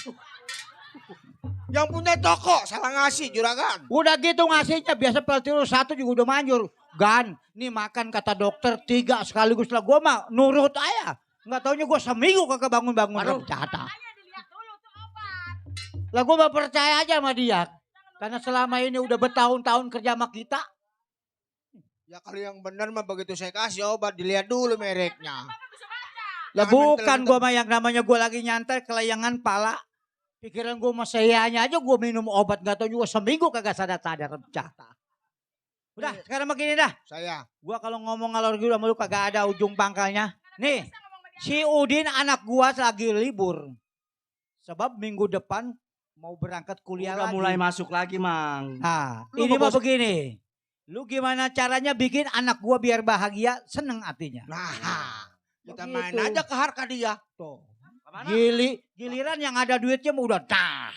Yang punya toko salah ngasih juragan. Udah gitu ngasihnya, biasa pel tidur 1 juga udah manjur. Gan, nih makan kata dokter 3 sekaligus lah. Gua mah nurut aja. Nggak taunya gua seminggu kagak bangun-bangun rem jatah. Lah gua mah percaya aja sama dia. Karena selama ini udah bertahun-tahun kerja sama kita. Ya kalau yang benar mah begitu saya kasih obat dilihat dulu mereknya. Lah Jangan bukan mentang-mentang- gua mah yang namanya gua lagi nyantai kelayangan pala. Pikiran gua mah sayanya aja gua minum obat nggak tahu juga seminggu kagak sadar-sadar rem jatah. Udah sekarang begini dah. Saya. Gua kalau ngomong ngalor gitu sama lu kagak ada ujung pangkalnya. Nih, si Udin anak gua lagi libur. Sebab minggu depan mau berangkat kuliah Udah lagi. mulai masuk lagi, Mang. Nah, Lu ini mah bagus- begini. Lu gimana caranya bikin anak gua biar bahagia, seneng hatinya. Nah, kita Begitu. main aja ke harga dia. Tuh. Kemana? Giliran yang ada duitnya mah udah dah.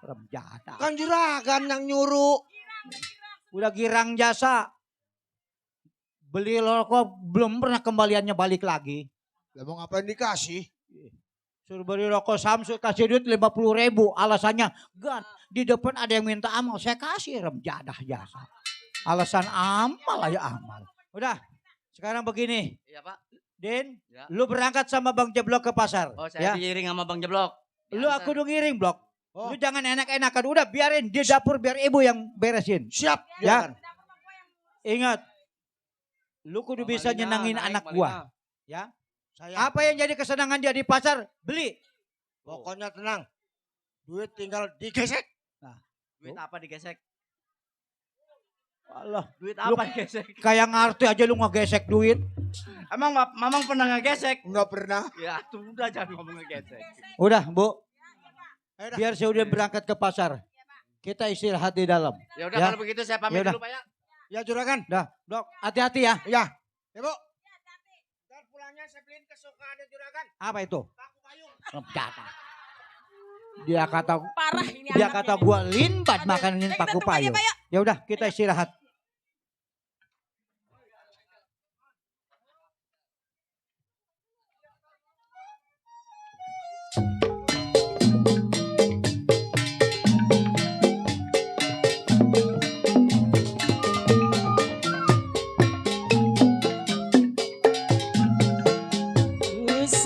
Rem jatah. Kan juragan yang nyuruh. Udah girang jasa. Beli rokok belum pernah kembaliannya balik lagi. Lah mau ngapain dikasih? Suruh beli rokok Samsung kasih duit 50.000. Alasannya, Gan, di depan ada yang minta amal. Saya kasih rem jadah jasa. Alasan amal aja amal. Udah, sekarang begini. Iya, Pak. Din, Ya. lu berangkat sama Bang Jeblok ke pasar. Oh, saya ya. diiring sama Bang Jeblok. Lu aku udah ngiring, Blok. Oh. Lu jangan enak-enakan. Udah biarin di dapur biar ibu yang beresin. Siap, Ya. juragan. Ingat, lu kudu bisa nyenangin anak gua. Ya. Saya. Apa yang jadi kesenangan dia di pasar, beli. Pokoknya tenang. Duit tinggal digesek. Duit apa digesek? Allah, Duit apa digesek? kayak ngerti aja lu ngegesek duit. Emang Mamang pernah ngegesek? Enggak pernah. Ya tuh udah jangan ngomong ngegesek. Udah, Bu. Biar saya udah berangkat ke pasar. Kita istirahat di dalam. Ya udah kalau begitu saya pamit Yaudah. dulu Pak ya. Ya juragan. Dah, Dok, hati-hati ya. Ya. Ya Bu. Dan pulangnya saya beliin kesukaan juragan. Apa itu? Paku payung. Dia kata Parah ini dia anak kata ini. gua limbat Aduh, makanin kita paku tunggu aja, payung. Pak, yuk. Ya udah, kita istirahat.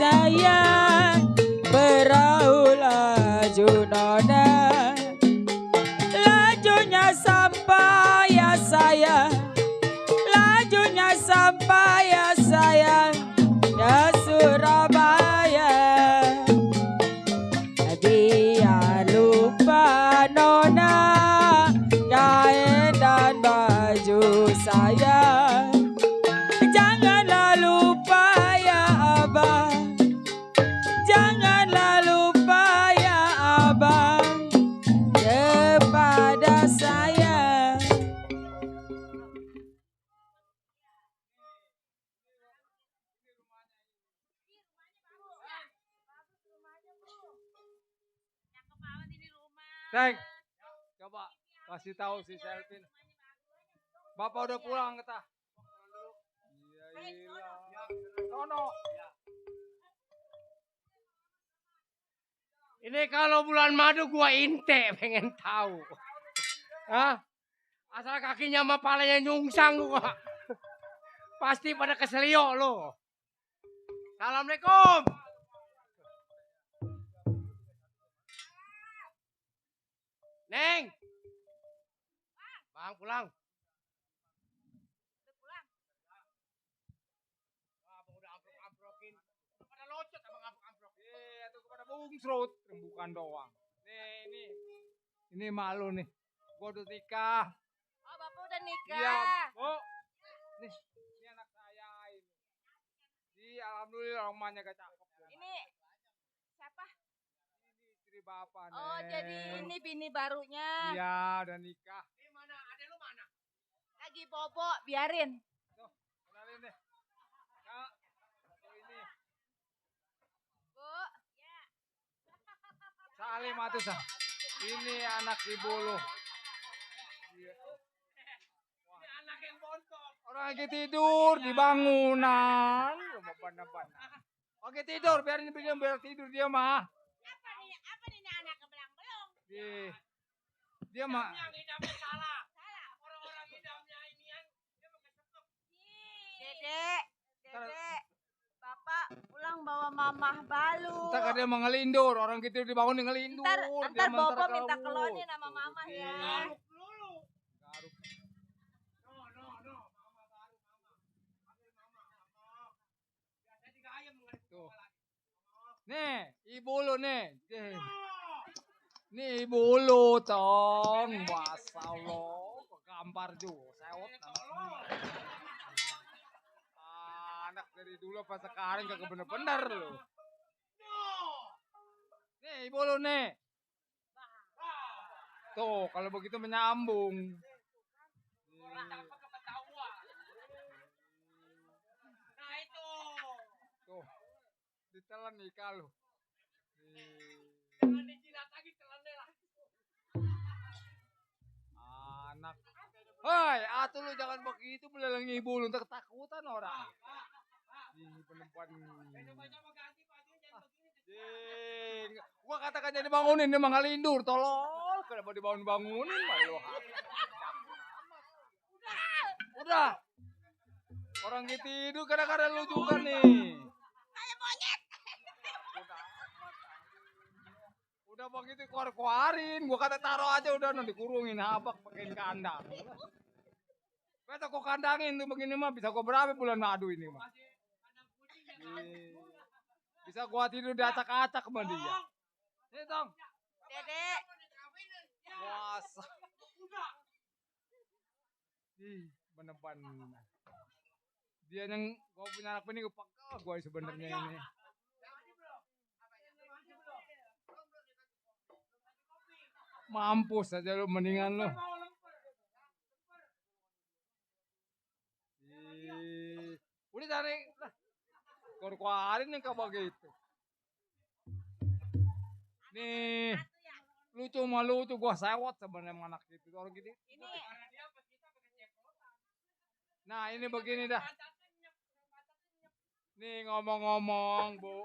Sayang perahu laju nona, lajunya sampai ya sayang, lajunya sampai ya sayang, ya Surabaya. Biar lupa nona kain dan baju saya, janganlah lupa ya abang, janganlah lupa ya abang kepada saya. Ceng, coba kasih tahu si Selvin. Bapak udah pulang kata. Iya ilah. Sono. Ini kalau bulan madu gua inte pengen tahu. Hah? Asal kakinya sama palanya nyungsang gua. Pasti pada keselio lo. Assalamualaikum. Neng. Bang pulang. Wah, Bang udah amprok-amprokin. Pada locot abang amprok-amprok. Itu kepada bungsrut, rembukan doang. Nih, ini malu nih. Gua udah nikah. Oh, Bapak udah nikah. Iya, Bu. Nih, ini anak saya ini. Alhamdulillah rumahnya gak cakep. Ini siapa? Ini istri bapak nih. Oh, jadi ini bini barunya. Iya, udah nikah. Ini mana? Ada lu mana? Lagi bobo, biarin. Tuh, kenalin deh. Kak, tuh ini. Bu, ya. Salim atuh sah. Ini anak ibu lu. Iya. Ini anak yang bontot. Orang lagi tidur di bangunan. Beban-beban. Oke tidur, biar tidur dia mah. Apa nih anak kebelang-belong? Dia mah. Yang hidupnya salah. Orang-orang hidupnya inian. Dia pakai sepuk. Dedek. Bapak pulang bawa mamah balu. Ntar kan dia mau ngelindur, orang gitu dibangunin ngelindur. Ntar Bobo minta kelonnya sama mama ya. Garuk dulu. Garuk. No. Mama baru, mama. Panggil mama. Biasanya tiga ayam ngerik Tuh. Nih, ibu lu nih. Nih ibu lu, tong. Masa Allah, kegampar juga. Sewot anak dari dulu pas sekarang kagak bener-bener lu. Nih ibu lu nih. Tuh, kalau begitu menyambung. Nah itu. Tuh, ditelan nikah lu. Jangan dijilat lagi telannya lah. Anak. Hei, atuh lu jangan begitu belalang ibu lu, ntar ketakutan orang. Ih, penempan. Coba ganti bajunya jangan begini. Jing, gua katakan jadi bangunin, dia mah ngalindur, tolol. Kenapa dibangun-bangunin, malu. Udah. Orang gitu tidur, kadang-kadang lu juga nih. Kayak monyet. Udah begitu keluar-keluarin, gua kata taruh aja udah nanti kurungin habak pakein kandang. Besok kau kandangin tuh begini mah bisa kau berapa bulan madu ini mah. Bisa gua tidur di acak-acak sama dia. Ini Tong. Dedek. Puasa. Ih, bener-bener. Dia yang gua punya anak ini kepakal gua sebenarnya ini. Mampus aja lu mendingan lu. Udah cari lah. Keluarin nih kayak begitu. Nih, lucu mah lucu gua sewot sebenarnya sama anak itu orang gitu. Nah ini begini dah. Nih ngomong-ngomong Bu.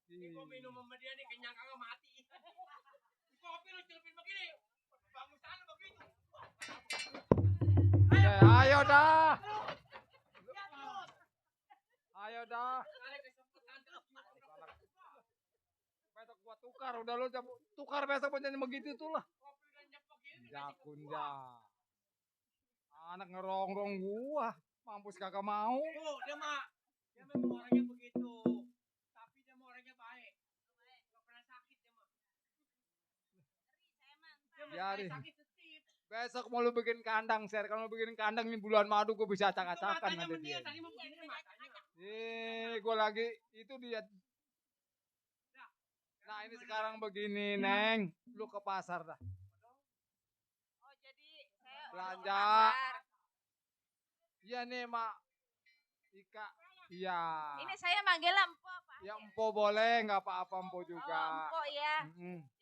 Ini gua minum sama dia nih kenyang kagak mati. Kopi lu celupin begini. Bangun sana begitu. Ayo dah. Ayo dah. Besok gua tukar, udah lu tukar besok penyanyi begitu tuh lah. Jakunja. Anak ngerongrong gua, mampus kagak mau. Dia memang orangnya begitu. Tapi dia mah orangnya baik. Gak pernah sakit dia mah. Biarin. Besok mau lu bikin kandang, Ser. Kalau lu bikin kandang ini bulan madu gue bisa acak-acakan ada dia. Gue lagi itu dia. Nah ini sekarang begini, Neng. Lu ke pasar dah. Oh jadi saya Belanja. Iya nih, Mak. Ika. Iya. Ini saya manggil Empo Pak. Ya Empo boleh, nggak apa-apa Empo Oh juga. Empo ya.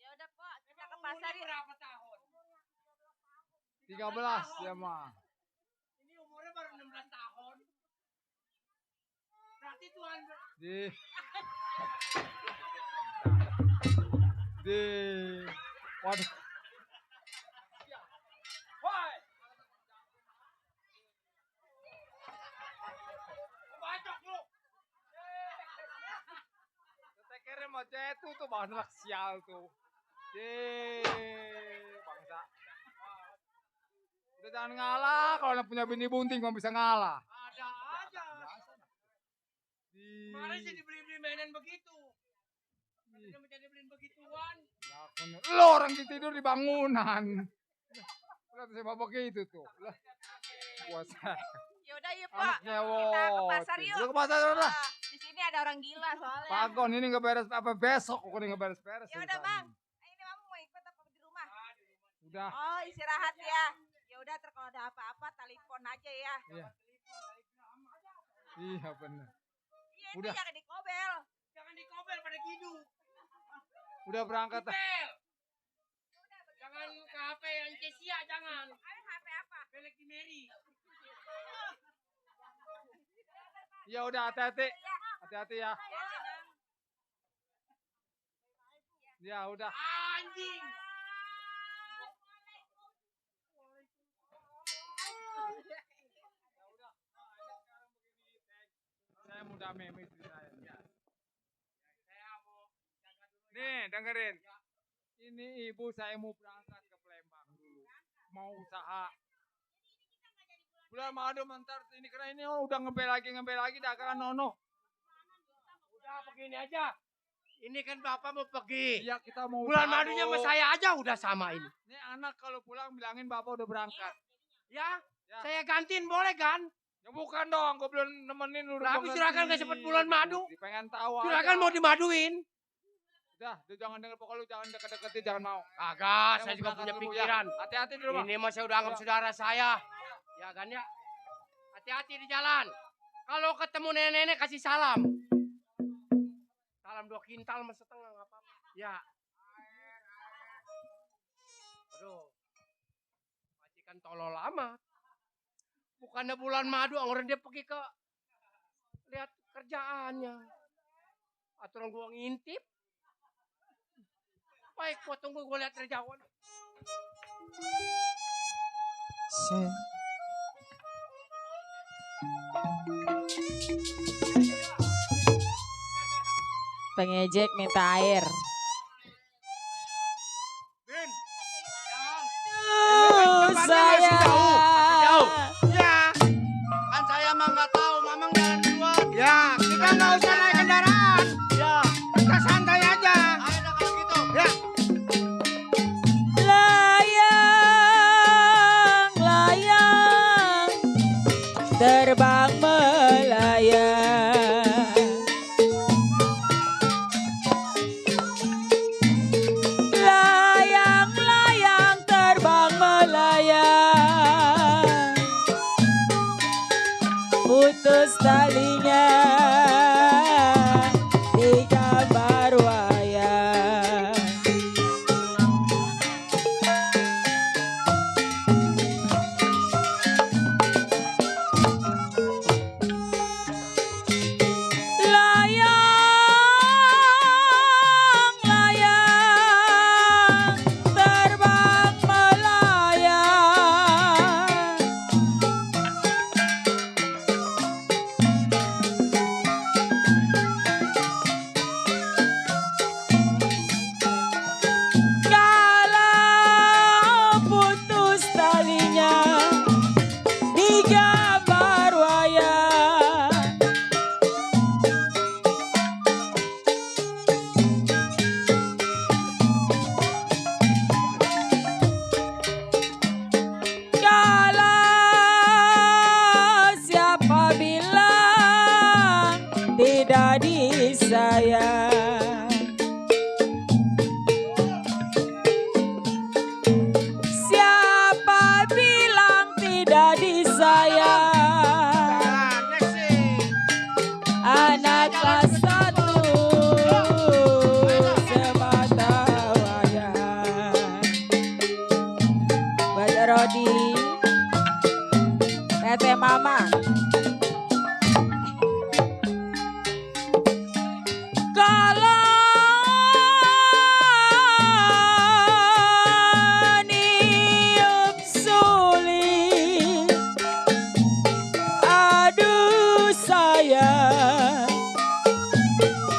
Ya udah Po, kita ke pasar yuk. Berapa tahun? 13 ya, Mak. Ini umurnya baru 16 tahun. Berarti Tuhan Waduh. Woi. Bacok lu. Tekernya mau jatuh tuh banyak sial tuh. Bangsa. Udah jangan ngalah, kalau anak punya bini bunting mau bisa ngalah. Ada aja. Kemarin sih dibeli-beli mainan begitu. Dia menjadi beliin begituan. Lo orang tidur di bangunan. Lihat saya bapak gitu tuh. Puasa. Yaudah yuk Po, Anak kita ke nyewotin. pasar yuk. Lu ke pasar udah. Di sini ada orang gila soalnya. Pagon ini nggak beres apa besok kok ini nggak beres-beres. Ya udah Bang, ini Mama mau ikut apa di rumah? Udah. Oh istirahat ya. Ya udah kalau ada apa-apa telepon aja ya. Iya. Iya benar. Iya itu Udah. jangan dikobel. Jangan dikobel pada gidu. Udah berangkat dah. Bel. Jangan ke HP yang Cesia, jangan. Ayo HP apa? Belek di Mary. Ya udah hati-hati. Hati-hati ya. Ya udah. Anjing. Saya muda meme istri saya. Nih dengerin. Ini ibu saya mau berangkat ke Palembang dulu. Mau usaha. Bulan madu mentar ini karena ini udah ngebel lagi dagangan nono. Udah begini aja. Ini kan Bapak mau pergi. Iya kita mau Bulan usaha madunya dulu. sama saya aja udah sama ini. Nih anak kalau pulang bilangin bapak udah berangkat. Ya, Ya. saya gantiin boleh kan? Ya bukan dong, gue belum nemenin lu. Lah, habis silakan gak sempet bulan madu. Pengen tahu Silakan aja. mau dimaduin. Udah, lu jangan denger pokoknya lu jangan deket-deketin, jangan mau. Agak, saya mau juga berangkat punya dulu, ya. pikiran. Hati-hati di rumah. Ini mah saya udah anggap saudara saya. Ya kan ya? Hati-hati di jalan. Kalau ketemu nenek-nenek kasih salam. Salam 2 kintal sama setengah nggak apa-apa. Ya. Aduh. Majikan tolol amat. Bukannya bulan madu, orang dia pergi ke lihat kerjaannya. Aturan gua ngintip. Baik, gua tunggu gua lihat kerjaan. Pengejek minta air. Din. Saya. Jauh. Ya. Kan saya mah nggak tahu, Mamang jalan duluan. Ya, kita nggak usah naik kendaraan. Ya. Kita santai aja. Ayo dah kalau gitu. Ya. Layang, layang, terbang melayang. Layang, layang, terbang melayang. Putus talinya di gambar wayang. Layang, layang, terbang melayang. Kalau putus talinya di gambar wayang. Kalau siapa bilang tidak disayang. Siapa bilang tidak disayang? Anak kelas 1 semata wayang. Baca Rodi, Tete Mama. Kalau niup sulit, aduh sayang,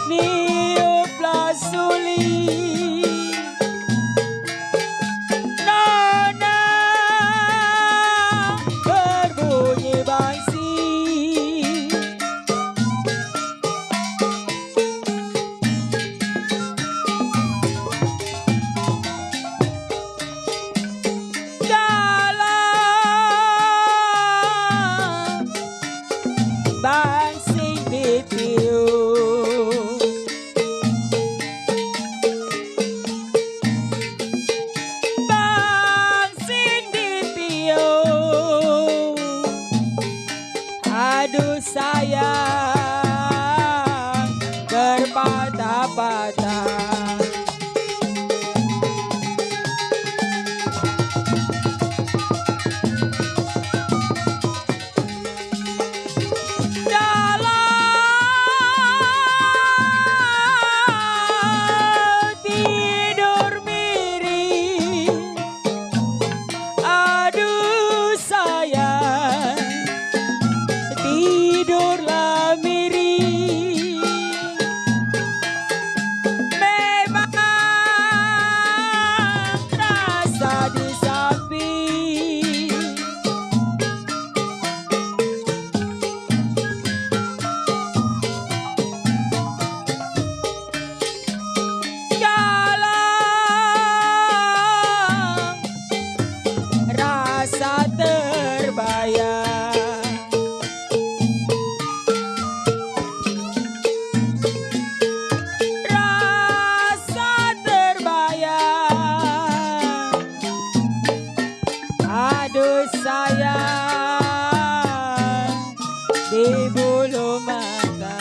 niuplah sulit. Nona berbunyi bangsi. Dalam bangsing ditiup. Bangsing ditiup. Aduh sayang, berpatah-patah. Dalam tidur miring, aduh sayang, tidurlah miring. Memang rasa di samping. Dalam rasa terbayang. Rasa terbayang. Aduh sayang, di bulu mata.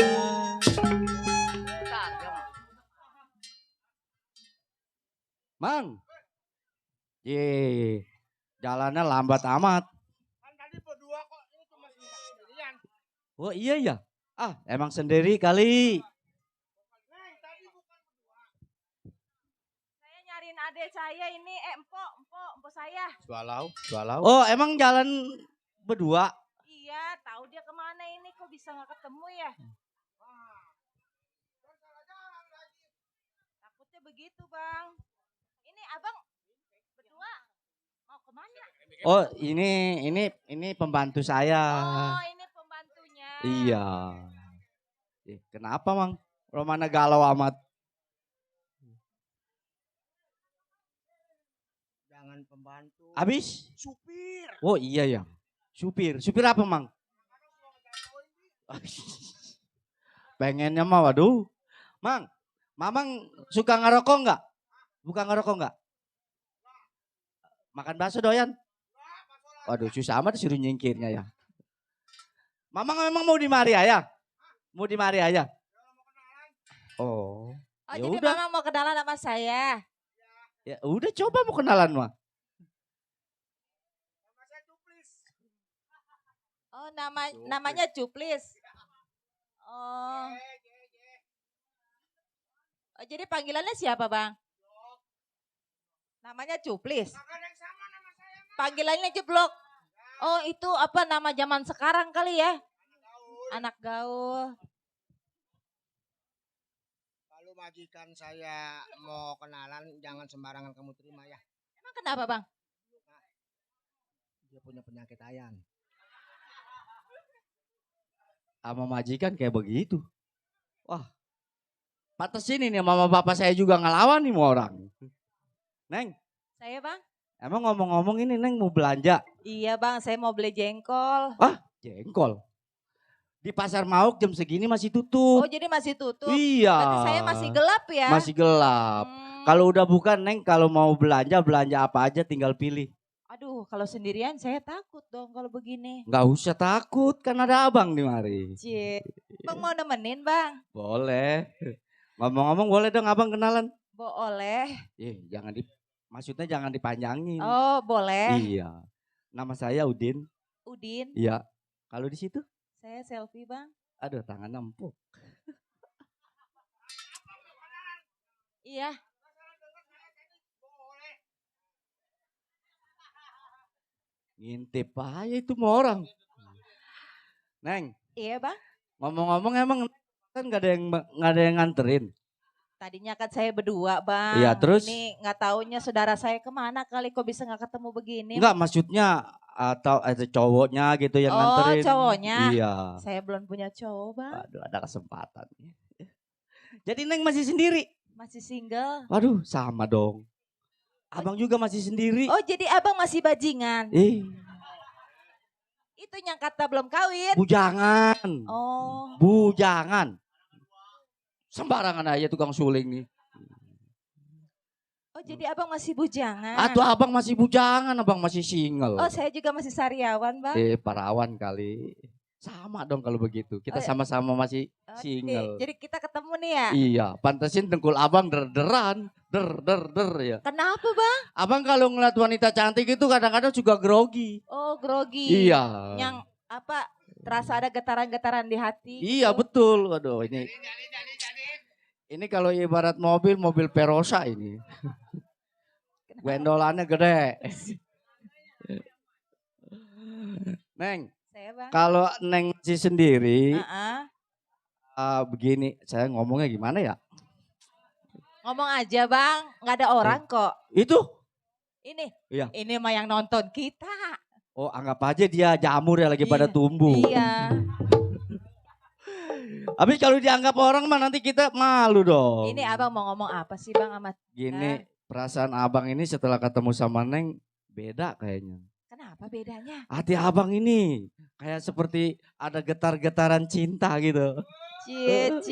Mang. Ye, jalannya lambat amat. Kan tadi berdua kok, ini cuma sendirian. Oh iya ya. Ah, emang sendiri kali. Saya nyariin adik saya ini, empok saya. Jualau. Oh, emang jalan berdua? Iya, tahu dia kemana ini, kok bisa nggak ketemu ya? begitu bang. Ini abang berdua mau kemana? Oh, ini pembantu saya. Oh ini pembantunya. Iya. Kenapa, Mang? Romana galau amat. Jangan pembantu. Habis? Supir. Oh iya ya. Supir. Supir apa, Mang? Pengennya mah waduh. Mang, Mamang suka ngerokok enggak? Bukan ngerokok enggak? Makan bakso doyan? Waduh, susah amat disuruh nyingkirnya ya. Mamang memang mau dimari ya? Mau dimari aja? Oh. Oh Ya jadi udah. mama mau kenalan sama saya. Ya udah coba mau kenalan mah. Oh namanya Cuplis. Oh. Oh jadi panggilannya siapa bang? Namanya Cuplis. Panggilannya Jeblok. Oh itu apa nama zaman sekarang kali ya? Anak gaul. Kalau majikan saya mau kenalan jangan sembarangan kamu terima ya. Emang kenapa bang? Dia punya penyakit ayan. Sama majikan kayak begitu. Wah. Pantes ini nih mama bapak saya juga ngelawan nih mau orang. Neng. Saya bang? Emang ngomong-ngomong ini Neng mau belanja? Iya bang saya mau beli jengkol. Ah jengkol. Di pasar Mauk jam segini masih tutup. Oh jadi masih tutup? Iya. Berarti saya masih gelap ya? Masih gelap. Kalau udah bukan Neng kalau mau belanja apa aja tinggal pilih. Aduh kalau sendirian saya takut dong kalau begini. Nggak usah takut kan ada abang di mari. Cie. Bang mau nemenin bang? Boleh. Ngomong-ngomong boleh dong abang kenalan. Boleh. Maksudnya jangan dipanjangin. Oh boleh. Iya. Nama saya Udin. Udin. Iya. Kalau di situ? Saya selfie bang. Aduh tangan empuk. Iya. Ngintip aja itu mau orang. Neng. Iya bang. Ngomong-ngomong emang kan nggak ada yang nganterin. Tadinya kan saya berdua bang. Iya terus? Ini nggak taunya saudara saya kemana kali kok bisa nggak ketemu begini. Enggak maksudnya atau ada cowoknya gitu yang nganterin. Oh cowoknya. Iya. Saya belum punya cowok bang. Aduh ada kesempatan. Jadi Neng masih sendiri? Masih single. Waduh sama dong. Abang juga masih sendiri. Oh jadi abang masih bajingan. Itu yang kata belum kawin. Bujangan. Oh. Bujangan. Sembarangan aja tukang suling nih. Oh jadi abang masih bujangan. Atau abang masih bujangan, abang masih single. Oh saya juga masih sariawan bang. Perawan kali. Sama dong kalau begitu. Kita sama-sama masih single. Jadi kita ketemu nih ya. Iya, pantesin dengkul abang der-deran. Der ya. Kenapa bang? Abang kalau ngeliat wanita cantik itu kadang-kadang juga grogi. Oh grogi. Iya. Yang apa terasa ada getaran-getaran di hati. Iya betul. Waduh ini kalau ibarat mobil Perosa ini. Gwendolannya gede. Neng. Saya bang. Kalau Neng masih sendiri. Begini saya ngomongnya gimana ya? Ngomong aja bang, nggak ada orang kok. Itu? Ini? Iya. Ini mah yang nonton kita. Oh anggap aja dia jamur ya lagi pada tumbuh. Iya. Habis kalau dianggap orang mah nanti kita malu dong. Ini abang mau ngomong apa sih bang sama Gini perasaan abang ini setelah ketemu sama Neng beda kayaknya. Kenapa bedanya? Hati abang ini kayak seperti ada getar-getaran cinta gitu. Cie.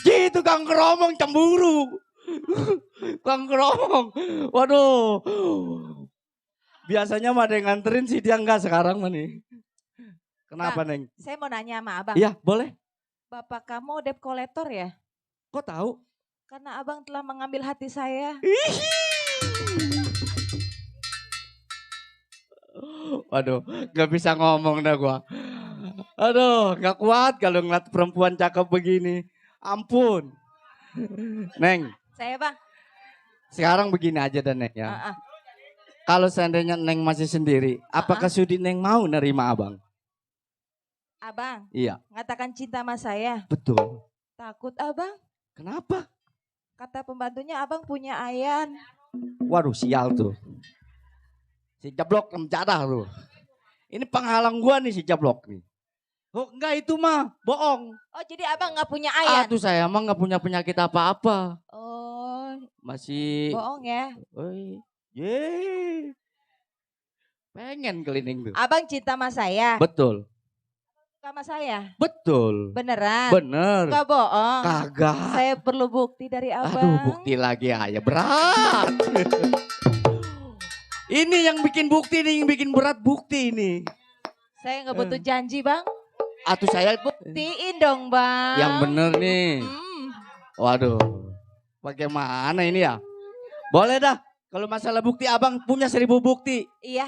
Gitu Kang Keromong cemburu. Kang Keromong. Waduh. Biasanya mah ada yang nganterin sih dia enggak sekarang mah nih. Kenapa Bang, Neng? Saya mau nanya sama abang. Iya boleh. Bapak kamu debt collector ya? Kok tahu? Karena abang telah mengambil hati saya. Waduh gak bisa ngomong dah gua. Aduh gak kuat kalau ngeliat perempuan cakep begini. Ampun. Neng. Saya bang. Sekarang begini aja dan Neng ya. Kalau seandainya Neng masih sendiri. Apakah sudi Neng mau nerima abang? Abang. Iya. Ngatakan cinta sama saya. Betul. Takut abang. Kenapa? Kata pembantunya abang punya ayan. Waduh sial tuh. Si Jablok menjadah tuh. Ini penghalang gua nih si Jablok nih. Oh enggak itu mah bohong. Oh jadi abang nggak punya ayan? Tuh saya mah nggak punya penyakit apa-apa. Oh Masih. bohong ya. Pengen keliling tuh. Abang cinta sama saya? Betul. Sama saya? Betul. Beneran? Bener. Gak bohong? Kagak. Saya perlu bukti dari abang. Aduh bukti lagi aja berat. Ini yang bikin bukti nih, yang bikin berat bukti ini. Saya nggak butuh janji bang. Saya Buktiin dong bang. yang bener nih. Waduh, bagaimana ini ya? Boleh dah, kalau masalah bukti abang punya 1000 bukti. Iya.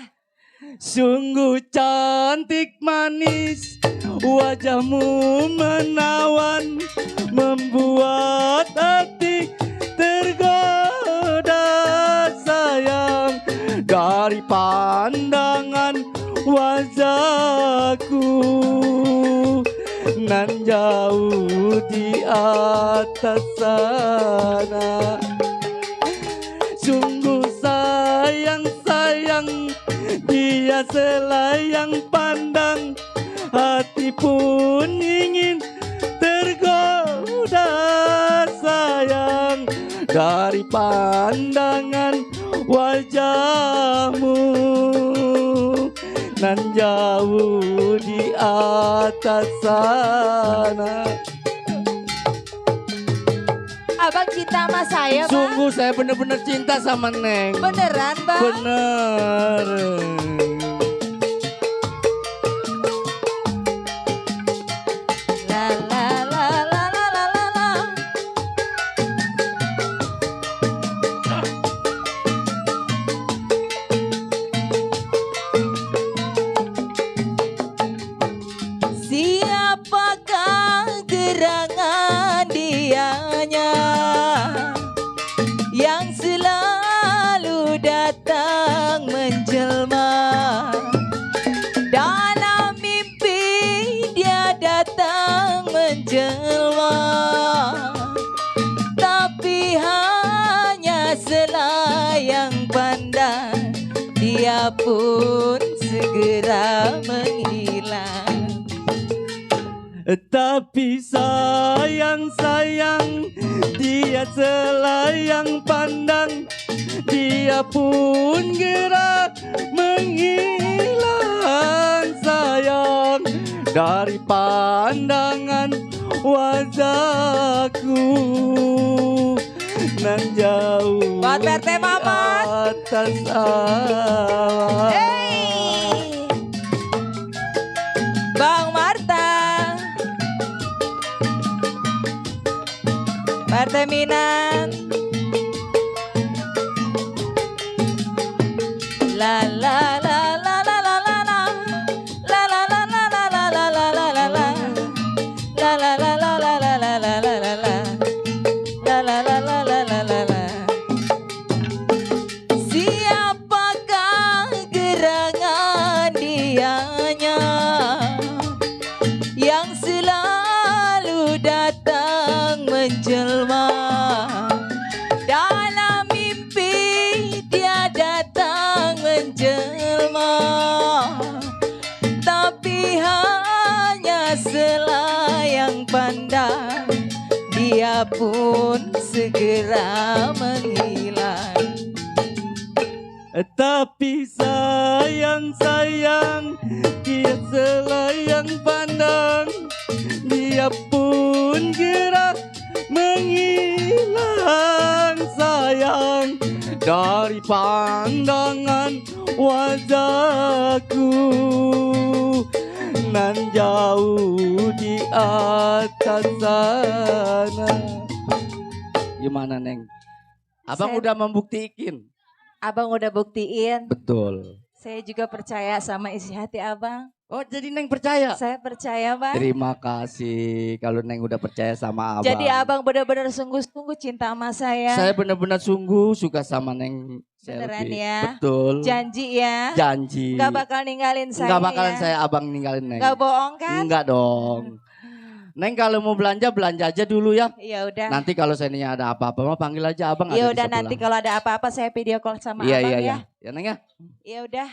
Sungguh cantik manis, wajahmu menawan, membuat hati tergoda sayang. Dari pandangan wajahku nan jauh di atas sana. Sungguh sayang dia selayang pandang, hati pun ingin tergoda sayang. Dari pandangan wajahmu nan jauh di atas sana. Abang cinta sama saya bang? Sungguh saya benar-benar cinta sama Neng. Beneran bang? Bener. La la la la la la la la. Siapakah gerangan dianya yang selalu datang menjelma? Dalam mimpi dia datang menjelma, tapi hanya selayang pandang, dia pun segera menghilang. Tapi sayang dia selayang pandang, dia pun gerak menghilang sayang. Dari pandangan wajahku nan jauh Buat RT Mamat. atas awan. Bang Marta, Partai Minang. La la la la la la la la. La la la la la la la la la la la. La la la la la la la la la la la. La la la la la la la la. Siapakah gerangan dianya yang selalu datang menjelma? Dalam mimpi dia datang menjelma, tapi hanya selayang pandang, dia pun segera menghilang. Tapi sayang dia selayang pandang, dia pun gerak menghilang sayang. Dari pandangan wajahku nan jauh di atas sana. Gimana Neng? Abang udah membuktikan. Abang udah buktiin. Betul. Saya juga percaya sama isi hati abang. Oh jadi Neng percaya? Saya percaya bang. Terima kasih kalau Neng udah percaya sama abang. Jadi abang benar-benar sungguh-sungguh cinta sama saya. Saya benar-benar sungguh suka sama Neng Beneran Selvi. ya? Betul. Janji ya? Janji. Gak bakal ninggalin saya. Gak bakalan ya? saya abang ninggalin Neng. Gak bohong kan? Enggak dong. Neng kalau mau belanja aja dulu ya. Ya udah. Nanti kalau seandainya ada apa-apa mah panggil aja abang. Ya ada di udah sebelah. nanti kalau ada apa-apa saya video call sama Iya abang iya ya. iya. Ya Neng ya. Ya udah.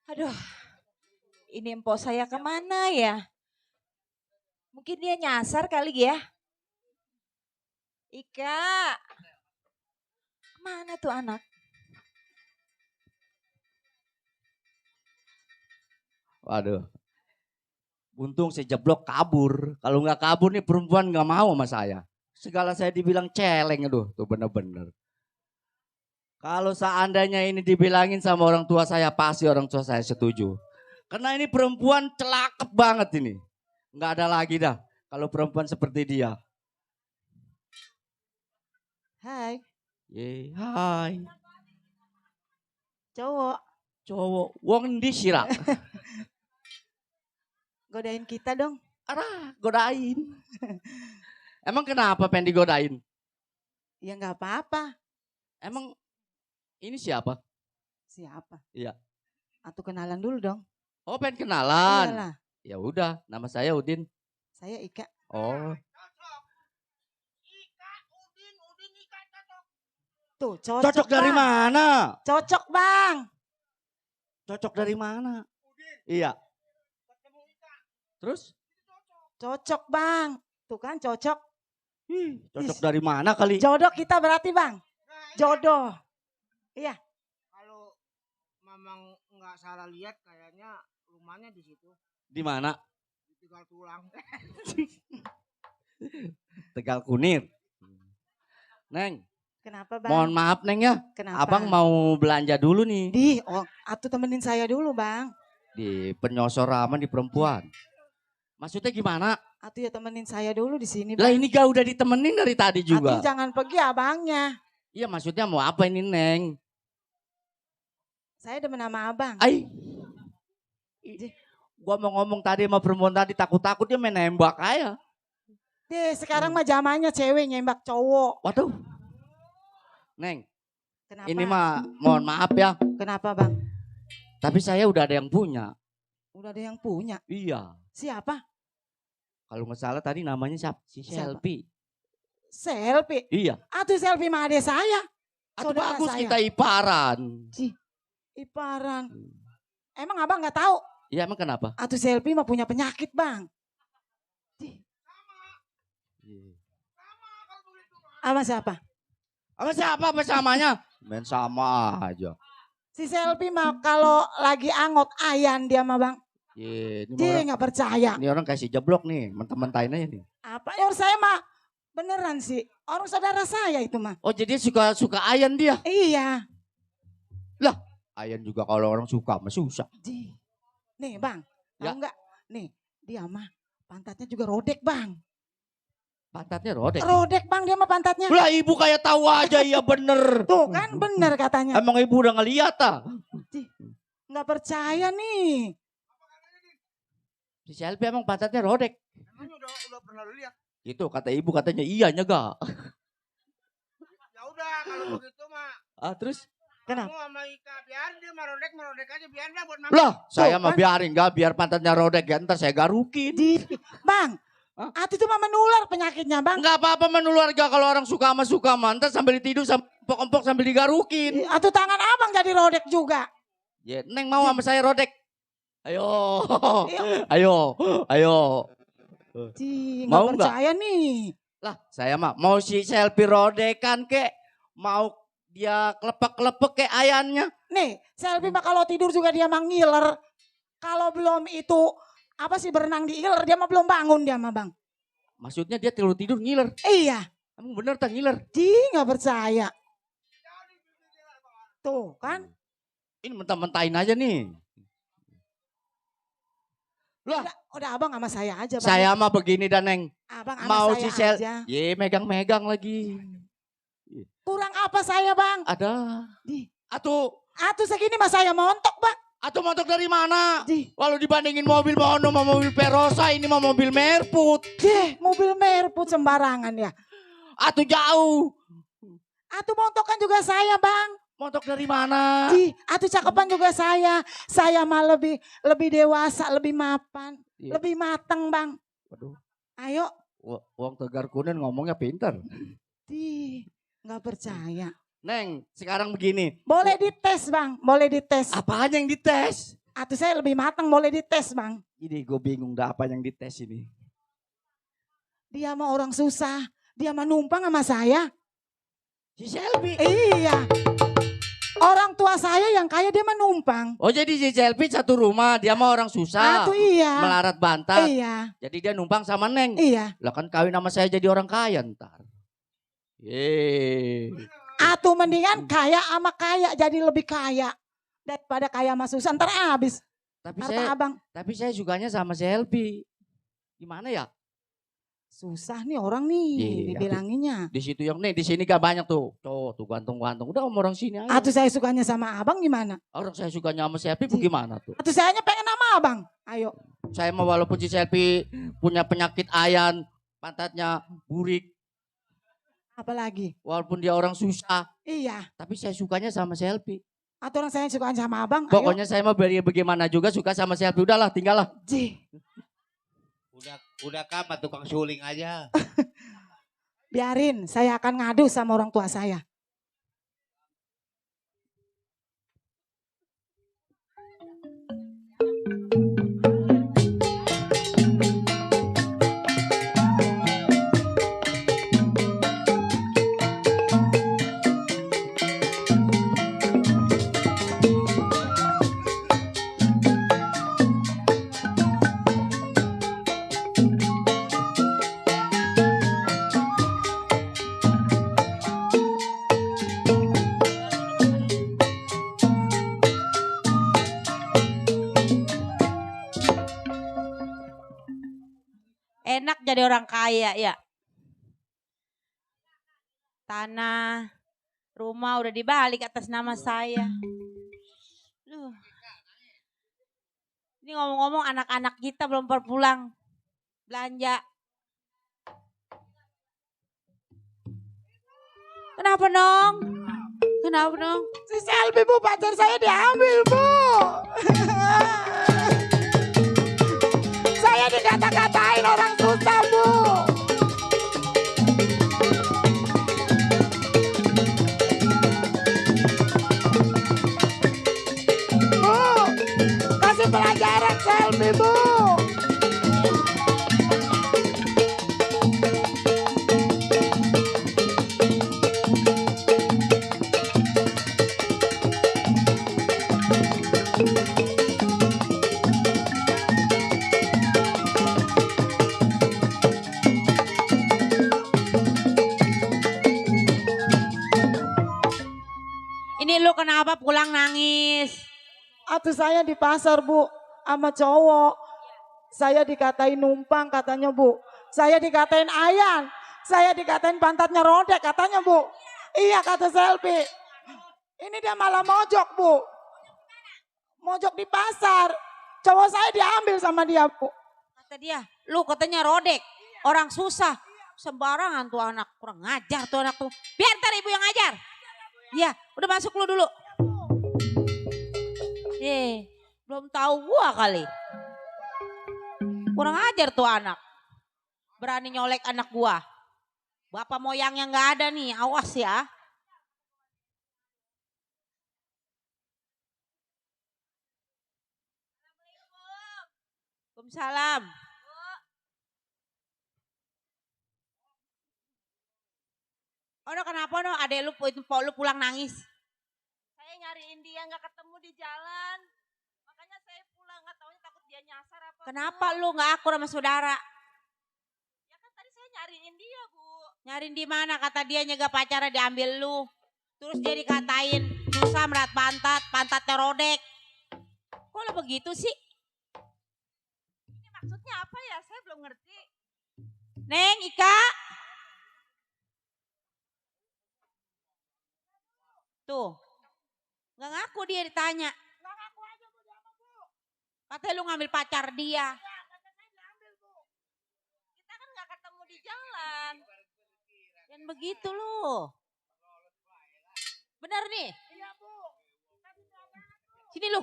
Aduh, ini empok saya kemana ya? Mungkin dia nyasar kali ya. Ika, kemana tuh anak? Waduh. Untung si Jeblok kabur. Kalau nggak kabur nih perempuan nggak mau sama saya. Segala saya dibilang celeng aduh, tuh bener-bener. Kalau seandainya ini dibilangin sama orang tua saya, pasti orang tua saya setuju. Karena ini perempuan celakep banget ini. Nggak ada lagi dah kalau perempuan seperti dia. Hai, Ye, hai. cowok. Cowok, wong di sira. Godain kita dong. Arah, godain. Emang kenapa pengen digodain? Ya nggak apa-apa. Emang ini siapa? Siapa? Iya. Atau kenalan dulu dong. Oh, pengen kenalan. Iyalah. Ya udah, nama saya Udin. Saya Ika. Oh, Tuh cocok. cocok dari Bang. mana? Cocok bang. Cocok dari mana? Iya. Terus? Cocok bang. Tuh kan cocok. Cocok dari mana kali? Jodoh kita berarti bang. Jodoh. Iya. Kalau Mamang nggak salah lihat kayaknya rumahnya di situ. Di mana? Di Tegal Tulang. Tegal Kunir. Neng, Kenapa bang? mohon maaf Neng ya. Kenapa? Abang mau belanja dulu nih. Atuh temenin saya dulu bang. Di penyosor aman di perempuan. Maksudnya gimana? Atuh ya temenin saya dulu di sini Lah bang. ini gak udah ditemenin dari tadi juga. Atuh jangan pergi abangnya. Iya maksudnya mau apa ini Neng? Saya demen sama abang. Ay. Gua mau ngomong tadi sama perempuan tadi takut-takut dia main nembak aja. Deh sekarang mah zamannya cewek nyembak cowok. Waduh. Neng, Kenapa? ini mah mohon maaf ya. Kenapa bang? Tapi saya udah ada yang punya. Udah ada yang punya. Iya. Siapa? Kalau nggak salah tadi namanya siapa? Si Siapa? Selfie. Selfie. Iya. Atuh selfie mah adek saya. Atau Saudara bagus saya. kita iparan. Iparan. Emang abang nggak tahu? Iya emang kenapa? Atuh selfie mah punya penyakit bang. Sama siapa? Sama siapa samanya? Main sama aja. Si selfie mah kalau lagi angot ayan dia mah bang. Ye, ini Dia orang, nggak percaya. ini orang kasih jeblok nih, mentah-mentahin aja nih. Apa? Ya orang saya mah beneran sih. Orang saudara saya itu mah. Oh jadi suka ayan dia? Iya. Lah, ayan juga kalau orang suka mah susah. Nih bang, tahu Ya. nggak? Nih dia mah pantatnya juga rodek bang. Pantatnya rodek. Rodek bang dia mah pantatnya. Lah ibu kayak tahu aja iya bener. Tuh kan bener katanya. Emang ibu udah ngeliat ah? Nggak percaya nih. Si Selfie emang pantatnya rodek. Emang udah pernah lu lihat? Gitu kata ibu katanya iya nyegak. Ya udah kalau begitu mah. Ah terus? Kenapa? Kamu sama Ika biar dia merodek aja biar dah buat mama. Lah saya mah kan? biarin gak biar pantatnya rodek ya ntar saya garukin. Bang, Atuh itu mah menular penyakitnya bang. Enggak apa-apa menular gak kalau orang suka sama ntar sambil tidur empok-empok sambil digarukin. Atuh tangan abang jadi rodek juga. Ya, Neng mau sama saya rodek. Ayo, ayo, ayo. Nggak percaya nih. Lah, saya mah mau si Selfie rodekan kek, mau dia kelepek-kelepek kek ayannya. Nih, Selfie mah kalau tidur juga dia mah ngiler. Kalau belum itu apa sih berenang di iler, dia mah belum bangun dia mah bang. Maksudnya dia tidur ngiler. Iya. Emang bener tak ngiler? Nggak percaya. Tuh kan. Ini mentah-mentahin aja nih. Lah, udah abang sama saya aja bang. saya mah begini dan Neng. Abang sama mau saya si Sel, aja. ye megang-megang lagi. Kurang apa saya bang? Ada. Atuh segini mah saya montok bang. Atuh montok dari mana? Walau dibandingin mobil Mono sama mobil Perosa, ini mah mobil Merput. Mobil Merput sembarangan ya. Atuh jauh. Atuh montok kan juga saya bang. Montok dari mana? Ji, atuh cakepan juga saya. Saya mah lebih dewasa, lebih mapan, Iya. lebih mateng, Bang. Waduh, Ayo, Wong Tegar Kunin ngomongnya pinter. di nggak percaya. Neng, sekarang begini. Boleh dites, Bang. Boleh dites. Apaan yang dites? Atuh saya lebih mateng, boleh dites, Bang. Ini gue bingung dah apa yang dites ini. Dia mah orang susah. Dia mah numpang sama saya. Si Selby. Iya. Orang tua saya yang kaya dia mah numpang. Oh jadi si Selby satu rumah, dia mah orang susah. Atuh iya. Melarat bantat. Iya. Jadi dia numpang sama Neng. Iya. Lah kan kawin sama saya jadi orang kaya ntar. Yeay. Atuh mendingan kaya sama kaya jadi lebih kaya. Daripada kaya sama susah ntar habis. Tapi Harta saya, abang. tapi saya sukanya sama Selby. Gimana ya? Susah nih orang nih Iya, dibilanginnya. Di situ yang nih, di sini gak banyak tuh. Tuh gantung-gantung. Udah sama orang sini aja. Atuh saya sukanya sama abang gimana? Orang saya sukanya sama Selby gimana tuh? Atuh sayanya pengen sama abang. Ayo. Saya mah walaupun si Selby punya penyakit ayan, pantatnya burik, Apalagi? walaupun dia orang susah, Iya. tapi saya sukanya sama Selby. Atau orang saya sukanya sama abang. Pokoknya saya mah bagaimana juga suka sama Selby. Udahlah, tinggal lah. Ji. Udah kamu tukang suling aja. Biarin, saya akan ngadu sama orang tua saya. Enak jadi orang kaya ya. Tanah, rumah udah dibalik atas nama saya. Duh. Ini ngomong-ngomong anak-anak kita belum pulang belanja. Kenapa dong? Kenapa dong? Si Selby bu, pacar saya diambil bu. Saya dikata-katain orang susah bu. Bu, kasih pelajaran Selby bu. Ini lu kenapa pulang nangis? Atuh saya di pasar bu, sama cowok. Saya dikatain numpang katanya bu. Saya dikatain ayan. Saya dikatain pantatnya rodek katanya bu. Iya kata Selby. Ini dia malah mojok bu. Mojok di pasar. Cowok saya diambil sama dia bu. Kata dia, lu katanya rodek. Orang susah. Sembarangan tuh anak. Kurang ngajar tuh anak tuh. Biar ntar ibu yang ngajar. Iya, udah masuk lu dulu. Belum tahu gua kali. Kurang ajar tuh anak. Berani nyolek anak gua. Bapak moyangnya nggak ada nih, awas ya. Waalaikumsalam. Oh, kenapa no? Adek lu pulang nangis. Saya nyariin dia nggak ketemu di jalan. Makanya saya pulang, nggak taunya takut dia nyasar apa. Kenapa lu nggak akur sama saudara? Ya kan tadi saya nyariin dia, Bu. Nyariin di mana? Kata dia nyegah pacarnya diambil lu. Terus dia dikatain susah merat pantatnya rodek. Kok lo begitu sih? Ini maksudnya apa ya? Saya belum ngerti. Neng, Ika. Tuh. Nggak ngaku dia ditanya. Nggak ngaku aja Bu, dia sama Bu. Katanya lu ngambil pacar dia. Ya, kata saya diambil Bu. Kita kan nggak ketemu di jalan. Dan begitu lu. Bener nih? Iya Sini lu.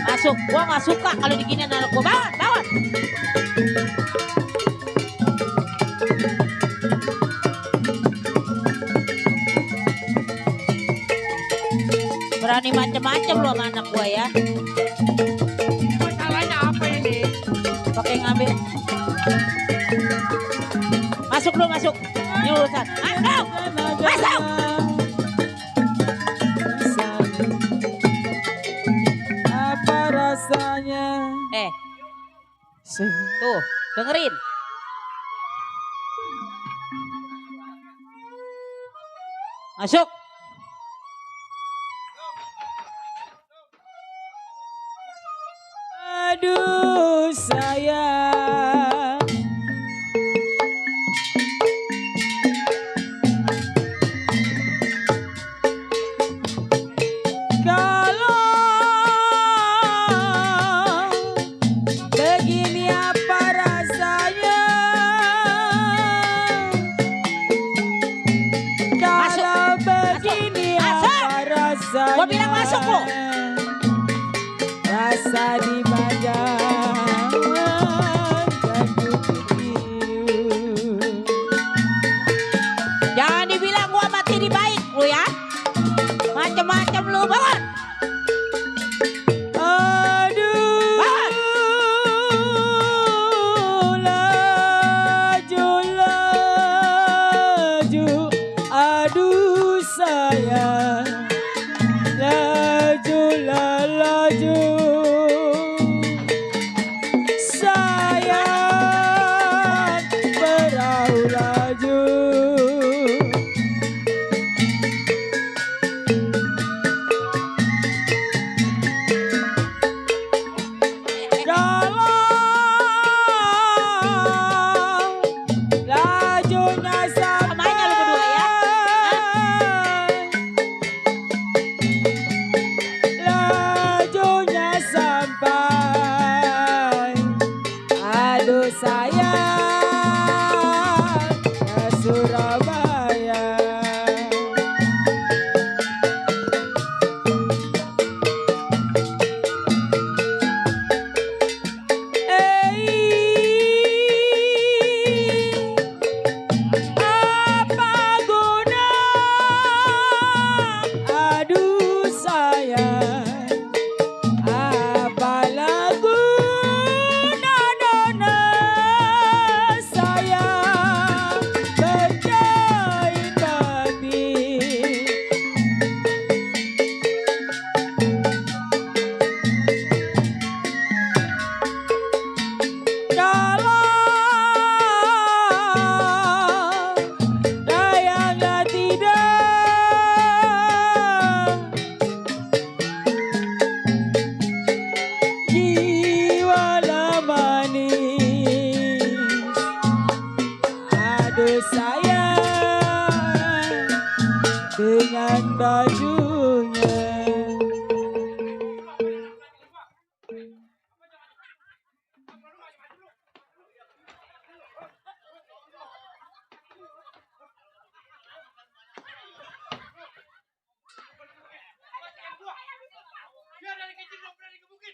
Masuk, gua gak suka kalau diginiin anak gua. Bangun, bangun. Berani macem-macem lu sama anak gua ya. Masalahnya apa ini? Pakai ngambil. Masuk lu, masuk. Ini urusan. Masuk, masuk. Apa rasanya? Tuh, dengerin. Masuk. Aduh sayang, kalau begini apa rasanya, kalau begini apa rasanya. Gua bilang masuk lu. Rasa di badan dan Jangan dibilang gua mati di baik lu ya. Macem-macem lu, bangun. aduh laju laju, aduh sayang, laju laju. Sayang perahu laju. Kalau lajunya Samanya lu berdua ya. lajunya sampai, aduh sayang ke Surabaya. Apa guna, aduh sayang, apalah guna dona sayang berjahit batin. Kalau layaknya tidak, jiwa manis, aduh sayang dengan bajunya. Biar dari kecil lo berani ke bukit.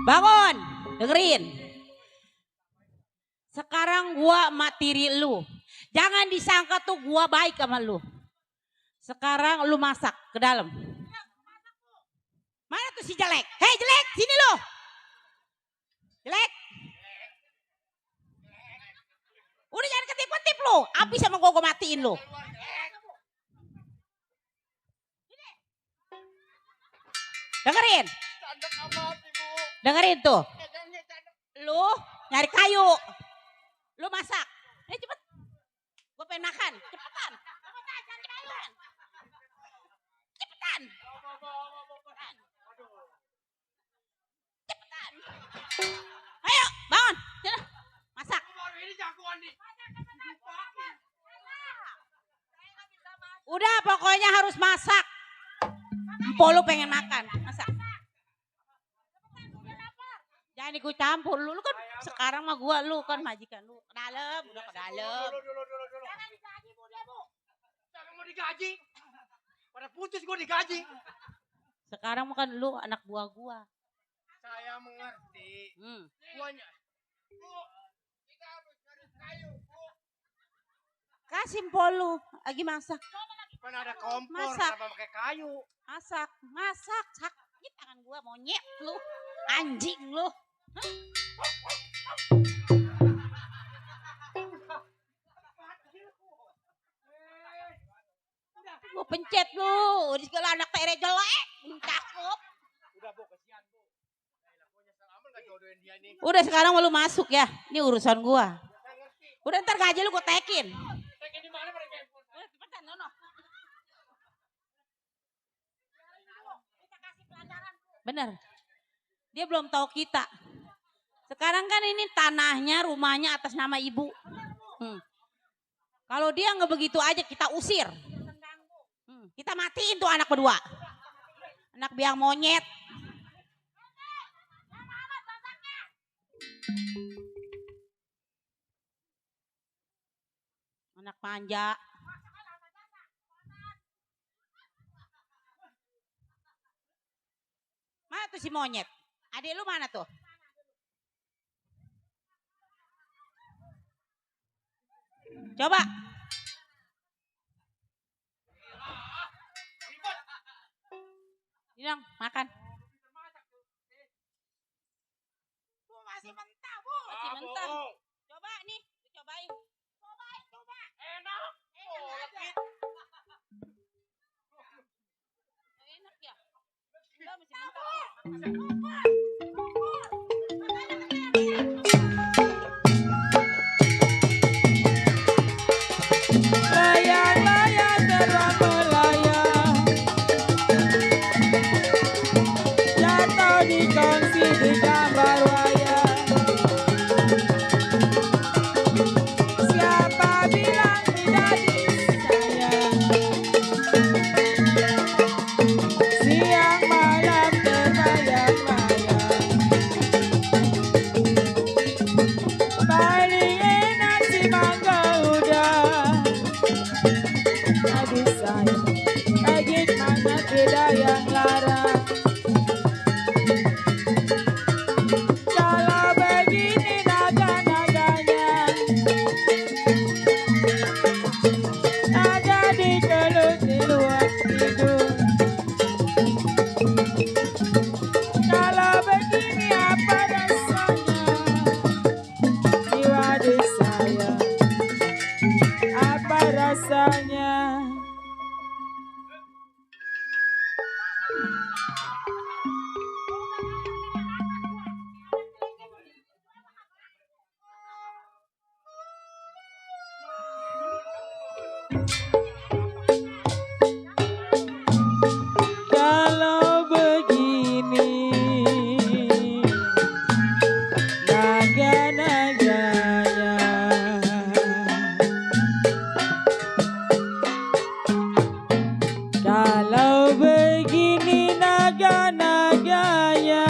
Bangun, dengerin. Sekarang gua matiri lu. Jangan disangka tuh gua baik sama lu. Sekarang lu masak ke dalam. Mana tuh si jelek? Hei jelek, sini lo. Jelek. Udah jangan ketip-ketip lo. Abis sama gue matiin lo. Dengerin. Dengerin tuh. Lu nyari kayu. Lu masak. Cepet. Gue pengen makan. Cepetan. Cepetan. Cepetan. Ayo bangun. Sini. Masak. Udah pokoknya harus masak. Empok lu pengen makan. Masak. Jangan ikut campur lu kan sekarang mah gua lu kan majikan lu. Ke dalam, udah ke dalam. Jangan digaji Bu dia Bu. Jangan mau digaji. Pada putus gua digaji. Sekarang mah kan lu anak buah gua. Saya mengerti. Guanya. Bu, kita harus cari kayu, Bu. Kasih empok lu lagi masak. Kan ada kompor, Masak. kenapa pakai kayu? Masak. Sakit tangan gua monyet lu. Anjing lu. Gue pencet lu. Di segala anak tere jelek. Cakep. Udah Bu, kesian Bu. Gua nyesel amat gak jodohin dia nih. Udah sekarang lu masuk ya. Ini urusan gua. Udah ntar gaji lu gue tekin. Tekin di mana mereka? Cepetan Nono. Bener. Dia belum tahu kita. Sekarang kan ini tanahnya, rumahnya atas nama ibu. Kalau dia nggak begitu aja kita usir. Kita matiin tuh anak berdua. Anak biang monyet. Anak manja. Mana tuh si monyet? Adik lu mana tuh? Coba. Ini dong, makan. Bu masih mentah, Bu. Masih mentah. Coba nih, cobain. Coba. Enak. Enak ya? Enggak, masih mentah. Layang-layang terbang melayang, jatuh di kongsi di gambar wayang. Siapa bilang tidak disayang? Siang malam terbayang-bayang. Paling enak si mangga udah. Aduh sayang, bagaimana tidak yang larang. Kalau begini naga-naganya, naga dikelut di luar tidur. Kalau begini apa rasanya, jiwa di saya, apa rasanya? Kalau begini naga-naganya, kalau begini naga-naganya,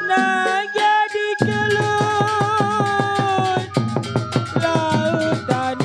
naga dikelut lautan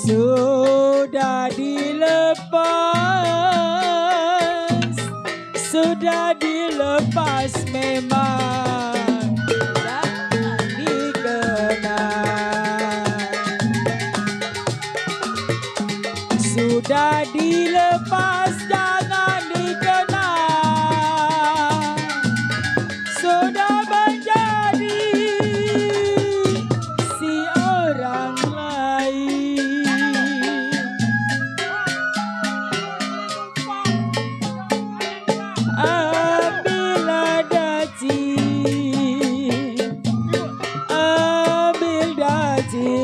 Sudah dilepas, sudah dilepas memang jangan dikenal. Sudah dilepas jangan dikenal. Sudah menjadi si orang lain. Ambil daci, ambil daci,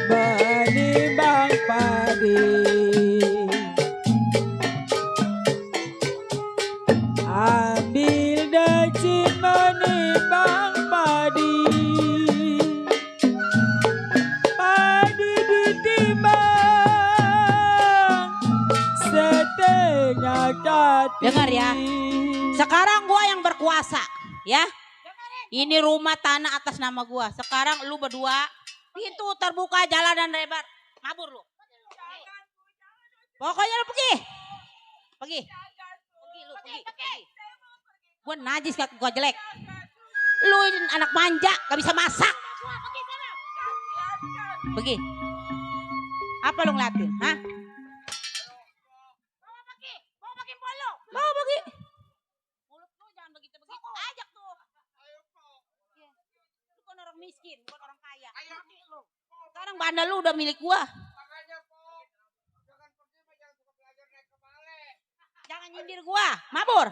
menimbang padi. Ambil daci menimbang padi. Padi ditimbang setengah kati. Dengar ya. Sekarang gua yang berkuasa, ya. Ini rumah tanah atas nama gua. Sekarang lu berdua, pintu terbuka, jalanan lebar. Mabur lu. Pokoknya lu pergi. Pergi. Pergi lu, pergi. Gua najis, gua jelek. Lu anak manja, gak bisa masak. Pergi. Apa lu ngeliatin, hah? Bawa pergi. Mulut lu jangan begitu-begitu. Ajak tuh. Iya. Lu kan orang miskin, bukan orang kaya. Sekarang bandar lu udah milik gua. Jangan nyindir gua, mabur.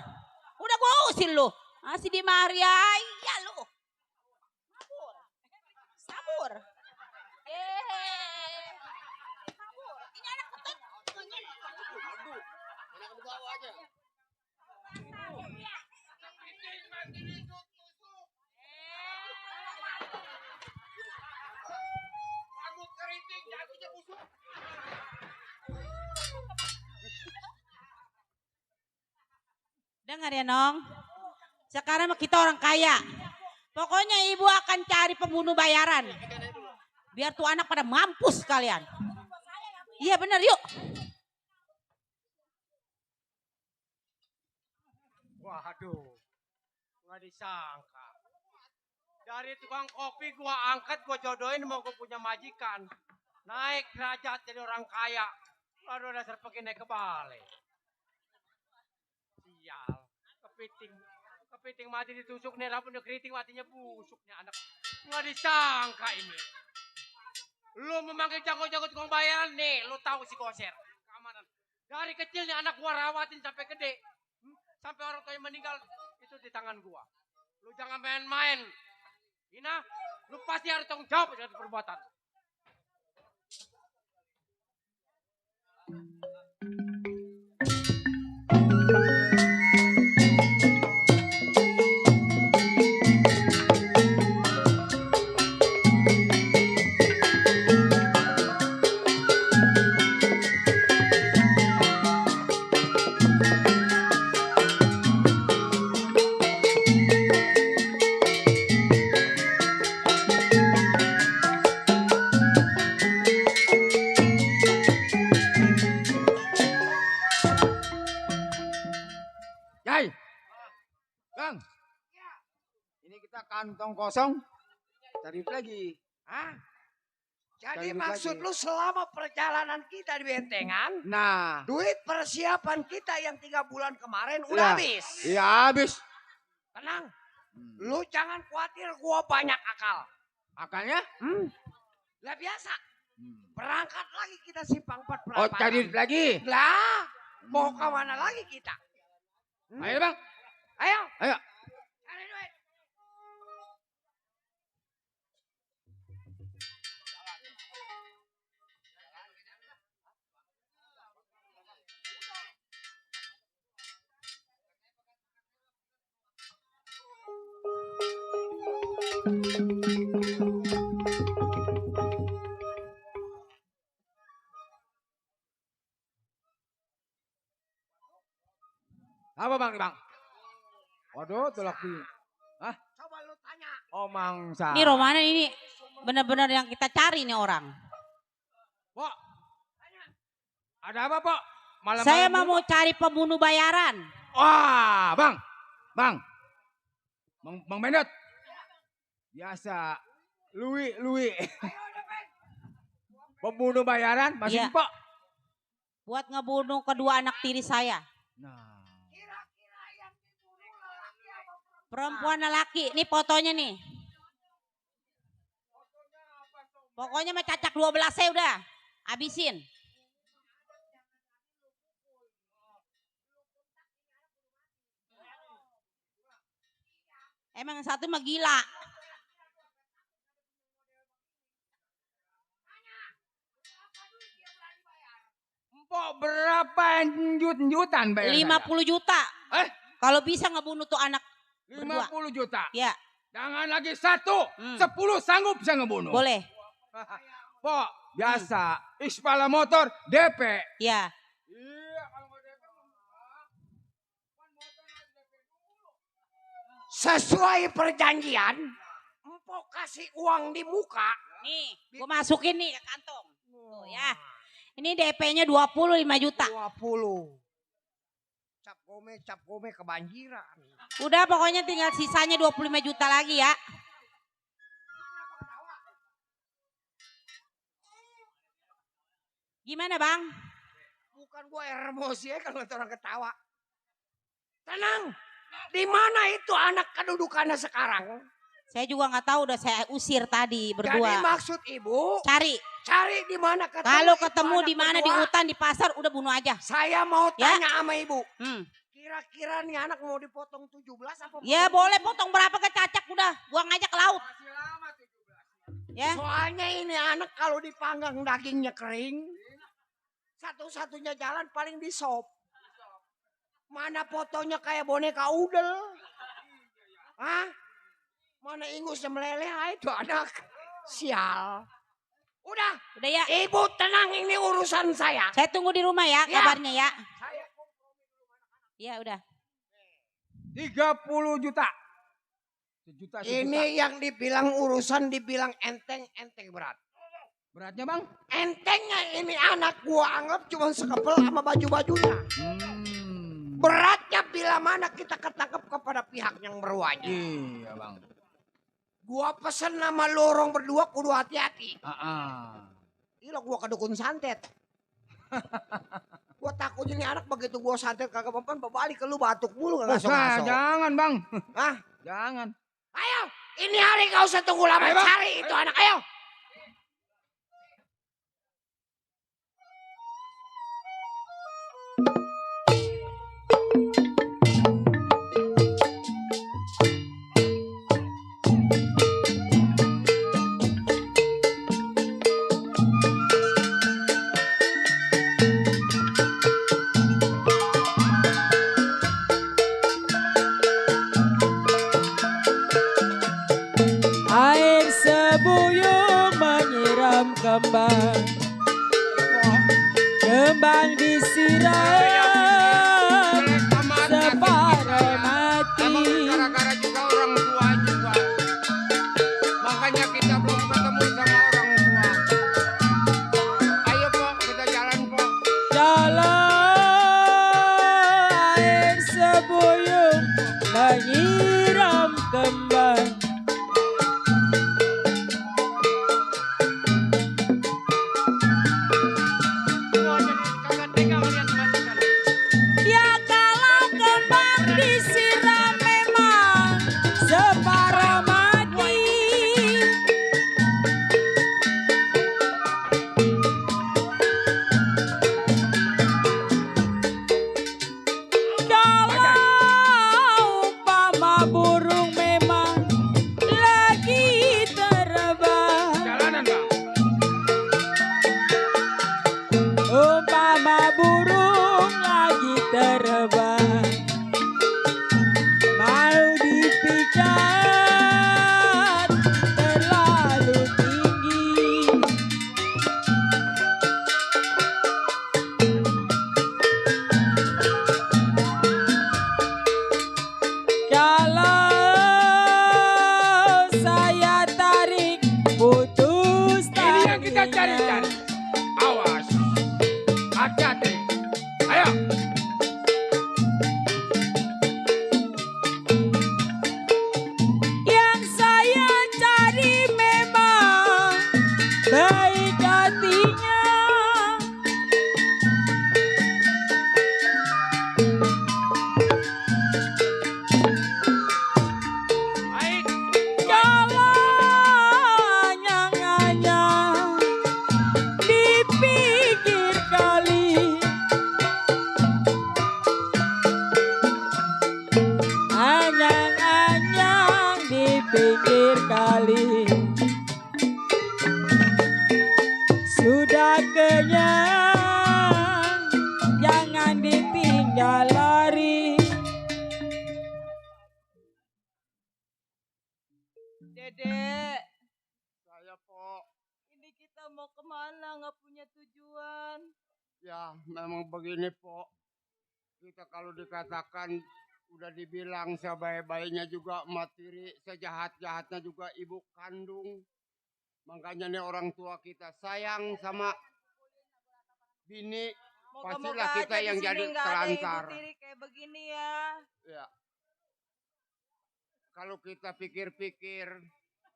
Udah gua usir lu. Masih di Maria, iya lu. Mabur. Sabur. Mabur. Ini anak ketut. Dengar ya Nong, sekarang kita orang kaya. Pokoknya ibu akan cari pembunuh bayaran. Biar tuh anak pada mampus kalian. Iya bener yuk. Waduh, nggak disangka. Dari tukang kopi gua angkat, gua jodohin mau gua punya majikan. Naik derajat jadi orang kaya. Waduh dasar pakai naik ke balai. Sial, kepiting mati ditusuk nih, rapun udah keriting matinya busuknya anak. Nggak disangka ini. Lu memanggil jago-jago tukang bayaran nih, lu tahu si Koser. Keamanan. Dari kecil nih anak gua rawatin sampai gede. Sampai orang tuanya meninggal, itu di tangan gua. Lu jangan main-main. Ina, lu pasti harus tanggung jawab dengan perbuatan. Bang, ini kita kantong kosong, cari duit lagi. Hah? Jadi Cari duit maksud lagi. lu selama perjalanan kita di Bentengan, Nah, duit persiapan kita yang 3 bulan kemarin Iya. udah habis. iya habis. Tenang, lu jangan khawatir gua banyak akal. Akalnya? Lah biasa, berangkat lagi kita simpang 4 Oh, cari duit lagi. Lah, mau ke mana lagi kita? Ayo bang. Ayo. Ayo. Cari duit. Apa bang nih bang? Waduh, tolak di. Hah? Coba lu tanya. Oh mangsa. Ini Romana ini benar-benar yang kita cari nih orang. Pok. Ada apa, Pok? Malam-malam Saya begini, mau Pok? cari pembunuh bayaran. Wah, Bang. Bang Mendot. Biasa. Lui. Pembunuh bayaran, masih Iya. Pok. Buat ngebunuh kedua anak tiri saya. Nah. Perempuan laki, ini fotonya nih. Pokoknya mah cacak 12 saya udah. Habisin. Emang yang satu mah gila. Pok berapa jutaan bayar 50 juta. Eh? Kalau bisa ngebunuh tuh anak. saya? Berdua. 50 juta. Ya, Jangan lagi 1, 10 sanggup bisa ngebunuh. boleh. Pok, biasa. Ispala motor, DP. Ya. Iya, kalau nggak DP Sesuai perjanjian, empok kasih uang di muka. Nih, gue masukin nih ke kantong. Tuh ya. Ini DP-nya 25 juta. 20. Cap gome kebanjiran. Udah pokoknya tinggal sisanya 25 juta lagi ya. Gimana Bang? Bukan gua emosi ya kalau orang ketawa. Tenang. Di mana itu anak kedudukannya sekarang? Saya juga nggak tahu, udah saya usir tadi Jadi berdua. maksud ibu Cari. di mana ketemu. Kalau itu ketemu anak di mana di berdua. hutan, di pasar, udah bunuh aja. Saya mau Ya. tanya sama ibu. Hmm. Kira-kira nih anak mau dipotong 17 apa? Ya boleh potong berapa ke cacak udah, buang aja ke laut. Ya. Soalnya ini anak kalau dipanggang dagingnya kering. Satu-satunya jalan paling di sop. Mana fotonya kayak boneka udel. Hah? Mana ingusnya meleleh, itu anak. Sial. Udah ya. Ibu tenang, ini urusan saya. Saya tunggu di rumah ya, Ya. kabarnya ya. Ya udah. 30 juta. Sejuta. Ini yang dibilang urusan dibilang enteng berat. Beratnya Bang? Entengnya ini anak gua anggap cuma sekepel sama baju-bajunya. Beratnya bila mana kita ketangkep kepada pihak yang berwajib. Iya Bang. Gua pesen nama lorong berdua kudu hati-hati. Gila gua kedukun santet. Gua takut ini anak begitu gua santet kagak mempan balik ke lu batuk mulu gak ngaso-ngaso. Jangan Bang. Hah? Jangan. Ayo, ini hari gak usah tunggu lama, Ayo, Bang. cari itu anak, ayo. Air sebuyung menyiram kembang, kembang disiram separuh mati. Emang gara-gara juga orang tua juga. Makanya kita belum ketemu sama orang tua. Ayo Pok, kita jalan Pok. Jalan air sebuyung menyiram kembang. Ya kalau kembang disiram memang separuh mati. Kalau umpama burung memang lagi terbang. Jalanan Bang. Umpama burung lagi terbang, mau dipikat terlalu tinggi. Kalau saya tarik putus Ini yang kita cari. talinya, Awas. Hati-hati. Ayo. Yang saya cari memang baik hatinya. Baik. Jalan yang hanya dipikir kali. Anyang-anyang di pinggir kali. Sudah kenyang, jangan ditinggal lari. Dedek, Saya po. ini kita mau kemana? Nggak punya tujuan. Ya memang begini po. Kita kalau dikatakan udah dibilang sebaik-baiknya juga materi, sejahat-jahatnya juga ibu kandung. Makanya nih orang tua kita sayang sama bini. Moga-moga Pastilah kita aja yang di jadi sini nggak ada ibu telantar. tiri kayak begini ya. Ya. Kalau kita pikir-pikir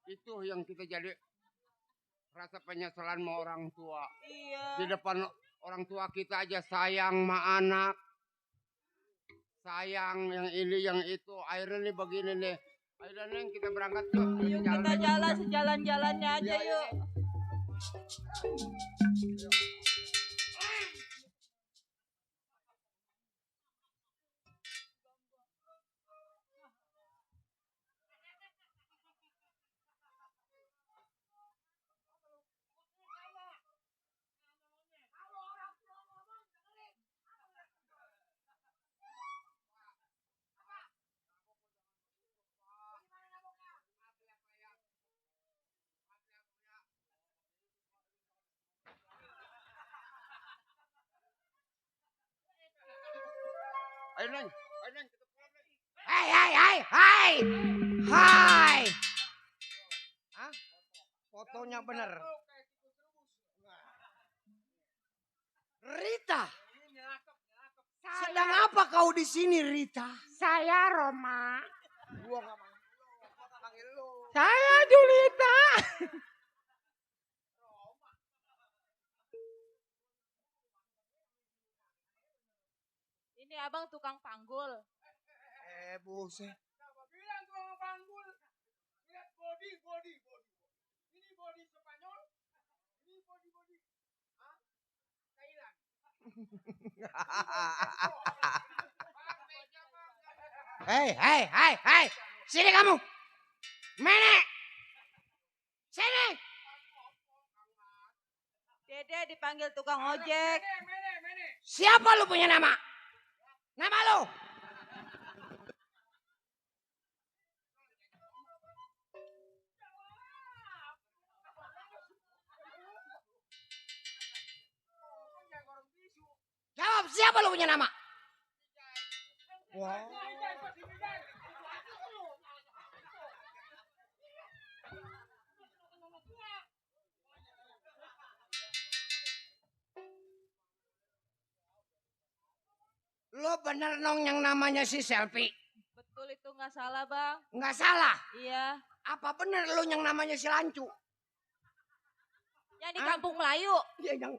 itu yang kita jadi rasa penyesalan sama orang tua. Iya. Di depan orang tua kita aja sayang sama anak. Sayang yang ini yang itu. Akhirnya nih begini nih. Akhirnya Neng kita berangkat yuk. Yuk kita jalan sejalan-jalannya aja yuk. Ayo Neng. Ayo Neng. Kita pulang Neng. Hai, hai, hai, hai. Hai. Hah? Fotonya bener. Rita. Sedang apa kau di sini, Rita? Saya Roma. Gua nggak manggil lu. Saya Julita. Ini abang tukang panggul. Buset. Bilang tukang panggul. Lihat body. Ini body Spanyol. Ini body. Hah? Thailand. Hei. Sini kamu. Mene. Sini. Dede dipanggil tukang ojek. Siapa lu punya nama? Nama lu? Jawab, siapa lu punya nama? Wah. Lo bener nong yang namanya si Selfie? Betul itu nggak salah bang. Nggak salah. Iya. Apa bener lo yang namanya si Lancu? Yang di kampung Melayu. Iya yang.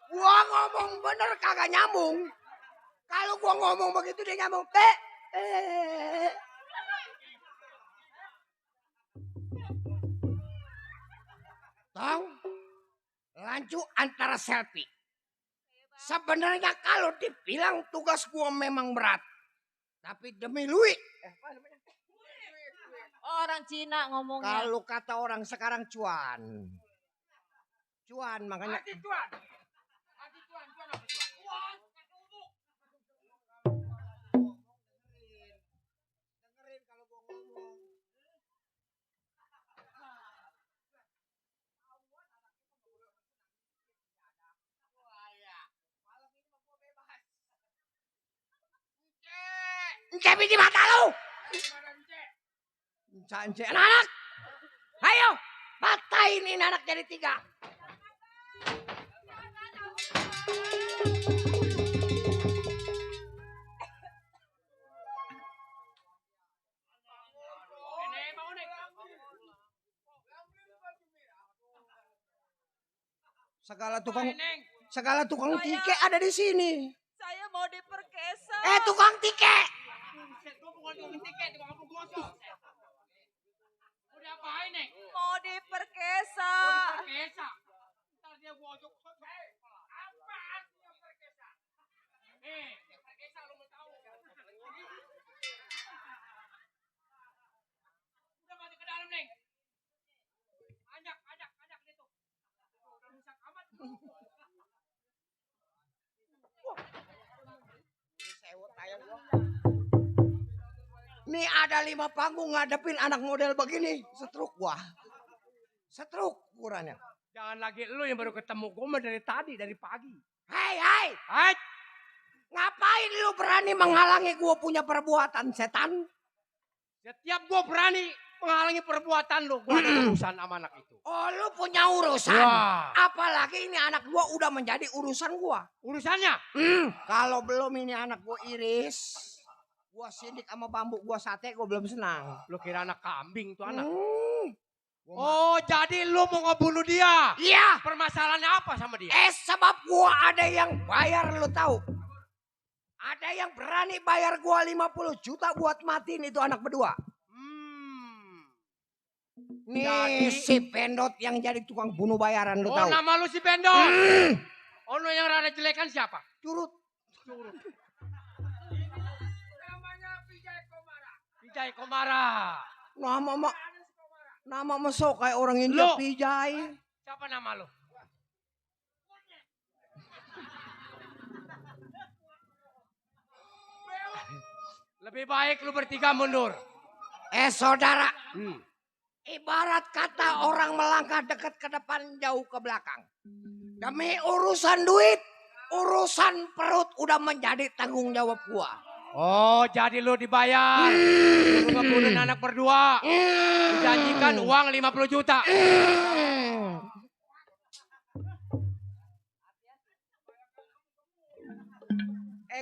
Gua ngomong bener kagak nyambung. Kalau gua ngomong begitu dia nyambung. Tong, Lancu antara Selfie. Sebenarnya kalau dibilang tugas gua memang berat. Tapi demi Lui. Orang Cina ngomongnya. Kalau kata orang sekarang cuan. Cuan makanya. Hati tuan apa tuan? Dengerin kalau gua ngomong. Ence biji mata lu. Ence anak. Ayo, patahin ini anak jadi 3. Segala tukang tike ada di sini. Saya mau diperkesa. Tukang tike. Udah apain, Neng? Mau diperkesa. Ntar dia gua ojok. Apaan dia perkesa? Perkesa lu mau tahu. Udah masuk ke dalam, Neng. Ajak dia tuh. Udah rusak amat. Nih ada 5 panggung ngadepin anak model begini. Setruk gua. Setruk ukurannya. Jangan lagi lu yang baru ketemu gue dari tadi, dari pagi. Hai. Ngapain lu berani menghalangi gua punya perbuatan setan? Setiap gue berani menghalangi perbuatan lu, gue ada urusan sama anak itu. Oh, lu punya urusan. Wah. Apalagi ini anak gua udah menjadi urusan gua. Urusannya? Kalau belum ini anak gua iris, gua sindik sama bambu, gua sate, gua belum senang. Lu kira anak kambing tuh anak? Oh, jadi lu mau ngebunuh dia? Iya. Permasalahannya apa sama dia? Sebab gua ada yang bayar, lu tahu. Ada yang berani bayar gua 50 juta buat matiin itu anak berdua. Nih Jadi- si Pendot yang jadi tukang bunuh bayaran, lu Oh, tahu. nama lu si Pendot? Oh, lu yang rada jelekan siapa? Curut. Namanya Vijay Komara. Nama mesok kayak orang India, Lu. Pijay. Siapa nama lu? Lebih baik lu bertiga mundur. Saudara. Ibarat kata orang melangkah dekat ke depan, jauh ke belakang. Demi urusan duit, urusan perut udah menjadi tanggung jawab gua. Oh, jadi lu dibayar. Lu ngebunuh anak berdua. Dijanjikan uang 50 juta.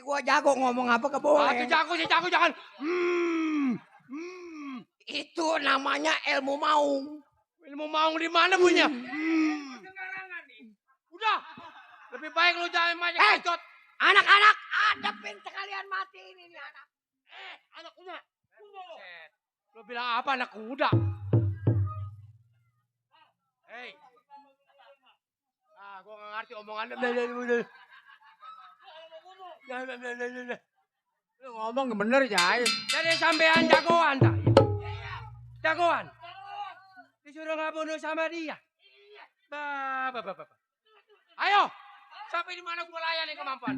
Gua jago ngomong apa ke boleh. Si jago jangan. Itu namanya ilmu maung. Ilmu maung di mana punya? Udah. Lebih baik lu jangan banyak bacot. Anak-anak, adepin sekalian mati ini nih anak. Anak kuda. Lu bilang apa anak kuda? Hei. Gua gak ngerti omongannya. Lu ngomong bener ya. Jadi sampean jagoan tak? Jagoan. Disuruh ngebunuh sama dia. Ayo. Sampai di mana gua layani kemampuan.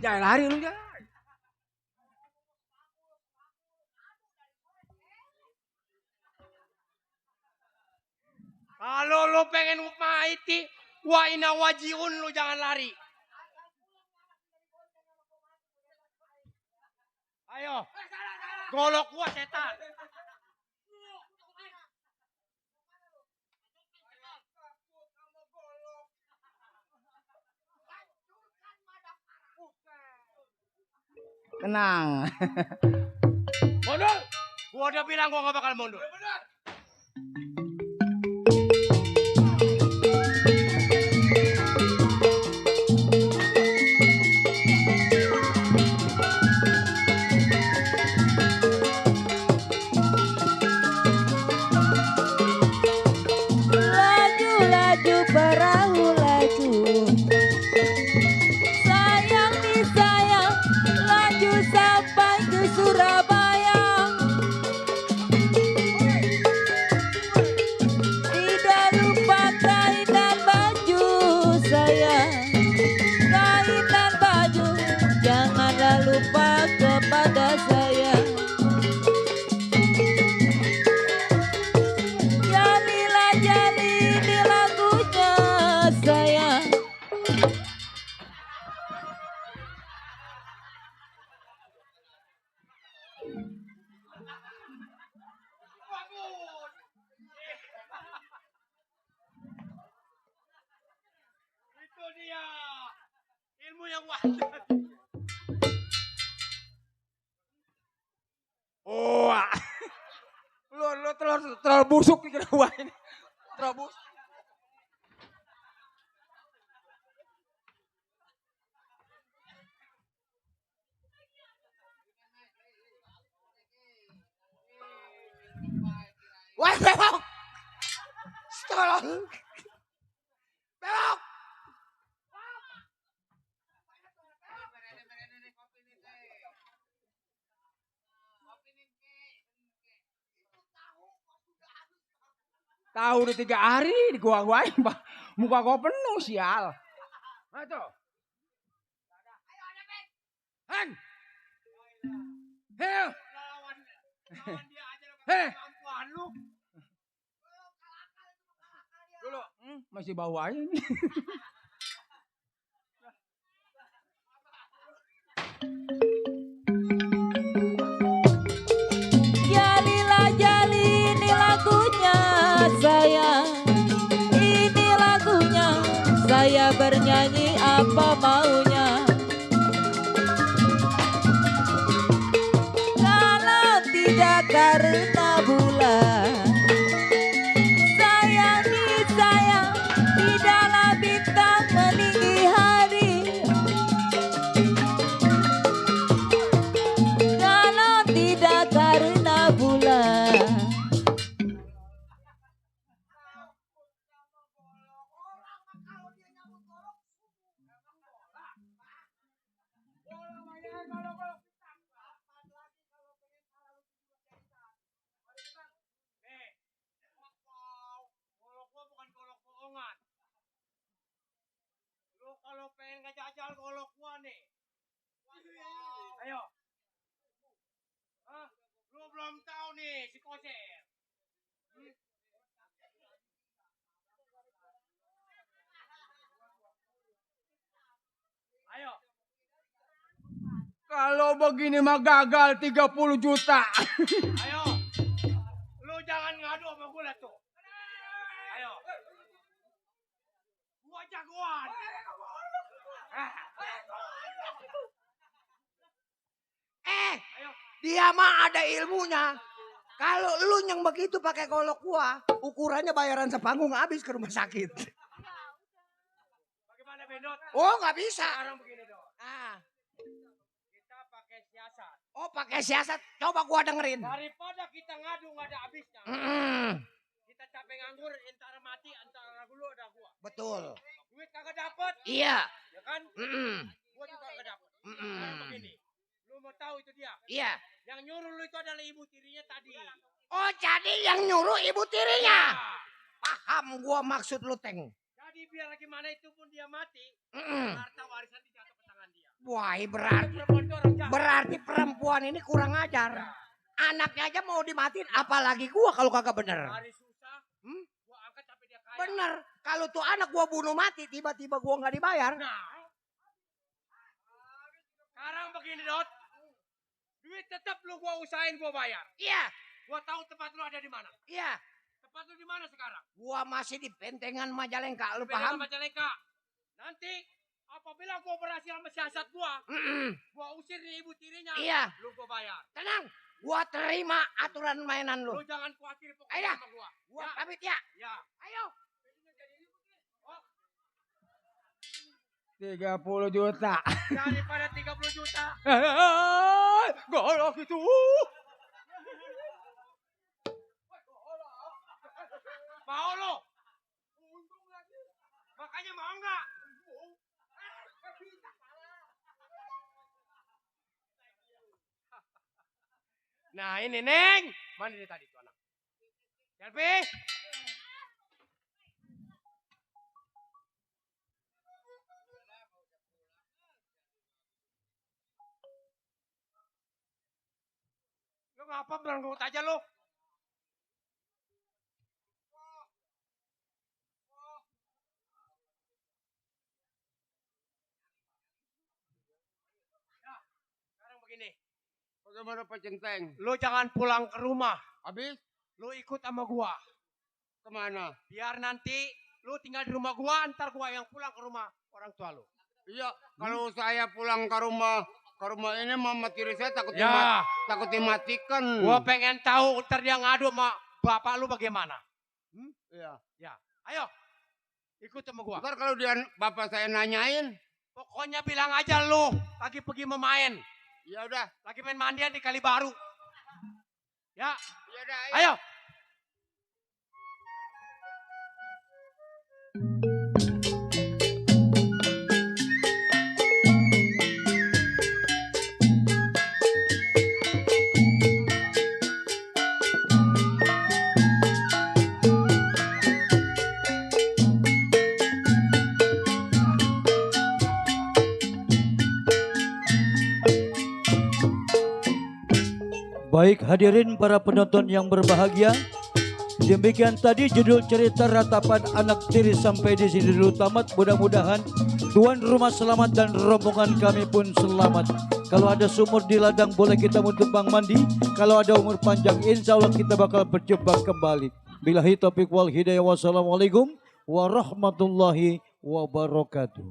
Jangan lari lu jangan. Kalau lu pengen maiti, wa ina wajiun lu jangan lari. Ayo. Golok gua setan. Tenang. Mundur. Gua udah bilang gua gak bakal mundur. Wah. Lu terlalu busuk pikiran gua ini. Terlalu busuk. Wah, Bewok. Tolong. Bewok. Tahu udah 3 hari di gua-guain, Pak. Muka gua penuh sial. Nah tuh. Han. Hei. Hei. Dulu, masih bau aja nih. Jalila Jali ini lagunya sayang, ini lagunya saya bernyanyi apa maunya. Kalau tidak karena bulan, sayang tidaklah bintang meninggi hari. Kalau tidak karena bulan, Kalau pengen ngejajal golok gua nih. Ayo. Hah? Lu belum tahu nih si Koser. Ayo. Kalau begini mah gagal 30 juta. Ayo. Lu jangan ngadu sama gua lah tuh. Ayo. Gua jagoan. Dia mah ada ilmunya. Kalau lu yang begitu pakai golok gua, ukurannya bayaran sepanggung habis ke rumah sakit. Bagaimana Bendot? Oh, nggak bisa. Sekarang begini dong. Ah. Kita pakai siasat. Oh, pakai siasat. Coba gua dengerin. Daripada kita ngadu nggak ada habisnya. Kita capek nganggur, antara mati, antara lu ada gua. Betul. Duit kagak dapet. Iya. Ya kan? Gua juga kagak dapet. Sekarang begini. Lu mau tahu itu dia? Iya. Yang nyuruh lu itu adalah ibu tirinya tadi. Oh, jadi yang nyuruh ibu tirinya. Ya. Paham gua maksud lu, Teng. Jadi biar gimana itu pun dia mati, harta warisan dijatuh ke tangan dia. Wah, Perempuan itu orang jahat. berarti perempuan ini kurang ajar. Anaknya aja mau dimatiin, apalagi gua kalau kagak bener. Hari susah, gua angkat sampai dia kaya. Bener. Kalau tuh anak gua bunuh mati, tiba-tiba gua nggak dibayar. Nah, sekarang begini Dot, duit tetap lu gua usahain gua bayar. Iya. Gua tahu tempat lu ada di mana. Iya. Tempat lu di mana sekarang? Gua masih di Pentengan Majalengka, lu Beda paham? sama Majalengka. Nanti apabila gua berhasil sama siasat gua usir nih ibu tirinya. Iya. Lu gua bayar. Tenang, gua terima aturan mainan lu. Lu jangan khawatir pokoknya Ayo. sama gua. Gua pamit ya. Ya. Ayo. 30 juta. Daripada 30 juta. Golok itu. Mau lo? Makanya mau enggak? Nah ini Neng. Mana dia tadi tuh anak? Selfie. Lu ngapa beranggut aja lu? Nah, sekarang begini. Bagaimana Pak Centeng? Lu jangan pulang ke rumah. Habis Lu ikut sama gua. kemana? Biar nanti lu tinggal di rumah gua, ntar gua yang pulang ke rumah orang tua lu. Iya, kalau saya pulang ke rumah ini mama tiri saya takut Ya. takut dimatikan. Gua pengen tahu ntar dia ngadu sama bapak lu bagaimana. Iya. Ya, ayo. Ikut sama gua. Ntar kalau dia bapak saya nanyain, Pokoknya bilang aja lu lagi pergi memain. ya udah. Lagi main mandian di Kali Baru. Ya, Ya udah. ayo. Baik hadirin para penonton yang berbahagia. Demikian tadi judul cerita ratapan anak tiri sampai di sini dulu tamat. Mudah-mudahan tuan rumah selamat dan rombongan kami pun selamat. Kalau ada sumur di ladang boleh kita menumpang mandi. Kalau ada umur panjang insya Allah kita bakal berjumpa kembali. Billahi taufiq wal hidayah. Wassalamualaikum warahmatullahi wabarakatuh.